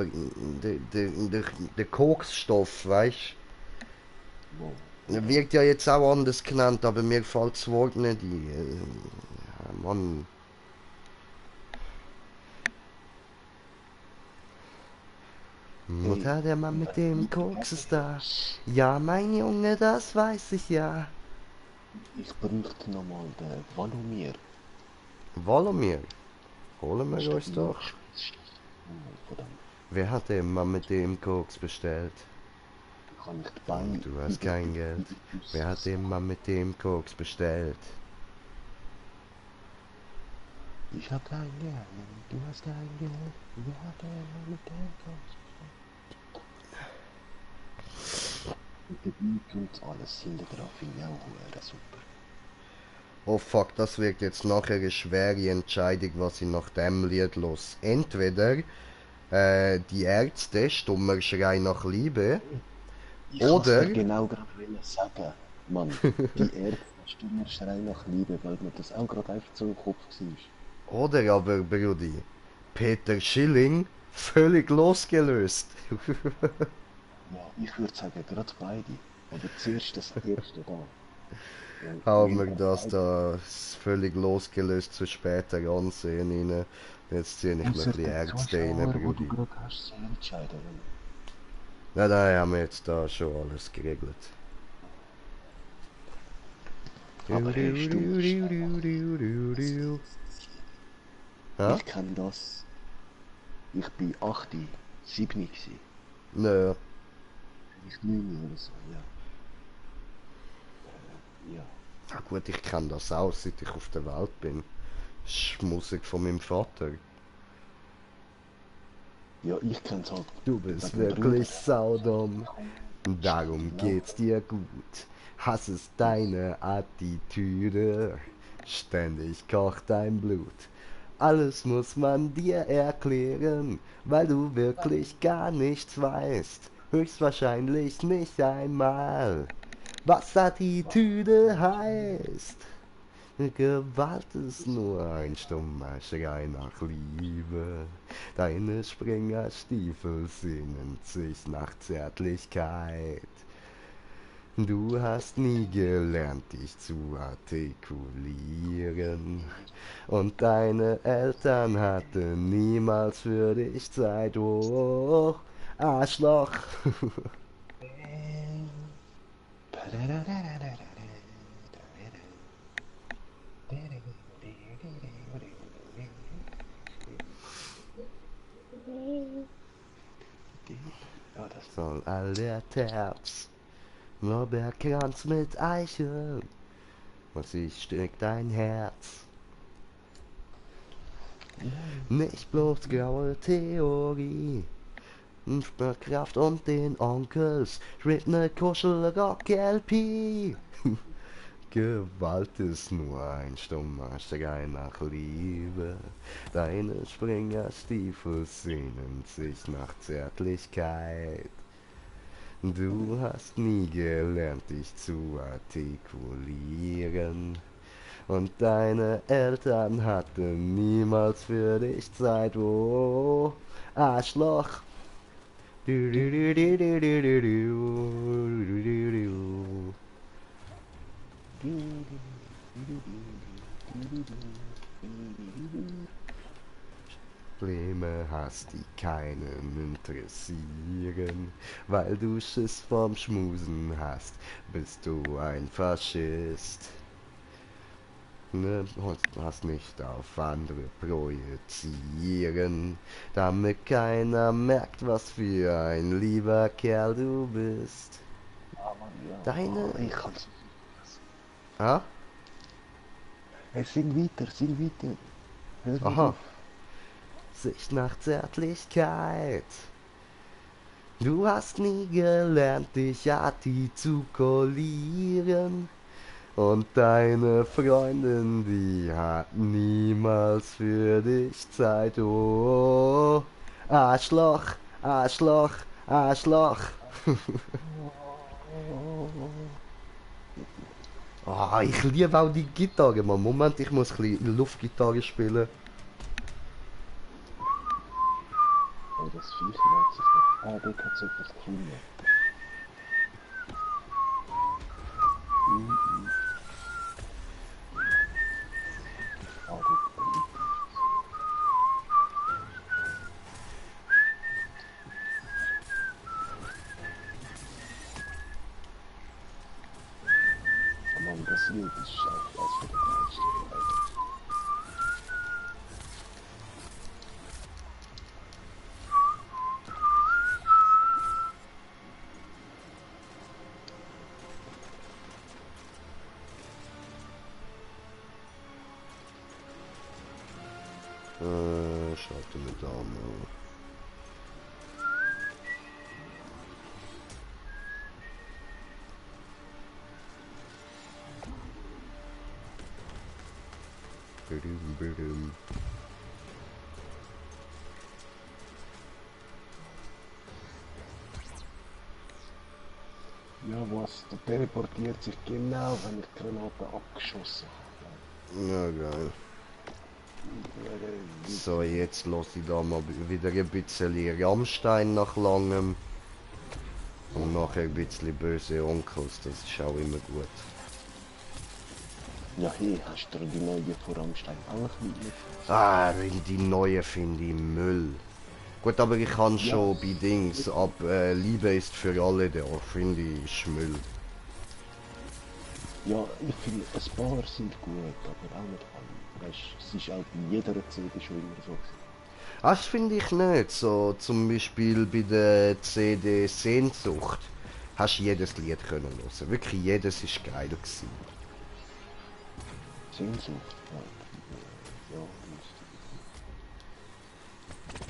Koksstoff, weißt Wow. du? Wird ja jetzt auch anders genannt, aber mir fällt das Wort nicht ein. Ja, Mann. Mutter, der Mann mit dem Koks ist da. Ja, mein Junge, das weiß ich ja. Ich bräuchte nochmal den Valomir. Volomir, holen Das ist wir der uns doch. Nachschweißstoff von dem. Wer hat den Mann mit dem Koks bestellt? Kann ich die Beine Du hast kein Geld. Wer hat den Mann mit dem Koks bestellt? Ich hab kein Geld, du hast kein Geld. Wer hat den Mann mit dem Koks bestellt? Mit dem Beat und alles hinten drauf finde ich auch super. Oh fuck, das wird jetzt nachher eine schwere Entscheidung, was ich nach dem Lied los. Entweder die Ärzte, stummer Schrei nach Liebe, Ich kann's oder dir genau gerade sagen, Mann. Die Ärzte, stummer Schrei nach Liebe, weil mir das auch gerade einfach so im Kopf war. oder aber, Brudi, Peter Schilling, völlig losgelöst. Ja, ich würde sagen, gerade beide. Aber zuerst das erste da. Haben wir das da völlig losgelöst zu später ansehen rein. Jetzt ziehe ich mir ein Außer bisschen der Ärzte rein, Zuschauer, wo du Brudi. gerade hast, soll entscheiden. Nein, nein, haben wir jetzt da schon alles geregelt. Aber hey, stummer Schrei nach Ja? Ich kenne das. Ich bin 8, 7 gsi. Nö. Vielleicht 9 oder so, ja. Ja. Na gut, ich kenne das auch, seit ich auf der Welt bin. Das ist Musik von meinem Vater. Ja, ich kenn's halt. Du bist wegen wirklich Brüder. saudumm. Darum Genau. geht's dir gut. Hass ist deine Attitüde. Ständig kocht dein Blut. Alles muss man dir erklären, weil du wirklich gar nichts weißt. Höchstwahrscheinlich nicht einmal, was Attitüde heißt. Gewalt ist nur ein stummer Schrei nach Liebe. Deine Springerstiefel sehnen sich nach Zärtlichkeit. Du hast nie gelernt, dich zu artikulieren. Und deine Eltern hatten niemals für dich Zeit. Oh, Arschloch. Ja, das Soll all der Terz, Lorbeerkranz mit Eicheln, und sie steckt dein Herz. Nicht bloß graue Theorie, Kraft und den Onkels, schwebt ne Kuschelrock-LP. Gewalt ist nur ein stummer Schrei nach Liebe. Deine Springerstiefel sehnen sich nach Zärtlichkeit. Du hast nie gelernt, dich zu artikulieren. Und deine Eltern hatten niemals für dich Zeit. Oh, Arschloch. Du, du, du, du, du, du, du, du, du, du. Probleme hast, die keinen interessieren. Weil du Schiss vorm Schmusen hast, bist du ein Faschist. Ne, hast nicht auf andere projizieren, damit keiner merkt, was für ein lieber Kerl du bist. ja, Mann, ja. Deine Ich kann's Ah? Hey, sing weiter, sing weiter. Hör nicht Aha. auf. Sicht nach Zärtlichkeit. Du hast nie gelernt, dich artikulieren. Und deine Freundin, die hat niemals für dich Zeit. Oh, Arschloch, Arschloch, Arschloch. Ah, ich liebe auch die Gitarre, Mann. Moment, ich muss ein bisschen Luftgitarre spielen. Oh, das Viech hat sich noch... Ah, dort hat es etwas gefunden. Ah, dort liegt es. Oh Mann, das Lied ist scheiße, als für der geilste, Alter. Schalte mit Daumen. Bidum, bidum. Ja, was? Der teleportiert sich genau, wenn ich die Granate abgeschossen habe. Ja, geil. So, jetzt lasse ich da mal wieder ein bisschen Rammstein nach langem. Und nachher ein bisschen böse Onkels, das ist auch immer gut. Ja, hey, hast du die neue von Rammstein auch nicht? Ah, die neue finde ich Müll. Gut, aber ich kann schon bei Dings ab Liebe ist für alle, der finde ich Müll. Ja, ich finde, ein paar sind gut, aber auch nicht alle. Weißt, es ist auch bei jeder CD schon immer so gewesen. Das finde ich nicht. So zum Beispiel bei der CD Sehnsucht hast du jedes Lied können hören. Wirklich jedes ist geil gewesen. Sehnsucht, ja,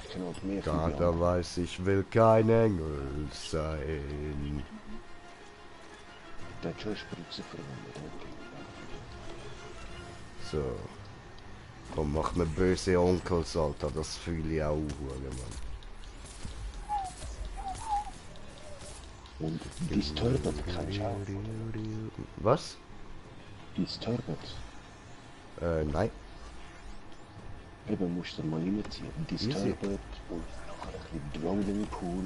ich kenne auch mehr von den Da weiß ich will kein Engel sein. Der hat schon eine Spritze verwendet. So. Komm, mach mir böse Onkels, Alter. Das fühle ich auch, Mann. Und Disturbed kennst du auch. Was? Disturbed. Nein. Eben musst du mal reinziehen. Disturbed und nachher ein bisschen Drowning Pool.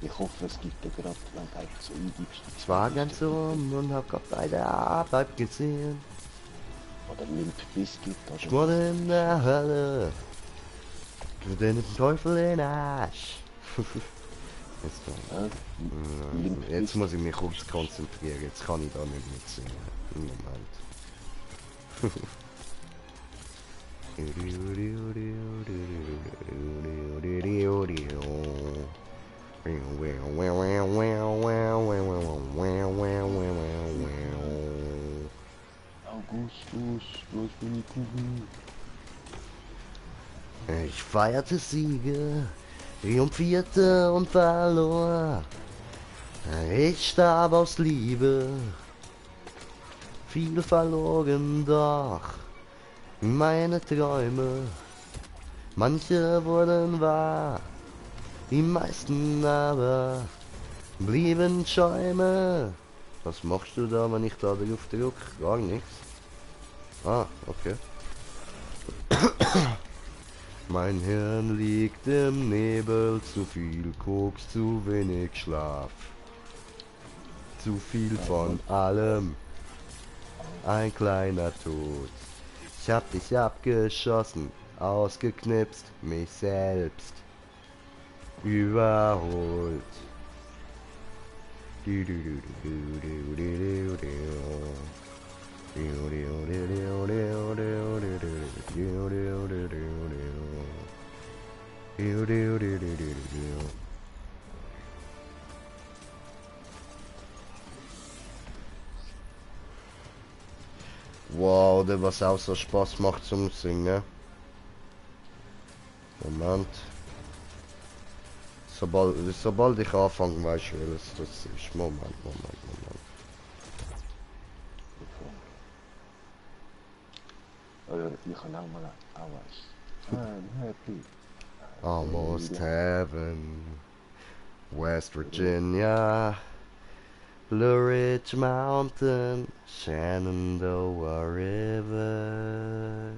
Ich hoffe, es gibt ja gerade, wenn du einfach so eingibst. Ich war ganz und hab grad bei der Arbeit gesehen. Oder Limp Bizkit. Schmort in der Hölle. Für den Teufel in den Arsch. Jetzt muss ich mich kurz konzentrieren. Jetzt kann ich da nicht mitsingen. Moment. Augustus, was bin ich Kuchen? Ich feierte Siege, triumphierte und verlor. Ich starb aus Liebe, viel verloren doch. Meine Träume, manche wurden wahr, die meisten aber blieben Schäume. Was machst du da, wenn ich da drauf drück? Gar nichts. Ah, okay. Mein Hirn liegt im Nebel, zu viel Koks, zu wenig Schlaf. Zu viel von allem, ein kleiner Tod. Ich hab dich abgeschossen, ausgeknipst, mich selbst überholt. oder was auch so Spaß macht zum Singen. Moment. Sobald ich anfange, weiß ich, welches das ist. Moment. Oder ich kann auch mal I'm happy. Almost heaven. West Virginia. Blue Ridge Mountain. Shenandoah River.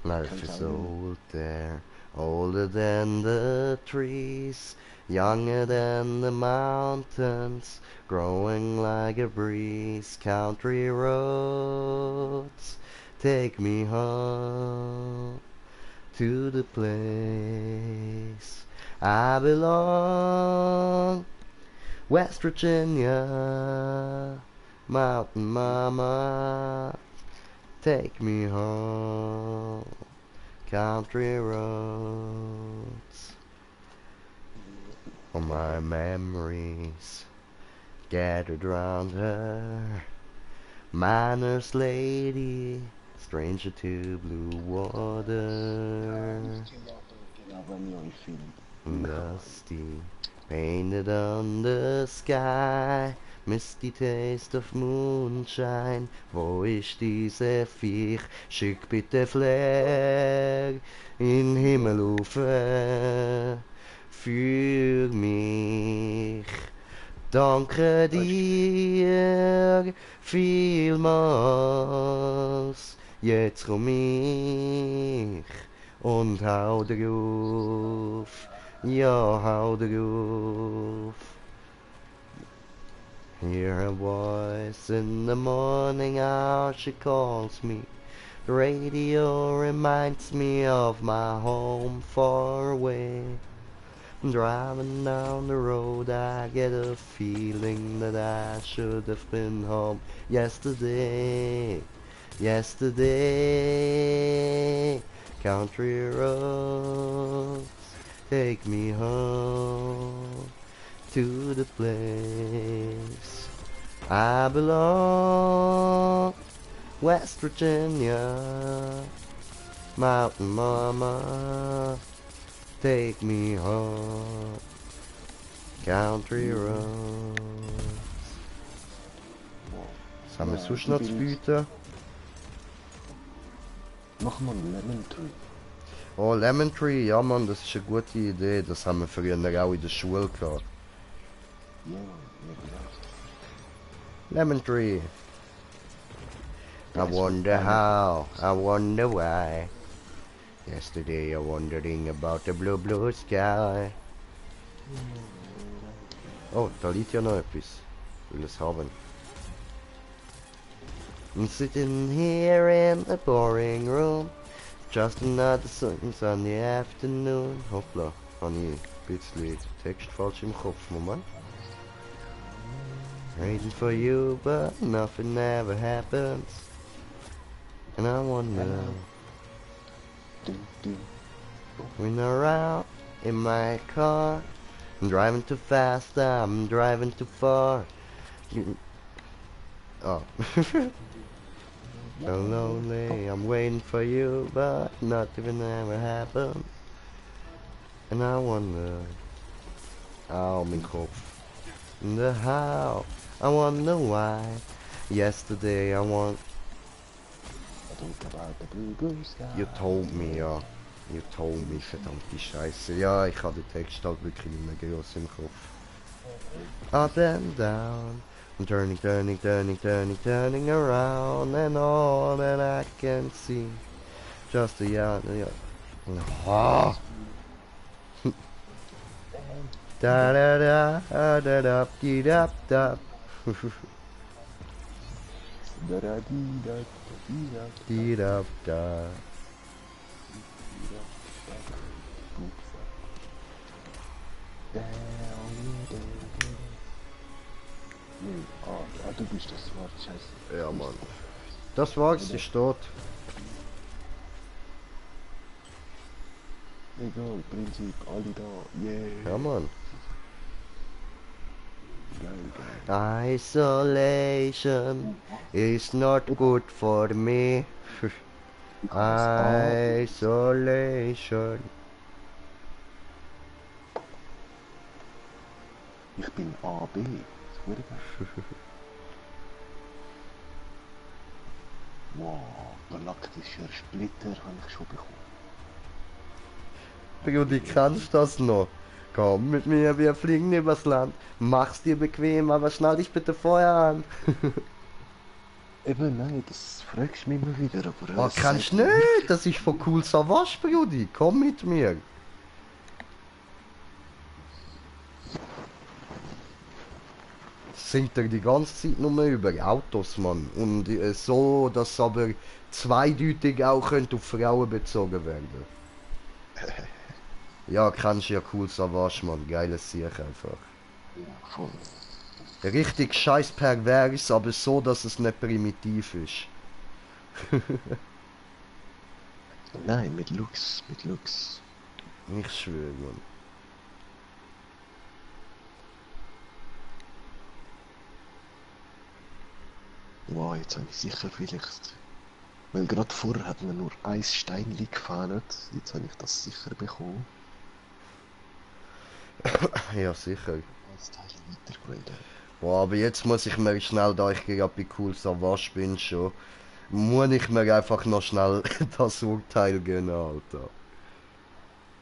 Life is old there. Older than the trees, younger than the mountains, growing like a breeze. Country roads, take me home to the place I belong. West Virginia, Mountain Mama, take me home. Country roads. All my memories gathered round her. Miner's lady, stranger to blue water. Dusty, painted on the sky. Misty taste of moonshine. Wo ist diese Viech? Schick bitte Flag in Himmel rauf für mich. Danke dir vielmals. Jetzt komm ich und hau drauf. Ja, hau drauf. Hear a voice in the morning hour, she calls me. The radio reminds me of my home far away. Driving down the road, I get a feeling that I should have been home yesterday. Yesterday, country roads, take me home to the place I belong. West Virginia, Mountain Mama, take me home. Country roads. Was haben wir sonst noch zu bieten? Mach mal Lemon Tree. Oh, Lemon Tree, ja Mann, das ist eine gute Idee. Das haben wir früher auch in der Schule gehabt. Ja, Lemon Tree. I wonder how, I wonder why. Yesterday I wondering about the blue, blue sky. Oh, da liegt ja noch etwas. Ich will es haben. I'm sitting here in the boring room. Just another sunny afternoon. Hoppla, habe ich ein bisschen Text falsch im Kopf. Moment. Waiting for you, but nothing ever happens. And I wonder, when I'm out in my car, I'm driving too fast, I'm driving too far. Oh. So lonely, I'm waiting for you, but nothing ever happened. And I wonder, oh, mein Kopf. And the how, I wonder why. Yesterday I want. You told me, ja. You told me, verdammte Scheiße. Ja, ich habe den Text halt wirklich nicht mehr groß im Kopf. Up and down. I'm turning, turning, turning, turning, turning around, and all that I can see, just a yacht. Ah. Da da da da da da da da. Da da. Du bist das Wort, scheiße. Ja, Mann. Das war's, ist tot. Egal, Prinzip, alle da, yeah. Ja, Mann. Isolation is not good for me. Isolation. Ich bin AB. Das ist gut. Wow, galaktischer Splitter habe ich schon bekommen. Brudi, kannst das noch? Komm mit mir, wir fliegen übers Land. Mach's dir bequem, aber schnall dich bitte vorher an. Eben, nein, das fragst du mich immer wieder, aber... Oh, kannst nicht, das ist von Cool Savage, Brudi. Komm mit mir. Sind er die ganze Zeit nur über Autos, Mann. Und so, dass aber zweideutig auch könnte auf Frauen bezogen werden. Ja, kennst ja Cool Savage, Mann. Geiles Sieg einfach. Ja, voll. Richtig scheiß pervers, aber so, dass es nicht primitiv ist. Nein, mit Lux, mit Lux. Ich schwöre, Mann. Wow, jetzt habe ich sicher vielleicht... Weil gerade vorher hat man nur ein Steinchen gefallen, jetzt habe ich das sicher bekommen. Ja, sicher. Als Teil weitergraden. Boah, aber jetzt muss ich mir schnell, da ich gerade bei Cool Savage bin schon, muss ich mir einfach noch schnell das Urteil gönnen, Alter.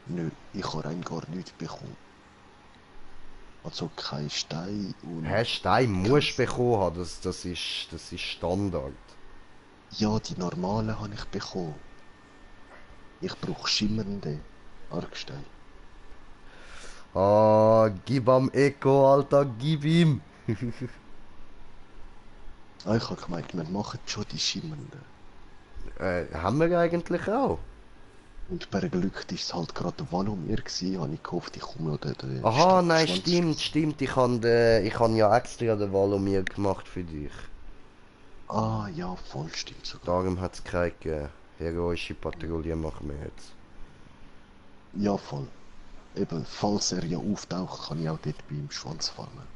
Nö, ich habe rein gar nichts bekommen. Also kein Stein und... Hä, Stein musst du bekommen haben, das ist Standard. Ja, die normalen habe ich bekommen. Ich brauche schimmernde Argstein. Ah, gib am Echo, Alter, gib ihm. Ah, ich habe gemeint, wir machen schon die schimmernden. Haben wir eigentlich auch. Und bei Glück war es halt gerade Valomir gewesen, habe ich gehofft, ich komme oder den Aha, nein, Stadtschwanz- stimmt. Ich han ja extra den Valomir gemacht für dich. Ah, ja, voll stimmt sogar. Darum hat es keine gegeben. Heroische Patrouille machen wir jetzt. Ja, voll. Eben, falls er ja auftaucht, kann ich auch dort bei ihm Schwanz farmen.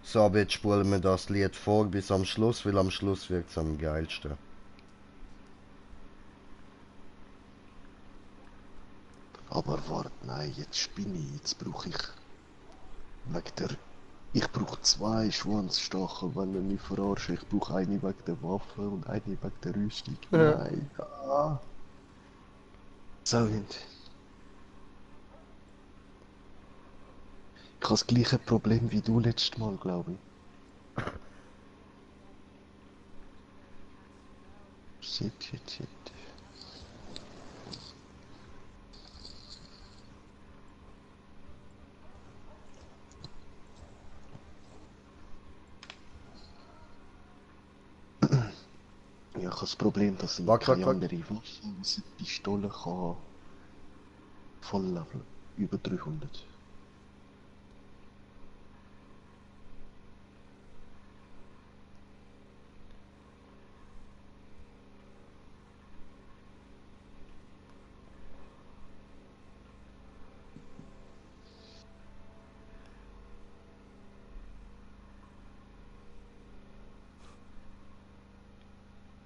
So, aber jetzt spulen wir das Lied vor bis am Schluss, weil am Schluss wird es am geilsten. Aber warte, nein, jetzt spinne ich, jetzt brauche ich... Wegen der... Ich brauche 2 Schwanzstachel, wenn er mich verarscht. Ich brauche eine wegen der Waffe und eine wegen der Rüstung. Ja. Nein. Ah. So, Hund. Ich habe das gleiche Problem wie du letztes Mal, glaube ich. Shit. Ja, ich habe das Problem, dass ich Warte. keine andere Waffe als eine Pistole kann voll leveln. Über 300.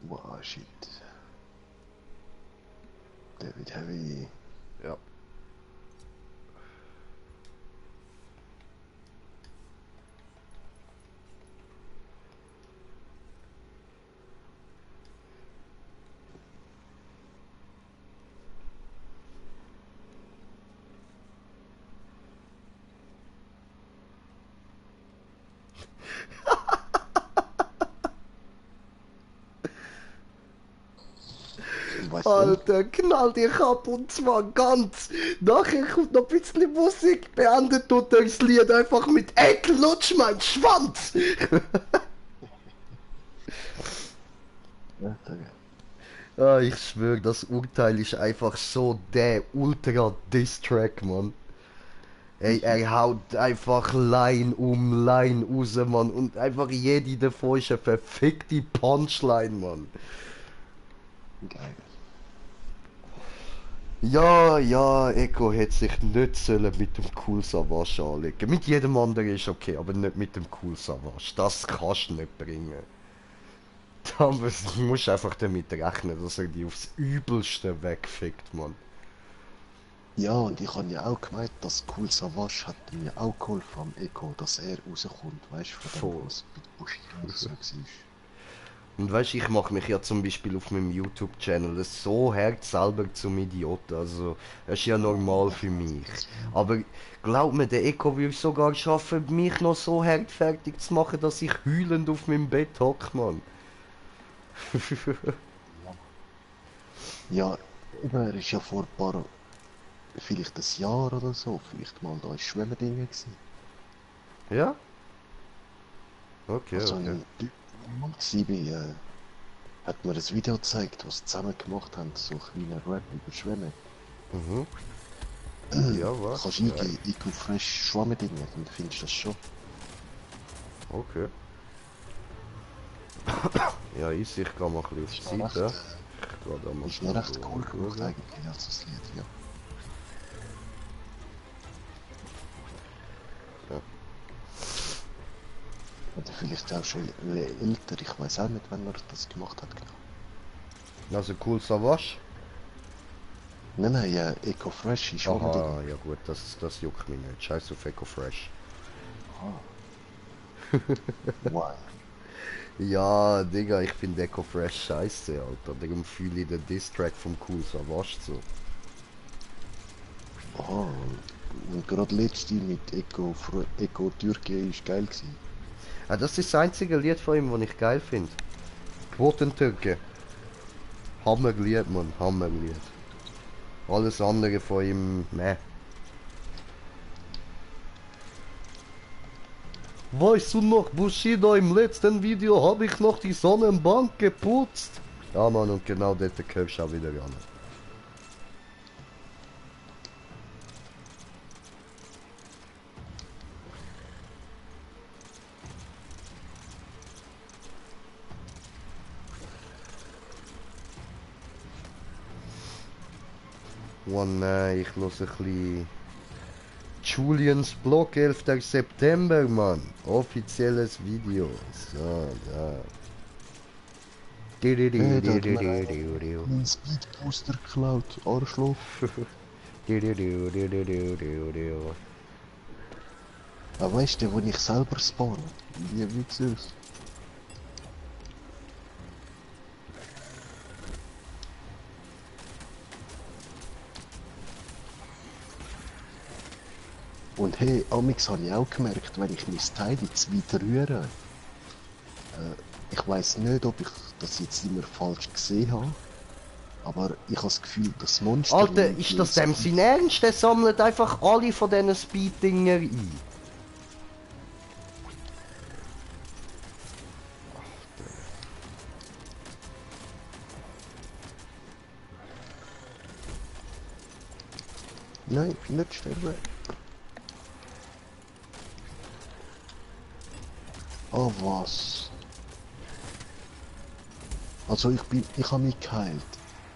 Wow, shit. David Heavy. Ja. Weißt du? Alter, knall dich ab und zwar ganz. Nachher kommt noch ein bisschen Musik, beendet tut er das Lied einfach mit Eck, lutsch mein Schwanz. Ja, danke. Ah, ich schwöre, das Urteil ist einfach so der Ultra-Diss-Track, Mann. Ey, er haut einfach Line um Line raus, Mann. Und einfach jede davon ist eine verfickte Punchline, Mann. Geil. Ja, ja, Echo hätte sich nicht sollen mit dem Cool Savage anlegen. Mit jedem anderen ist okay, aber nicht mit dem Cool Savage. Das kannst du nicht bringen. Da musst du einfach damit rechnen, dass er die aufs Übelste wegfickt, Mann. Ja, und ich habe ja auch gemeint, dass Cool Savage hat mir auch geholfen am Echo, dass er rauskommt, weißt du, von Voll. dem, was mit Bushido so war. Und weißt, ich mache mich ja zum Beispiel auf meinem YouTube-Channel so hart selber zum Idioten. Also, das ist ja normal für mich. Aber glaub mir, der Echo würde sogar schaffen, mich noch so hart fertig zu machen, dass ich heulend auf meinem Bett hocke, Mann. Ja, eben, er ist ja vor ein paar, vielleicht ein Jahr oder so, vielleicht mal da in Schwemmendingen gewesen. Ja? Okay, Also, okay. ein Typ, wo ich war, hat mir ein Video gezeigt, was sie zusammen gemacht haben, so ein kleiner Rap über Schwämme. Mhm. Ja, was? Kannst Ja, eingeben, Eco Fresh Schwammendingen, dann findest du das schon. okay. Ja, ich gehe mal ein bisschen auf die Seite. Ich gehe da mal Ist noch recht schnell cool gemacht schauen. eigentlich, als das Lied, ja. Ja. Oder vielleicht auch schon älter, ich weiß auch nicht, wann er das gemacht hat. Genau. Also Cool Savage? Nein, nein, ja, Eco Fresh ist Schwammendingen. Aha, ja gut, das juckt mich nicht. Scheiß auf Eco Fresh. Why? Ja, Digga, ich finde Eco Fresh scheiße, Alter. Darum fühle ich den Diss-Track vom Cool Savage so. Aha, und gerade letzte mit Eco Türkei ist geil gewesen. Ah, das ist das einzige Lied von ihm, das ich geil finde. Quotentürke. Hammerlied, Mann, Hammerlied. Alles andere von ihm, meh. Weißt du noch, Bushido, im letzten Video habe ich noch die Sonnenbank geputzt. Ja, Mann, und genau dort gehörst du auch wieder ran. Oh nein, ich los ein bisschen... Julians Blog, 11. September, Mann. Offizielles Video. So, ja. Hey, der hat mir einen Speedbooster geklaut, Arschloch. Ah, weißt du, wo ich selber spawne? Wie witzig. Und hey, amix habe ich auch gemerkt, wenn ich mein Teil zu weit rühre. Ich weiß nicht, ob ich das jetzt immer falsch gesehen habe, aber ich habe das Gefühl, das Monster... Alter, ist das dem sein Ernst? Der sammelt einfach alle von diesen Speed-Dinger ein. Nein, nicht sterben. Oh was? Also ich habe mich geheilt.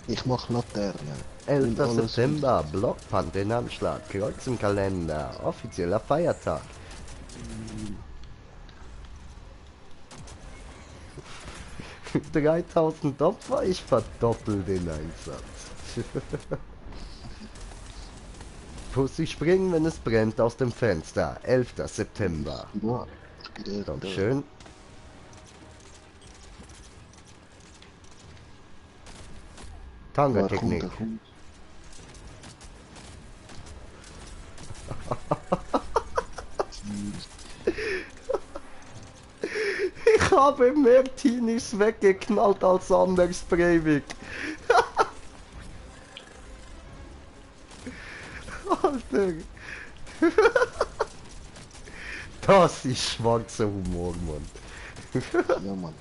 Ich mache Laterne. 11. Und alles September, Blockpant in Anschlag, Kreuz im Kalender, offizieller Feiertag. 3000 Opfer, ich verdoppel den Einsatz. Pussy springen, wenn es brennt aus dem Fenster, 11. September. Ja, ich bin da. Dankeschön. Tanga-Technik. Der kommt. Ich habe mehr Teenies weggeknallt als Anders Breivik. Alter. Das ist schwarzer Humor, Mann. Ja, Mann.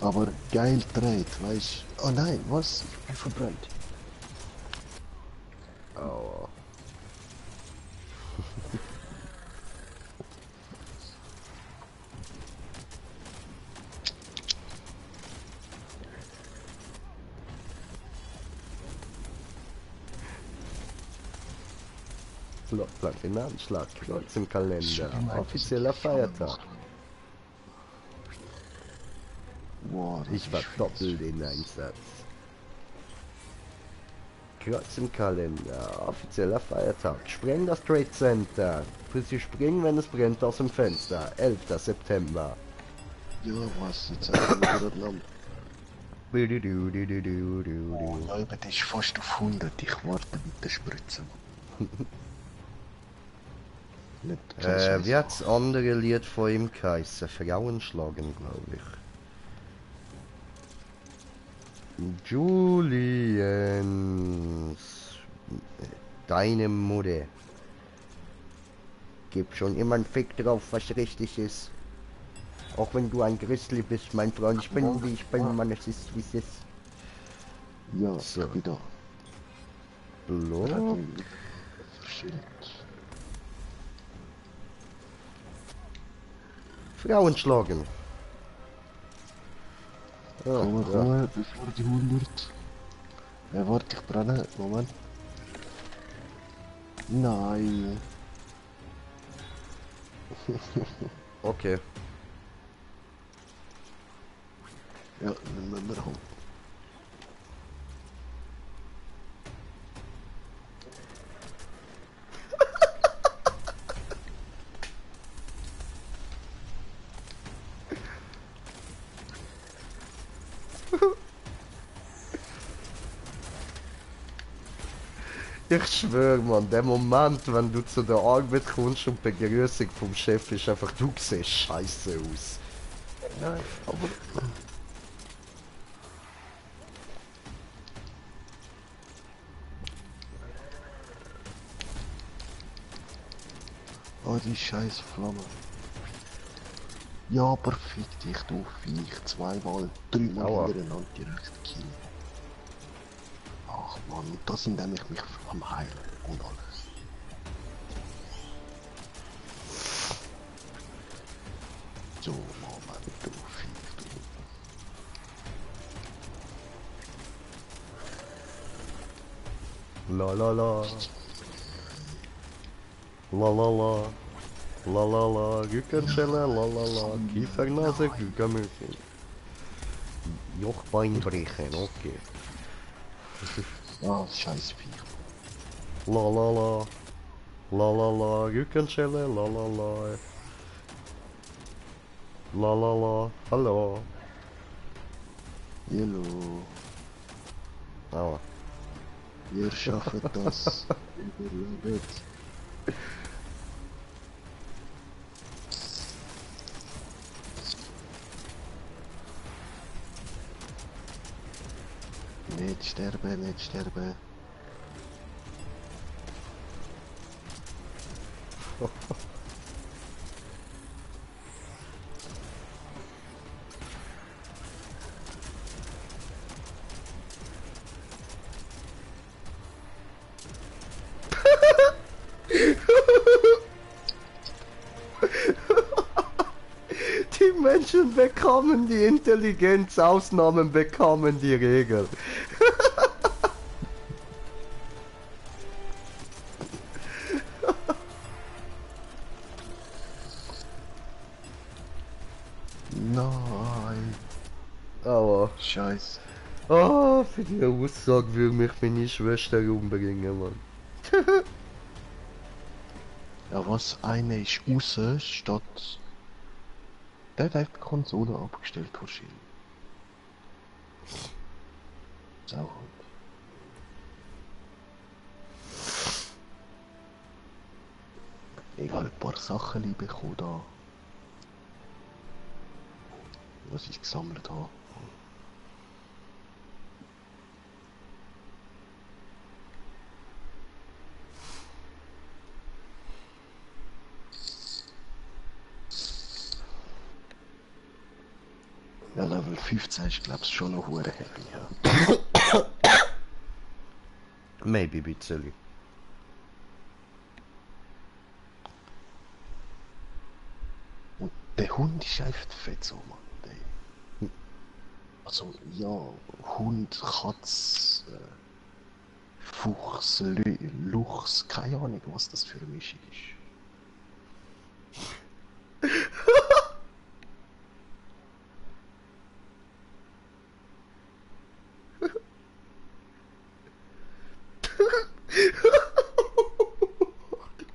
Aber geil dreht, weißt du? Oh nein, was? Ich bin verbrannt. Aua. Finanzschlag, Kreuz im Kalender, offizieller Feiertag. Wow, das Ich ist verdoppel den Einsatz. Kreuz im Kalender, offizieller Feiertag. Spreng das Trade Center. Für Sie springen, wenn es brennt, aus dem Fenster. 11. September. Ja, was, jetzt haben wir gerade noch... Oh, Du. Leute, das ist fast auf 100. Ich warte mit der Spritze. Nicht kein Scheiß. Wie hat's andere Lied von ihm geheißen? Frauen schlagen, glaube ich. Julians. Deine Mutter. Gib schon immer einen Fick drauf, was richtig ist. Auch wenn du ein Grizzly bist, mein Freund. Ich bin wie ich bin, Mann. Es ist wie es ist. Ja, So. ich bin da. Blo. Verschillt. Frauen schlagen. Komm, Ja. komm, bevor die 100. Warte, ich brenne. Moment. Nein. Okay. Ja, dann müssen wir halt. Ich schwöre, man, der Moment, wenn du zu der Arbeit kommst und die Begrüßung vom Chef ist einfach, du siehst scheiße aus. Nein, aber... Oh, die scheiß Flamme. Ja, aber fick dich, du Viech. Zweimal, dreimal Aua. hintereinander direkt Kill. Ach man, und da sind nämlich mich am Heilen und alles. So, Moment, du Viech, du. La la la. La la la. La la la. Rückenschelle, la la la. Kiefernase, Rückenmücken. Jochbein brechen, okay. Ah, scheiß Viech. La la la. La la la. Rückenschelle, la la la. La la la. Hallo. Hallo, Aua. ihr schafft das. Überlebt. Nicht sterben, nicht sterben. Die Menschen bekommen die Intelligenz, Ausnahmen bekommen die Regel. Nein. Aua. Scheiße. Ah, für die Aussage will mich meine Schwester umbringen, Mann. Ja, was eine ist raus, statt... Der hat die Konsole abgestellt wahrscheinlich. Sauhund. Egal, ein paar Sachen bekommen da. Was ich gesammelt habe. Ja, Level 15 ist glaube ich schon noch hure heavy, ja. Maybe bisschen. Und der Hund ist einfach fett so, Mann. Also, ja, Hund, Katz, Fuchs, Luchs, keine Ahnung, was das für eine Mischung ist.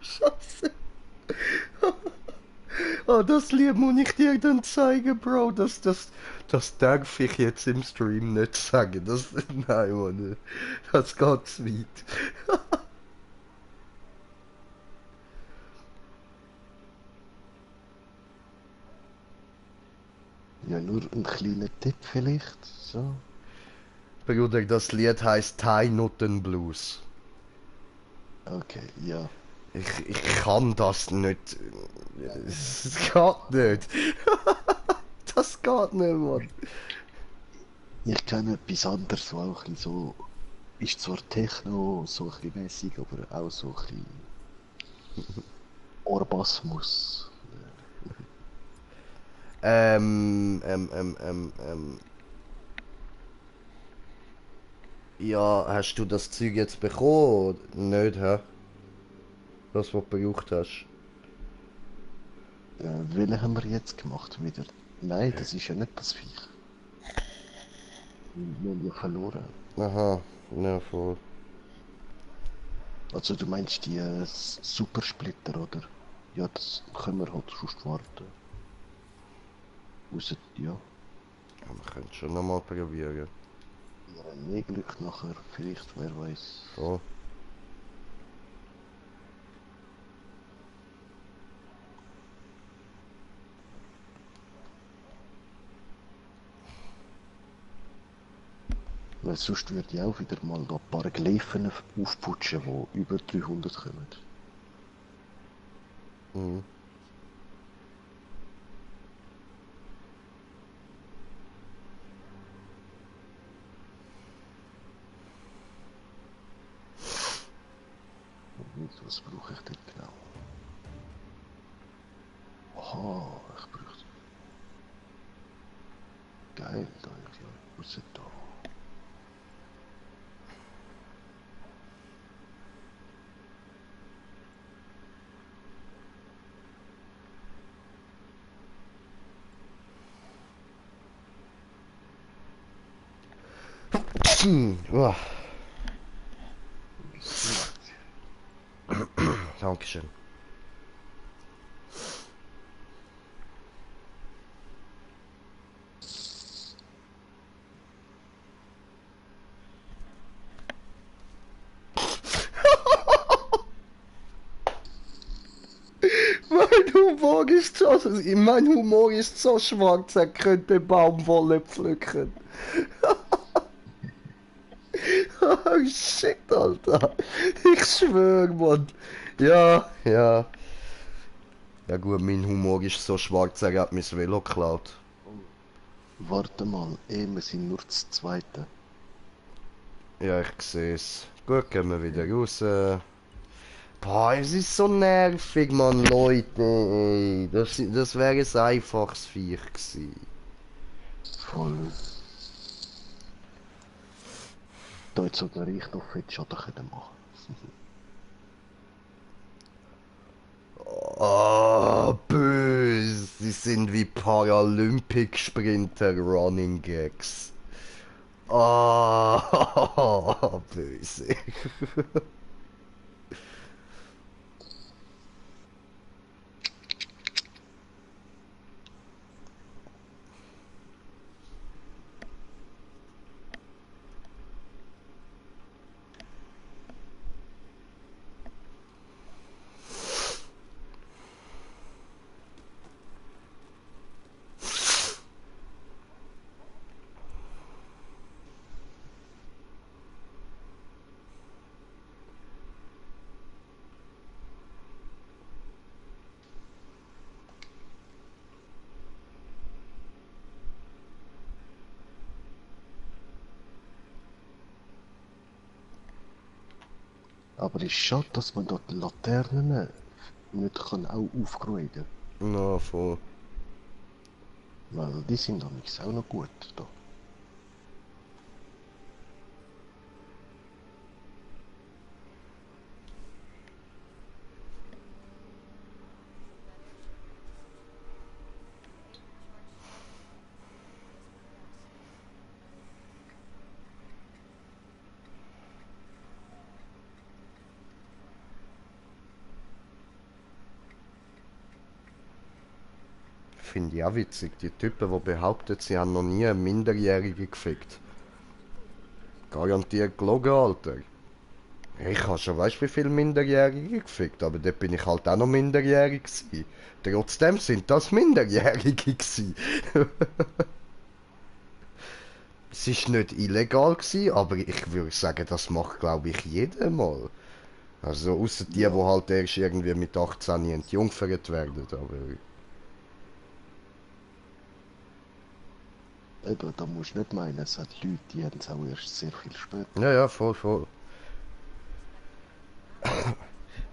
Scheiße. Oh, das Lied muss ich dir dann zeigen, Bro. Das darf ich jetzt im Stream nicht sagen. Nein, Mann. Das geht zu weit. Ja, nur ein kleiner Tipp vielleicht, so. Bruder, das Lied heißt Thai Noten Blues. Okay, ja. Ich kann das nicht. Es geht nicht. Das geht nicht, Mann. Ich kenne etwas anderes, so auch ein bisschen so, ist zwar Techno, so ein bisschen mäßig, aber auch so ein bisschen Orbasmus. Ähm, ähm, ähm, ähm, ähm. Ja, hast du das Zeug jetzt bekommen? Nicht, hä? Das, was du gebraucht hast. Welchen haben wir jetzt gemacht wieder? Nein, das ist ja nicht das Viech. Wir haben ja verloren. Aha, ja, voll. Also du meinst die Supersplitter, oder? Ja, das können wir halt sonst warten. Ausser, ja, Ja, wir können schon nochmal probieren. wir haben mehr Glück nachher, vielleicht, wer weiß. Voll. Weil sonst würde ich auch wieder mal da ein paar Gläfen aufputschen, die über 300 kommen. Mhm. Und was brauche ich denn genau? Aha, ich brauche... Geil, da ist ja was ist da. Uah. Dankeschön. Mein Humor ist so schwarz, er könnte Baumwolle pflücken. Oh shit, Alter. Ich schwör, Mann. Ja, ja. Ja gut, mein Humor ist so schwarz, er hat mein Velo geklaut. Warte mal, wir sind nur das Zweite. Ja, ich seh's. Gut, gehen wir wieder raus. Boah, es ist so nervig, Mann, Leute. Ey. Das wäre ein einfaches Viech gewesen. Voll. Da jetzt sogar ich noch Fettschaden können machen. Oh, böse. Sie sind wie Paralympic-Sprinter Running Gags. Oh, böse. Aber es ist schade, dass man dort die Laternen nicht kann auch aufgraden. Na, voll. Weil die sind nämlich auch noch gut da. finde ich auch witzig. Die Typen, die behaupten, sie haben noch nie eine Minderjährige gefickt. Garantiert gelogen, Alter. Ich habe schon, weißt du, wie viele Minderjährige gefickt, aber dort bin ich halt auch noch minderjährig gewesen. Trotzdem sind das Minderjährige gewesen. Es ist nicht illegal gewesen, aber ich würde sagen, das macht, glaube ich, jeder mal. Also, außer die, die halt erst irgendwie mit 18 entjungfert werden, aber... Eben, da musst du nicht meinen, es hat Leute, die haben es auch erst sehr viel später. Ja, ja, voll, voll.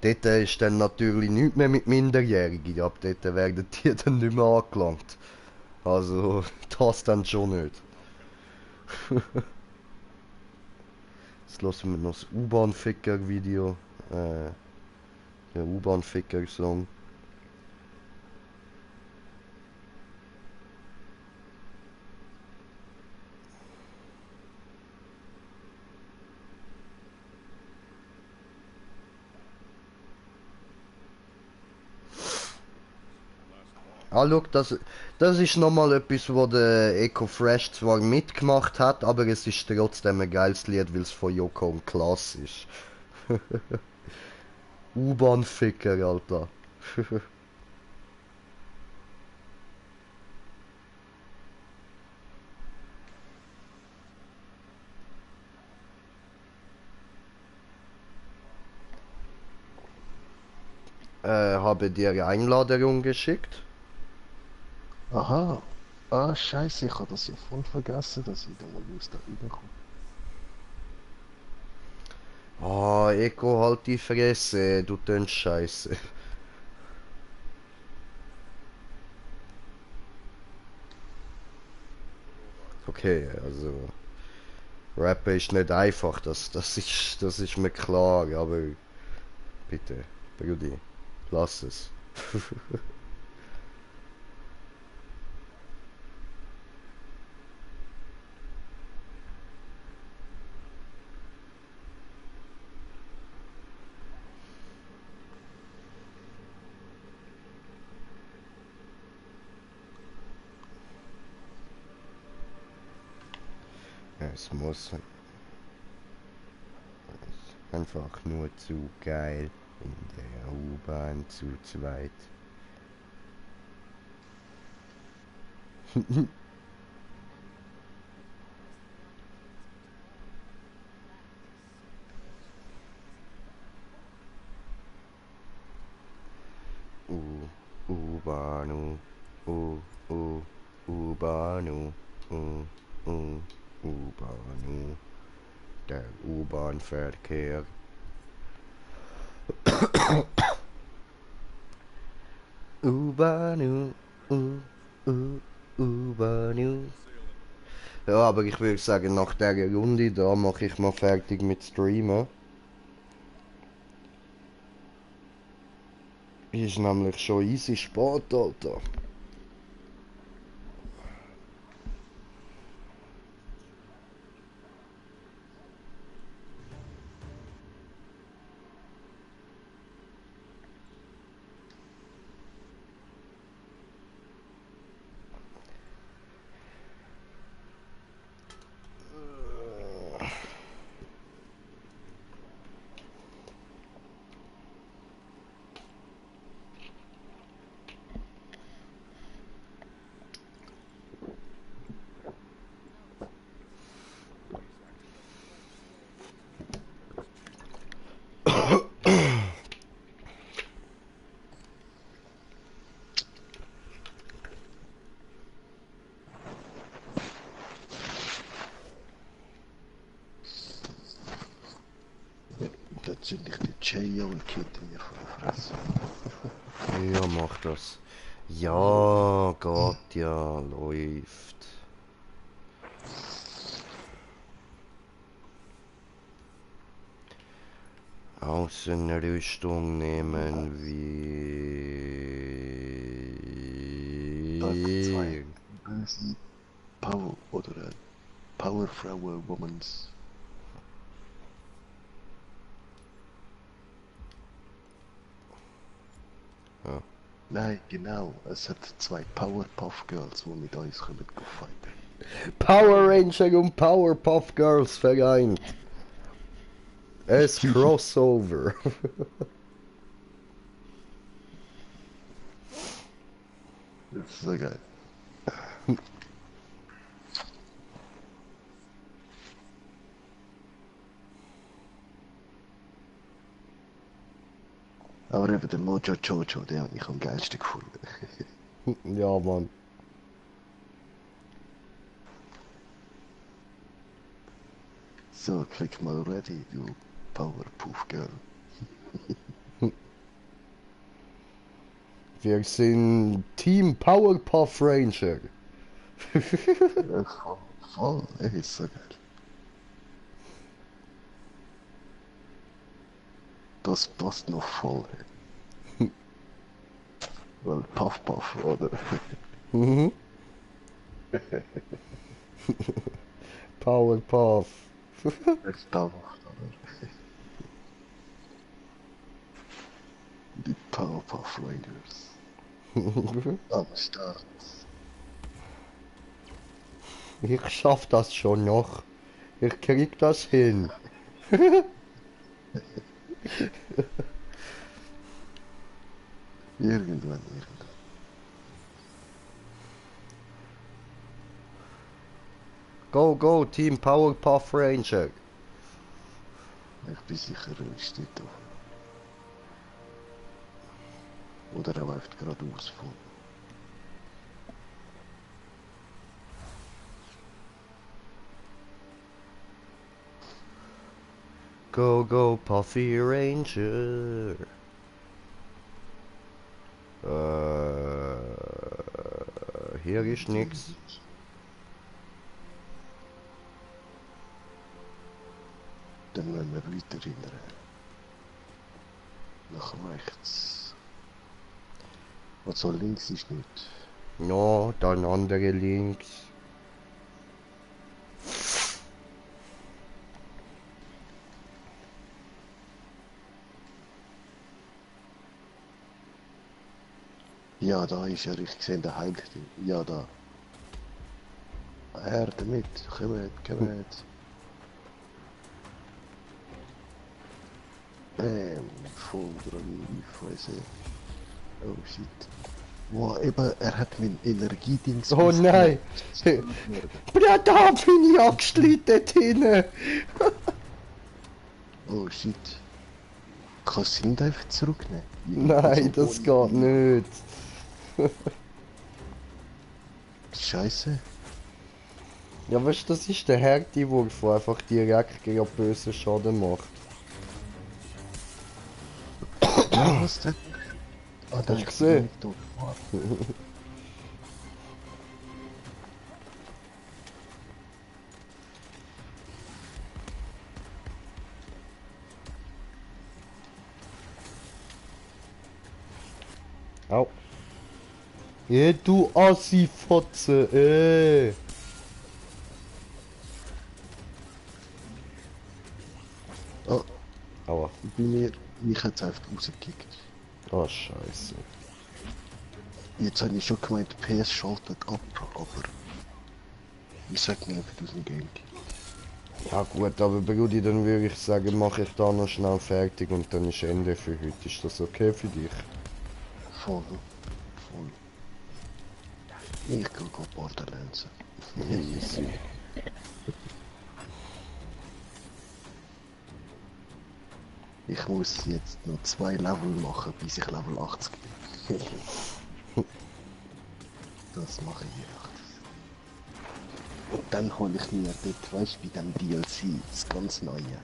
Dort ist dann natürlich nichts mehr mit Minderjährigen, ab dort werden die dann nicht mehr angelangt. Also, das dann schon nicht. Jetzt lassen wir noch das U-Bahn-Ficker-Video. Der U-Bahn-Ficker-Song. Ah, schau, das ist nochmal etwas, wo der Eco Fresh zwar mitgemacht hat, aber es ist trotzdem ein geiles Lied, weil es von Joko und Klaas ist. U-Bahn-Ficker, Alter. Habe dir eine Einladung geschickt? Aha. Ah, scheiße, ich habe das ja voll vergessen, dass ich da mal aus da reinkomme. Ah, Eco, halt die Fresse, du tönst scheiße. Okay, also... Rappen ist nicht einfach, das ist mir klar, aber... Bitte, Brudi, lass es. Es muss einfach nur zu geil in der U-Bahn zu zweit. U-Bahn, U-Bahn, U-Bahn, der U-Bahn-Verkehr. U-Bahn, U-Bahn. Ja, aber ich würde sagen, nach dieser Runde da mache ich mal fertig mit Streamen. Ist nämlich schon easy spät, Alter. Da zünd ich die Chaya und Kette mir vor der Fresse. Ja, mach das. Ja, geht ja, läuft. Außenrüstung nehmen Tag 2. wir. Böse Power oder Powerfrauen, Womans. Ja. Nein, genau. Es hat zwei Powerpuff Girls, die mit uns kommen fighten. Power Ranger und Powerpuff Girls vereint. Es Crossover. Das ist so geil. Aber eben der Mojo Jojo, den habe ich am geilsten gefunden. Ja, Mann. So, click mal ready, du Powerpuff Girl. Wir sind Team Powerpuff Ranger. Ja, voll, ey, ist so geil. Das passt noch voll. Ey. Weil Puff Puff, oder? Mhm. Powerpuff. Echt dauerhaft, oder? Die Powerpuff Rangers. Am Start. Ich schaff das schon noch. Ich krieg das hin. Irgendwann. Go, go, Team Powerpuff Ranger. Ich bin sicher, er steht da. Oder er läuft geradeaus vor. Go, go, Puffy Ranger. Hier ist nix. Dann müssen wir weiter hindern. Nach rechts. Also links ist nicht. No, dann andere links. Ja, da ist er, ich sehe den Heil. Ja, da. Er damit, kommt. Voll dran, Fresse. Oh shit. Wow, eben, er hat mein Energiedings. Oh nein! Ja, da bin ich angeschlichen dort hinten! Oh shit. Kannst du ihn einfach zurücknehmen? Nein, das geht nicht. Scheiße. Ja, weißt du, das ist der Härtewurf, der einfach direkt gegen bösen Schaden macht. Ja, was denn? Ah, Hast du gesehen? Au. Du Assi-Fotze, Oh, Aua. bei mir, mich hat es einfach rausgekickt. Oh, scheiße. Jetzt habe ich schon gemeint, PS schaltet ab, aber ich sag mir einfach aus dem Game. Ja gut, aber Brudi, dann würde ich sagen, mache ich da noch schnell fertig und dann ist Ende für heute. Ist das okay für dich? Voll. Ich gehe Borderlands. Easy. Ich muss jetzt noch 2 Level machen, bis ich Level 80 bin. Das mache ich echt. Und dann hole ich mir dort, weißt du, bei dem DLC, das ganz neue.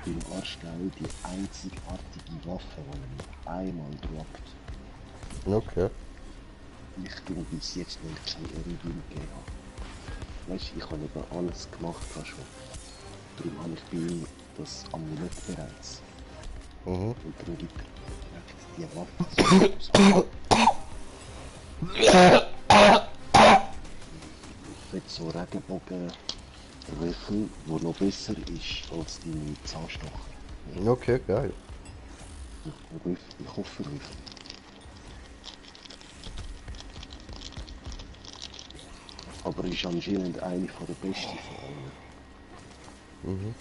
Im Arschgeil die einzigartige Waffe, die er einmal droppt. Okay. Ich bin bis jetzt noch kein Origin gegeben. Weißt du, ich habe eben alles gemacht schon. Darum habe ich bei ihm das Amulett bereits. Mhm. Und darum gibt er direkt die Waffe. Mit so Regenbogen-Riffeln, wo noch besser ist als deine Zahnstocher. Okay, geil. Ich hoffe Riffeln. Aber ist anscheinend eine von der besten von allen. Mhm.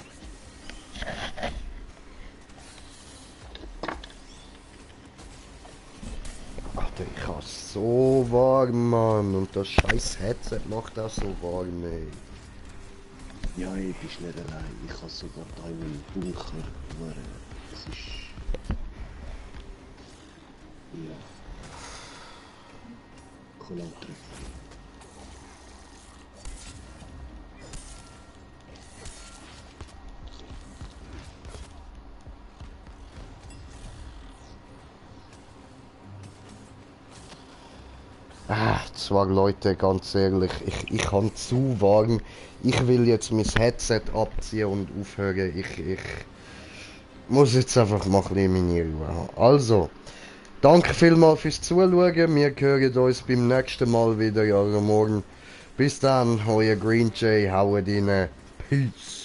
Alter, ich habe so warm, Mann. Und das scheiß Headset macht auch so warm, ey. Ja, ich bist nicht allein. Ich habe sogar da in einem Bunker geworden. Das ist... Ja. Kolontreffer. Zwar Leute, ganz ehrlich, ich kann zu warm. Ich will jetzt mein Headset abziehen und aufhören. Ich muss jetzt einfach mal ein bisschen meine Ruhe haben. Also, danke vielmals fürs Zuschauen. Wir hören uns beim nächsten Mal wieder, ja morgen. Bis dann, euer Green Jay, haut rein. Peace.